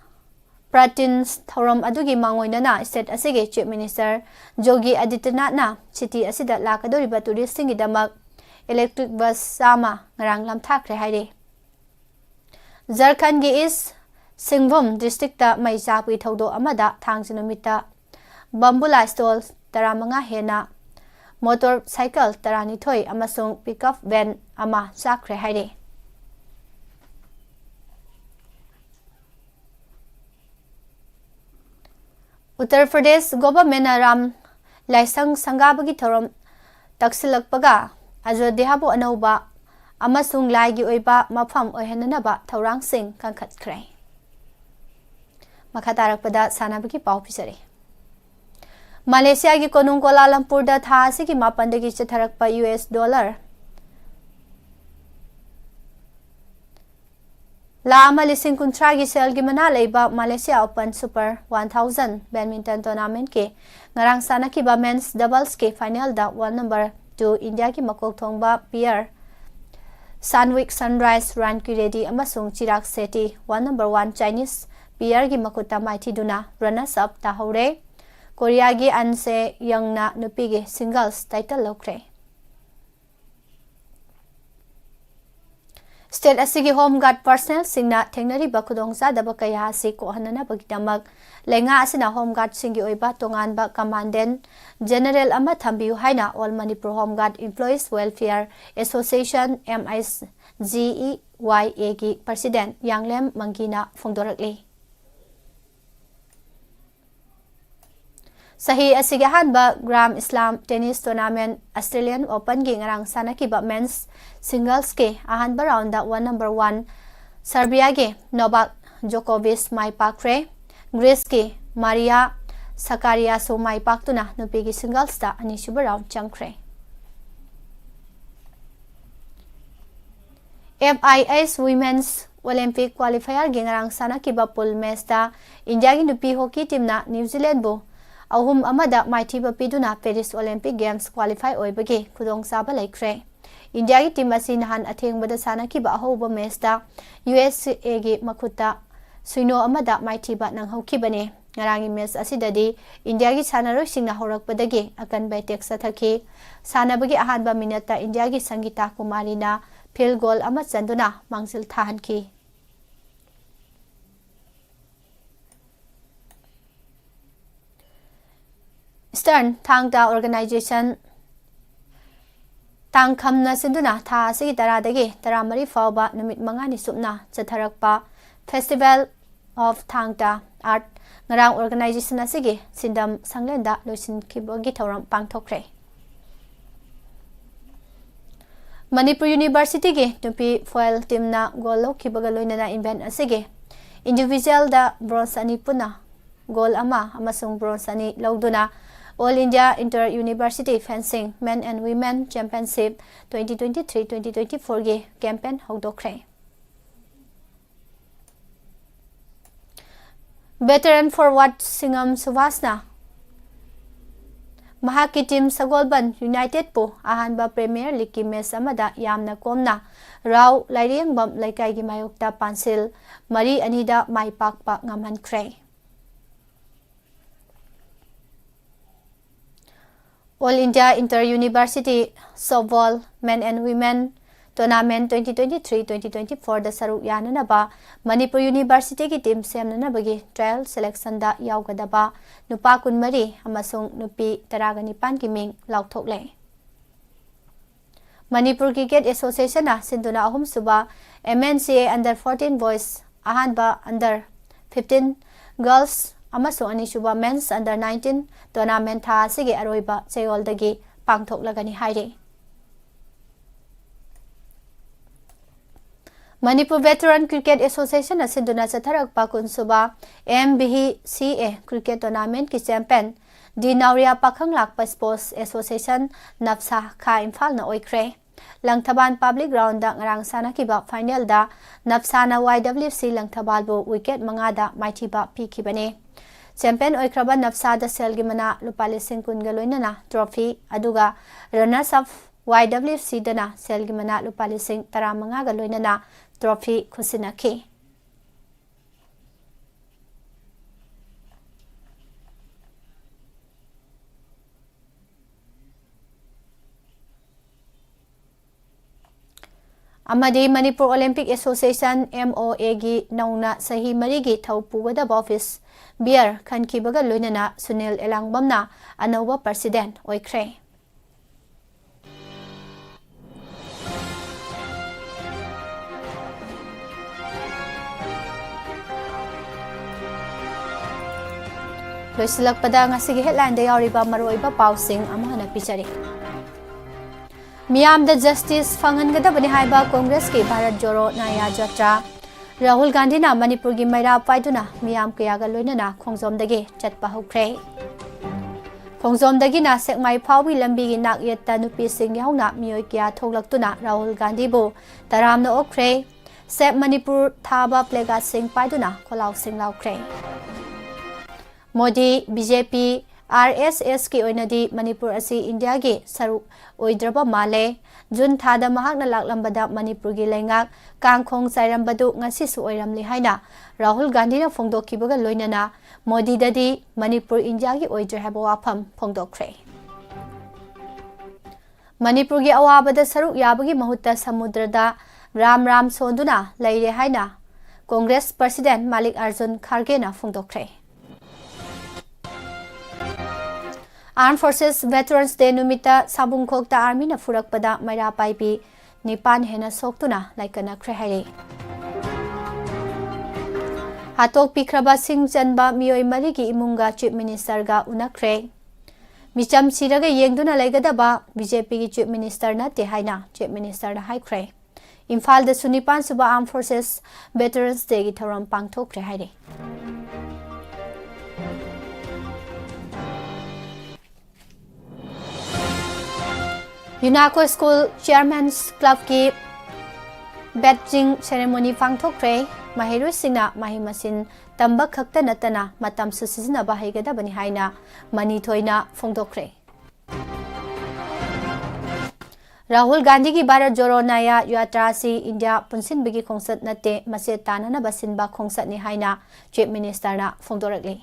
ꯄ꯭ꯔꯇꯤꯟꯁ ꯊꯧꯔꯝ ꯑꯗꯨꯒꯤ ꯃꯥꯡꯑꯣꯏꯅꯅ state ꯑꯁꯤꯒꯤ Chief Minister ꯌꯣꯒꯤ ꯑꯗꯤꯇ꯭ꯌꯅꯥꯊꯅ city ꯑꯁꯤꯗ ꯂꯥꯛꯀꯗꯧꯔꯤꯕ touristꯁꯤꯡꯒꯤꯗꯃꯛ electric bus ꯆꯥꯝꯃ ꯉꯔꯥꯡ ꯂꯝꯊꯥꯈ꯭ꯔꯦ ꯍꯥꯏꯔꯤ꯫ ꯖꯔꯈꯟꯒꯤ East ꯁꯤꯡꯚꯨꯝ districtꯇ ꯃꯩ ꯆꯥꯛꯄꯒꯤ ꯊꯧꯗꯣꯛ ꯑꯃꯗ ꯊꯥꯡꯖ ꯅꯨꯃꯤꯠꯇ ꯕꯝꯕꯨꯂꯥ stall ꯇꯔꯥꯃꯉꯥ ꯍꯦꯟꯅ, motorcycle ꯇꯔꯥꯅꯤꯊꯣꯏ ꯑꯃꯁꯨꯡ pickup van ꯑꯃ ꯆꯥꯛꯈ꯭ꯔꯦ ꯍꯥꯏꯔꯤ꯫ ꯎꯠꯇꯔ ꯄ꯭ꯔꯗꯦꯁ governmentꯅ ꯔꯥꯝ ꯂꯥꯏꯁꯪ ꯁꯪꯒꯥꯕꯒꯤ ꯊꯧꯔꯝ ꯇꯛꯁꯤꯜꯂꯛꯄꯒ ꯑꯌꯣꯙ꯭ꯌꯥꯕꯨ ꯑꯅꯧꯕ ꯑꯃꯁꯨꯡ ꯂꯥꯏꯒꯤ ꯑꯣꯏꯕ ꯃꯐꯝ ꯑꯣꯏꯍꯟꯅꯅꯕ ꯊꯧꯔꯥꯡꯁꯤꯡ ꯀꯟꯈꯠꯈ꯭ꯔꯦ꯫ ꯃꯈꯥ ꯇꯥꯔꯛꯄꯗ ꯁꯥꯟꯅꯕꯒꯤ ꯄꯥꯎ ꯄꯤꯖꯔꯤ꯫ ꯃꯥꯂꯦꯁꯤꯌꯥꯒꯤ ꯀꯣꯅꯨꯡ ꯀꯣꯂꯥꯂꯝꯄꯨꯔꯗ ꯊꯥ ꯑꯁꯤꯒꯤ ꯃꯥꯄꯟꯗꯒꯤ ꯆꯠꯊꯔꯛꯄ ꯌꯨ ꯑꯦꯁ dollar ꯂꯥꯈ ꯑꯃ ꯂꯤꯁꯤꯡ ꯀꯨꯟꯊ꯭ꯔꯥꯒꯤ ꯁꯦꯜꯒꯤ ꯃꯅꯥ ꯂꯩꯕ Malaysia Open Super one thousand badminton tournamentꯀꯤ ꯉꯔꯥꯡ ꯁꯥꯟꯅꯈꯤꯕ men's doublesꯀꯤ finalꯗ world number two Indiaꯒꯤ ꯃꯀꯣꯛ ꯊꯣꯡꯕ pair Sanwik Sunrise Rankireddy ꯑꯃꯁꯨꯡ Chirag Shetty, world number one Chinese playerꯒꯤ ꯃꯈꯨꯠꯇ ꯃꯥꯏꯊꯤꯗꯨꯅ runners up ꯇꯥꯍꯧꯔꯦ꯫ ꯀꯣꯔꯤꯌꯥꯒꯤ ꯑꯟ ꯁꯦ ꯌꯪꯅ ꯅꯨꯄꯤꯒꯤ singles title ꯂꯧꯈ꯭ꯔꯦ꯫ State ꯑꯁꯤꯒꯤ Home Guard personnelꯁꯤꯡꯅ ꯊꯦꯡꯅꯔꯤꯕ ꯈꯨꯗꯣꯡꯆꯥꯗꯕ ꯀꯌꯥ ꯑꯁꯤ ꯀꯣꯛꯍꯟꯅꯅꯕꯒꯤꯗꯃꯛ ꯂꯩꯉꯥꯛ ꯑꯁꯤꯅ Home Guardꯁꯤꯡꯒꯤ ꯑꯣꯏꯕ ꯇꯣꯉꯥꯟꯕ Commandant General ꯑꯃ ꯊꯝꯕꯤꯌꯨ ꯍꯥꯏꯅ All Manipur Home Guard Employees Welfare Association, M I G E Y Aꯒꯤ President ꯌꯥꯡꯂꯦꯝ ꯃꯪꯒꯤꯅ ꯐꯣꯡꯗꯣꯔꯛꯂꯤ꯫ ꯆꯍꯤ ꯑꯁꯤꯒꯤ ꯑꯍꯥꯟꯕ Grand Slam Tennis Tournament Australian Openꯒꯤ ꯉꯔꯥꯡ ꯁꯥꯟꯅꯈꯤꯕ men's singlesꯀꯤ ꯑꯍꯥꯟꯕ roundꯗ one number one Serbiaꯒꯤ Novak Djokovic ꯃꯥꯏ ꯄꯥꯛꯈ꯭ꯔꯦ꯫ Greeceꯀꯤ Maria Sakariaꯁꯨ ꯃꯥꯏ ꯄꯥꯛꯇꯨꯅ ꯅꯨꯄꯤꯒꯤ singlesꯇ ꯑꯅꯤꯁꯨꯕ round ꯆꯪꯈ꯭ꯔꯦ꯫ F I H Women's Olympic Qualifierꯒꯤ ꯉꯔꯥꯡ ꯁꯥꯟꯅꯈꯤꯕ pool matchꯇ ꯏꯟꯗꯤꯌꯥꯒꯤ ꯅꯨꯄꯤ hockey teamꯅ New Zealandꯕꯨ ꯑꯍꯨꯝ ꯑꯃꯗ ꯃꯥꯏꯊꯤꯕ ꯄꯤꯗꯨꯅ Paris Olympic Games qualify ꯑꯣꯏꯕꯒꯤ ꯈꯨꯗꯣꯡꯆꯥꯕ ꯂꯩꯈ꯭ꯔꯦ꯫ ꯏꯟꯗꯤꯌꯥꯒꯤ team ꯑꯁꯤ ꯅꯍꯥꯟ ꯑꯊꯦꯡꯕꯗ ꯁꯥꯟꯅꯈꯤꯕ ꯑꯍꯧꯕ matchꯇ U S Aꯒꯤ ꯃꯈꯨꯠꯇ ꯁꯤꯅꯣ ꯑꯃꯗ ꯃꯥꯏꯊꯤꯕ ꯅꯪꯍꯧꯈꯤꯕꯅꯤ꯫ ꯉꯔꯥꯡꯒꯤ match ꯑꯁꯤꯗꯗꯤ ꯏꯟꯗꯤꯌꯥꯒꯤ ꯁꯥꯟꯅꯔꯣꯏꯁꯤꯡꯅ ꯍꯧꯔꯛꯄꯗꯒꯤ ꯑꯀꯟꯕ attack ꯆꯠꯊꯈꯤ꯫ ꯁꯥꯟꯅꯕꯒꯤ ꯑꯍꯥꯟꯕ minuteꯇ ꯏꯟꯗꯤꯌꯥꯒꯤ ꯁꯪꯒꯤꯇꯥ ꯀꯨꯃꯥꯔꯤꯅ field goal ꯑꯃ ꯆꯟꯗꯨꯅ ꯃꯥꯡꯖꯤꯜ ꯊꯥꯍꯟꯈꯤ꯫ Eastern Thangta Organization ꯇꯥꯡꯈꯝꯅ ꯁꯤꯟꯗꯨꯅ ꯊꯥ ꯑꯁꯤꯒꯤ ꯇꯔꯥꯗꯒꯤ ꯇꯔꯥꯃꯔꯤ ꯐꯥꯎꯕ ꯅꯨꯃꯤꯠ ꯃꯉꯥꯅꯤ ꯆꯨꯞꯅ ꯆꯠꯊꯔꯛꯄ Festival of Thangta Art ꯉꯔꯥꯡ organization ꯑꯁꯤꯒꯤ ꯁꯤꯟꯗꯝ ꯁꯪꯂꯦꯟꯗ ꯂꯣꯏꯁꯤꯟꯈꯤꯕꯒꯤ ꯊꯧꯔꯝ ꯄꯥꯡꯊꯣꯛꯈ꯭ꯔꯦ꯫ ꯃꯅꯤꯄꯨꯔ Universityꯒꯤ ꯅꯨꯄꯤ foil teamꯅ gold ꯂꯧꯈꯤꯕꯒ ꯂꯣꯏꯅꯅ event ꯑꯁꯤꯒꯤ individualꯗ bronze ꯑꯅꯤ ꯄꯨꯟꯅ gold ꯑꯃ ꯑꯃꯁꯨꯡ bronze ꯑꯅꯤ ꯂꯧꯗꯨꯅ All India Inter University Fencing Men and Women Championship twenty twenty-three twenty twenty-fourꯒꯤ campaign ꯍꯧꯗꯣꯛꯈ꯭ꯔꯦ꯫ Veteran forward ꯁꯤꯡꯉꯝ ꯁꯨꯕꯥꯁꯅ ꯃꯍꯥꯛꯀꯤ team ꯁꯒꯣꯜꯕꯟ Unitedꯄꯨ ꯑꯍꯥꯟꯕ Premier Leagueꯀꯤ match ꯑꯃꯗ ꯌꯥꯝꯅ ꯀꯣꯝꯅ ꯔꯥꯎ ꯂꯥꯏꯔꯦꯡꯕꯝ ꯂꯩꯀꯥꯏꯒꯤ ꯃꯥꯌꯣꯛꯇ ꯄꯥꯟꯁꯤꯜ ꯃꯔꯤ ꯑꯅꯤꯗ ꯃꯥꯏ ꯄꯥꯛꯄ ꯉꯝꯍꯟꯈ꯭ꯔꯦ꯫ All India Inter University Softball Men and Women Tournament twenty twenty-three twenty twenty-four ꯗ ꯁꯔꯨꯛ ꯌꯥꯅꯅꯕ ꯃꯅꯤꯄꯨꯔ ꯌꯨꯅꯤꯚꯔꯁꯤꯇꯤꯒꯤ team ꯁꯦꯝꯅꯅꯕꯒꯤ trial selection ꯗ ꯌꯥꯎꯒꯗꯕ ꯅꯨꯄꯥ ꯀꯨꯟꯃꯔꯤ ꯑꯃꯁꯨꯡ ꯅꯨꯄꯤ ꯇꯔꯥꯒ ꯅꯤꯄꯥꯟꯒꯤ ꯃꯤꯡ ꯂꯥꯎꯊꯣꯛꯂꯦ꯫ ꯃꯅꯤꯄꯨꯔ Cricket Association ꯅ ꯁꯤꯟꯗꯨꯅ ꯑꯍꯨꯝꯁꯨꯕ M N C A under fourteen boys, ꯑꯍꯥꯟꯕ under fifteen girls ꯑꯃꯁꯨꯡ ꯑꯅꯤꯁꯨꯕ men's under nineteen tournament ꯊꯥ ꯑꯁꯤꯒꯤ ꯑꯔꯣꯏꯕ ꯆꯌꯣꯜꯗꯒꯤ ꯄꯥꯡꯊꯣꯛꯂꯒꯅꯤ ꯍꯥꯏꯔꯤ꯫ ꯃꯅꯤꯄꯨꯔ Veteran Cricket Association ꯅ ꯁꯤꯟꯗꯨꯅ ꯆꯠꯊꯔꯛꯄ ꯀꯨꯟꯁꯨꯕ M V C A cricket tournament ꯀꯤ champion ꯗꯤ ꯅꯥꯎꯔꯤꯌꯥ ꯄꯥꯈꯪ ꯂꯥꯛꯄ Sports Association, ꯅꯞꯁꯥ, ꯈꯥ ꯏꯝꯐꯥꯜꯅ ꯑꯣꯏꯈ꯭ꯔꯦ꯫ ꯂꯪꯊꯕꯥꯜ Public Ground ꯗ ꯉꯔꯥꯡ ꯁꯥꯟꯅꯈꯤꯕ final ꯗ ꯅꯞꯁꯥꯅ Y W C ꯂꯪꯊꯕꯥꯜꯕꯨ wicket ꯃꯉꯥꯗ ꯃꯥꯏꯊꯤꯕ ꯄꯤꯈꯤꯕꯅꯤ꯫ Champion ꯑꯣꯏꯈ꯭ꯔꯕ ꯅꯞꯁꯥꯗ ꯁꯦꯜꯒꯤ ꯃꯅꯥ ꯂꯨꯄꯥ ꯂꯤꯁꯤꯡ ꯀꯨꯟꯒ ꯂꯣꯏꯅꯅ trophy, ꯑꯗꯨꯒ runners up Y W C ꯗꯅ ꯁꯦꯜꯒꯤ ꯃꯅꯥ ꯂꯨꯄꯥ ꯂꯤꯁꯤꯡ ꯇꯔꯥꯃꯉꯥꯒ ꯂꯣꯏꯅꯅ trophy ꯈꯨꯠꯁꯤꯟꯅꯈꯤ꯫ ꯑꯃꯗꯤ Manipur Olympic Association, M O A ꯒꯤ ꯅꯧꯅ ꯆꯍꯤ ꯃꯔꯤꯒꯤ ꯊꯧ ꯄꯨꯒꯗꯕ office bearer ꯈꯟꯈꯤꯕꯒ ꯂꯣꯏꯅꯅ ꯁꯨꯅꯤꯜ ꯑꯦꯂꯥꯡꯕꯝꯅ ꯑꯅꯧꯕ president ꯑꯣꯏꯈ꯭ꯔꯦ꯫ ꯂꯣꯏꯁꯤꯜꯂꯛꯄꯗ ꯉꯁꯤꯒꯤ headline ꯗ ꯌꯥꯎꯔꯤꯕ ꯃꯔꯨꯑꯣꯏꯕ ꯄꯥꯎꯁꯤꯡ ꯑꯃꯨꯛ ꯍꯟꯅ ꯄꯤꯖꯔꯤ꯫ ꯃꯤꯌꯥꯝꯗ justice ꯐꯪꯍꯟꯒꯗꯕꯅꯤ ꯍꯥꯏꯕ Congress ꯀꯤ Bharat Jodo Nyaya Yatra꯫ Rahul ꯒꯥꯟꯙꯤꯅ ꯃꯅꯤꯄꯨꯔꯒꯤ ꯃꯩꯔꯥ ꯄꯥꯏꯗꯨꯅ ꯃꯤꯌꯥꯝ ꯀꯌꯥꯒ ꯂꯣꯏꯅꯅ ꯈꯣꯡꯖꯣꯝꯗꯒꯤ ꯆꯠꯄ ꯍꯧꯈ꯭ꯔꯦ꯫ ꯈꯣꯡꯖꯣꯝꯗꯒꯤꯅ ꯁꯦꯛꯃꯥꯏ ꯐꯥꯎꯒꯤ ꯂꯝꯕꯤꯒꯤ ꯅꯥꯛꯌꯦꯠꯇ ꯅꯨꯄꯤꯁꯤꯡ ꯌꯥꯎꯅ ꯃꯤꯑꯣꯏ ꯀꯌꯥ ꯊꯣꯛꯂꯛꯇꯨꯅ ꯔꯥꯍꯨꯜ ꯒꯥꯟꯙꯤꯕꯨ ꯇꯔꯥꯝꯅ ꯑꯣꯛꯈ꯭ꯔꯦ꯫ Save Manipur ꯊꯥꯕ placard ꯁꯤꯡ ꯄꯥꯏꯗꯨꯅ ꯈꯣꯜꯂꯥꯎꯁꯤꯡ ꯂꯥꯎꯈ꯭ꯔꯦ꯫ Modi, B J P, R S S ꯀꯤ ꯑꯣꯏꯅꯗꯤ ꯃꯅꯤꯄꯨꯔ ꯑꯁꯤ ꯏꯟꯗꯤꯌꯥꯒꯤ ꯁꯔꯨꯛ ꯑꯣꯏꯗ꯭ꯔꯕ ꯃꯥꯜꯂꯦ꯫ ꯖꯨꯟ ꯊꯥꯗ ꯃꯍꯥꯛꯅ ꯂꯥꯛꯂꯝꯕꯗ ꯃꯅꯤꯄꯨꯔꯒꯤ ꯂꯩꯉꯥꯛ ꯀꯥꯡꯈꯣꯡ ꯆꯥꯏꯔꯝꯕꯗꯨ ꯉꯁꯤꯁꯨ ꯑꯣꯏꯔꯝꯂꯦ ꯍꯥꯏꯅ ꯔꯥꯍꯨꯜ ꯒꯥꯟꯙꯤꯅ ꯐꯣꯡꯗꯣꯛꯈꯤꯕꯒ ꯂꯣꯏꯅꯅ ꯃꯣꯗꯤꯗꯗꯤ ꯃꯅꯤꯄꯨꯔ ꯏꯟꯗꯤꯌꯥꯒꯤ ꯑꯣꯏꯗ꯭ꯔꯦ ꯍꯥꯏꯕ ꯋꯥꯐꯝ ꯐꯣꯡꯗꯣꯛꯈ꯭ꯔꯦ꯫ ꯃꯅꯤꯄꯨꯔꯒꯤ ꯑꯋꯥꯕꯗ ꯁꯔꯨꯛ ꯌꯥꯕꯒꯤ ꯃꯍꯨꯠꯇ ꯁꯃꯨꯗ꯭ꯔꯗ ꯔꯥꯝ ꯔꯥꯝ ꯁꯣꯟꯗꯨꯅ ꯂꯩꯔꯦ ꯍꯥꯏꯅ ꯀꯣꯡꯒ꯭ꯔꯦꯁ ꯄ꯭ꯔꯁꯤꯗꯦꯟꯠ ꯃꯥꯂꯤꯛ Arjun ꯈꯥꯔꯒꯦꯅ ꯐꯣꯡꯗꯣꯛꯈ꯭ꯔꯦ꯫ Armed Forces Veterans Day ꯅꯨꯃꯤꯠꯇ ꯁꯥꯕꯨꯡꯈꯣꯛꯇ ꯑꯥꯔꯃꯤꯅ ꯐꯨꯔꯛꯄꯗ ꯃꯩꯔꯥ ꯄꯥꯏꯕꯤ ꯅꯤꯄꯥꯟ ꯍꯦꯟꯅ ꯁꯣꯛꯇꯨꯅ ꯂꯥꯏꯀꯠꯅꯈ꯭ꯔꯦ ꯍꯥꯏꯔꯤ꯫ ꯍꯥꯠꯇꯣꯛꯄꯤꯈ꯭ꯔꯕ ꯁꯤꯡ ꯆꯟꯕ ꯃꯤꯑꯣꯏ ꯃꯔꯤꯒꯤ ꯏꯃꯨꯡꯒ ꯆꯤꯐ ꯃꯤꯅꯤꯁꯇꯔꯒ ꯎꯅꯈ꯭ꯔꯦ꯫ ꯃꯤꯆꯝ ꯁꯤꯔꯒ ꯌꯦꯡꯗꯨꯅ ꯂꯩꯒꯗꯕ ꯕꯤꯖꯦꯄꯤꯒꯤ ꯆꯤꯐ ꯃꯤꯅꯤꯁꯇꯔ ꯅꯠꯇꯦ ꯍꯥꯏꯅ ꯆꯤꯐ ꯃꯤꯅꯤꯁꯇꯔꯅ ꯍꯥꯏꯈ꯭ꯔꯦ꯫ ꯏꯝꯐꯥꯜꯗꯁꯨ ꯅꯤꯄꯥꯟ ꯁꯨꯕ Armed Forces Veterans Dayꯒꯤ ꯊꯧꯔꯝ ꯄꯥꯡꯊꯣꯛꯈ꯭ꯔꯦ ꯍꯥꯏꯔꯤ꯫ ꯌꯨꯅꯥꯀꯣ ꯁ꯭ꯀꯨꯜ ꯆꯤꯌꯔꯃꯦꯟꯁ ꯀ꯭ꯂꯕꯀꯤ ꯕꯦꯠꯆꯤꯡ ꯁꯦꯔꯦꯃꯣꯅꯤ ꯄꯥꯡꯊꯣꯛꯈ꯭ꯔꯦ꯫ ꯃꯍꯩꯔꯣꯏꯁꯤꯡꯅ ꯃꯍꯩ ꯃꯁꯤꯡ ꯇꯝꯕ ꯈꯛꯇ ꯅꯠꯇꯅ ꯃꯇꯝꯁꯨ ꯁꯤꯖꯤꯟꯅꯕ ꯍꯩꯒꯗꯕꯅꯤ ꯍꯥꯏꯅ ꯃꯅꯤ ꯊꯣꯏꯅ ꯐꯣꯡꯗꯣꯛꯈ꯭ꯔꯦ꯫ ꯔꯥꯍꯨꯜ ꯒꯥꯟꯙꯤꯒꯤ ꯚꯥꯔꯠ ꯖꯣꯔꯣ ꯅꯌꯥ ꯌꯥꯇ꯭ꯔꯥ ꯑꯁꯤ ꯏꯟꯗꯤꯌꯥ ꯄꯨꯟꯁꯤꯟꯕꯒꯤ ꯈꯣꯡꯆꯠ ꯅꯠꯇꯦ, ꯃꯆꯦꯠ ꯇꯥꯅꯅꯕ ꯁꯤꯟꯕ ꯈꯣꯡꯆꯠꯅꯤ ꯍꯥꯏꯅ ꯆꯤꯐ ꯃꯤꯅꯤꯁꯇꯔꯅ ꯐꯣꯡꯗꯣꯔꯛꯂꯤ꯫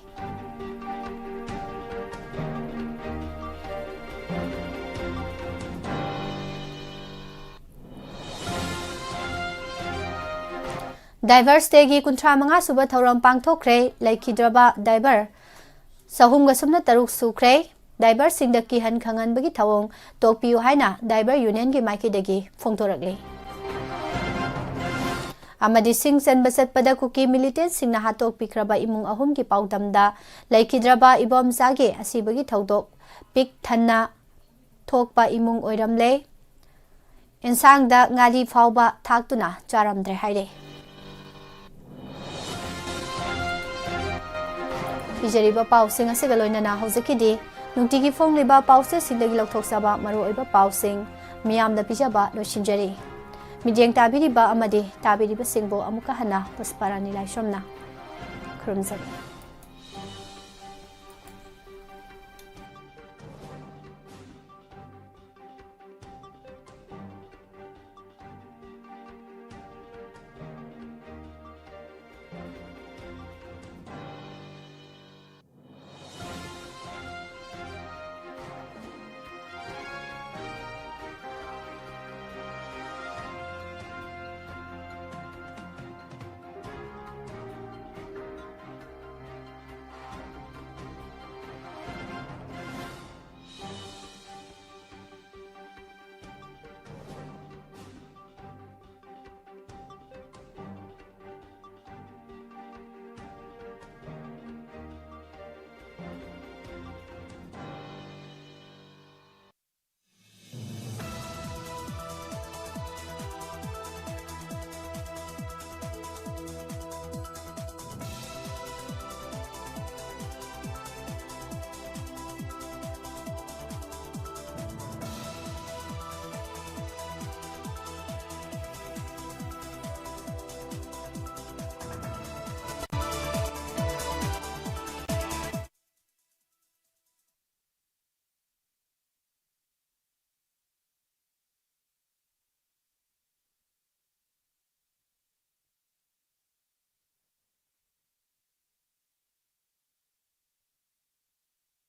Divers Dayꯒꯤ ꯀꯨꯟꯊ꯭ꯔꯥ ꯃꯉꯥ ꯁꯨꯕ ꯊꯧꯔꯝ ꯄꯥꯡꯊꯣꯛꯈ꯭ꯔꯦ꯫ ꯂꯩꯈꯤꯗ꯭ꯔꯕ diver ꯆꯍꯨꯝꯒ ꯁꯨꯞꯅ ꯇꯔꯨꯛ ꯁꯨꯈ꯭ꯔꯦ꯫ Diverꯁꯤꯡꯗ ꯀꯤꯍꯟ ꯈꯪꯍꯟꯕꯒꯤ ꯊꯧꯑꯣꯡ ꯇꯣꯛꯄꯤꯌꯨ ꯍꯥꯏꯅ Diver Unionꯒꯤ ꯃꯥꯏꯀꯩꯗꯒꯤ ꯐꯣꯡꯗꯣꯔꯛꯂꯤ꯫ ꯑꯃꯗꯤ ꯁꯤꯡ ꯆꯟꯕ ꯆꯠꯄꯗ ꯀꯨꯀꯤ militantꯁꯤꯡꯅ ꯍꯥꯠꯇꯣꯛꯄꯤꯈ꯭ꯔꯕ ꯏꯃꯨꯡ ꯑꯍꯨꯝꯒꯤ ꯄꯥꯎꯗꯝꯗ ꯂꯩꯈꯤꯗ꯭ꯔꯕ ꯏꯕꯣꯝꯆꯥꯒꯤ ꯑꯁꯤꯕꯒꯤ ꯊꯧꯗꯣꯛ ꯄꯤꯛ ꯊꯟꯅ ꯊꯣꯛꯄ ꯏꯃꯨꯡ ꯑꯣꯏꯔꯝꯂꯦ꯫ ꯏꯟꯁꯥꯡꯗ ꯉꯥꯔꯤ ꯐꯥꯎꯕ ꯊꯥꯛꯇꯨꯅ ꯆꯥꯔꯝꯗ꯭ꯔꯦ ꯍꯥꯏꯔꯦ꯫ ꯄꯤꯖꯔꯤꯕ ꯄꯥꯎꯁꯤꯡ ꯑꯁꯤꯒ ꯂꯣꯏꯅꯅ ꯍꯧꯖꯤꯛꯀꯤꯗꯤ ꯅꯨꯡꯇꯤꯒꯤ ꯐꯣꯡꯂꯤꯕ ꯄꯥꯎꯆꯦꯁꯤꯡꯗꯒꯤ ꯂꯧꯊꯣꯛꯆꯕ ꯃꯔꯨꯑꯣꯏꯕ ꯄꯥꯎꯁꯤꯡ ꯃꯤꯌꯥꯝꯗ ꯄꯤꯖꯕ ꯂꯣꯏꯁꯤꯟꯖꯔꯤ꯫ ꯃꯤꯠꯌꯦꯡ ꯇꯥꯕꯤꯔꯤꯕ ꯑꯃꯗꯤ ꯇꯥꯕꯤꯔꯤꯕꯁꯤꯡꯕꯨ ꯑꯃꯨꯛꯀ ꯍꯟꯅ ꯄꯨꯁꯄꯥꯔꯥꯅꯤ ꯂꯥꯏꯁ꯭ꯔꯝꯅ ꯈꯨꯔꯨꯝꯖꯔꯤ꯫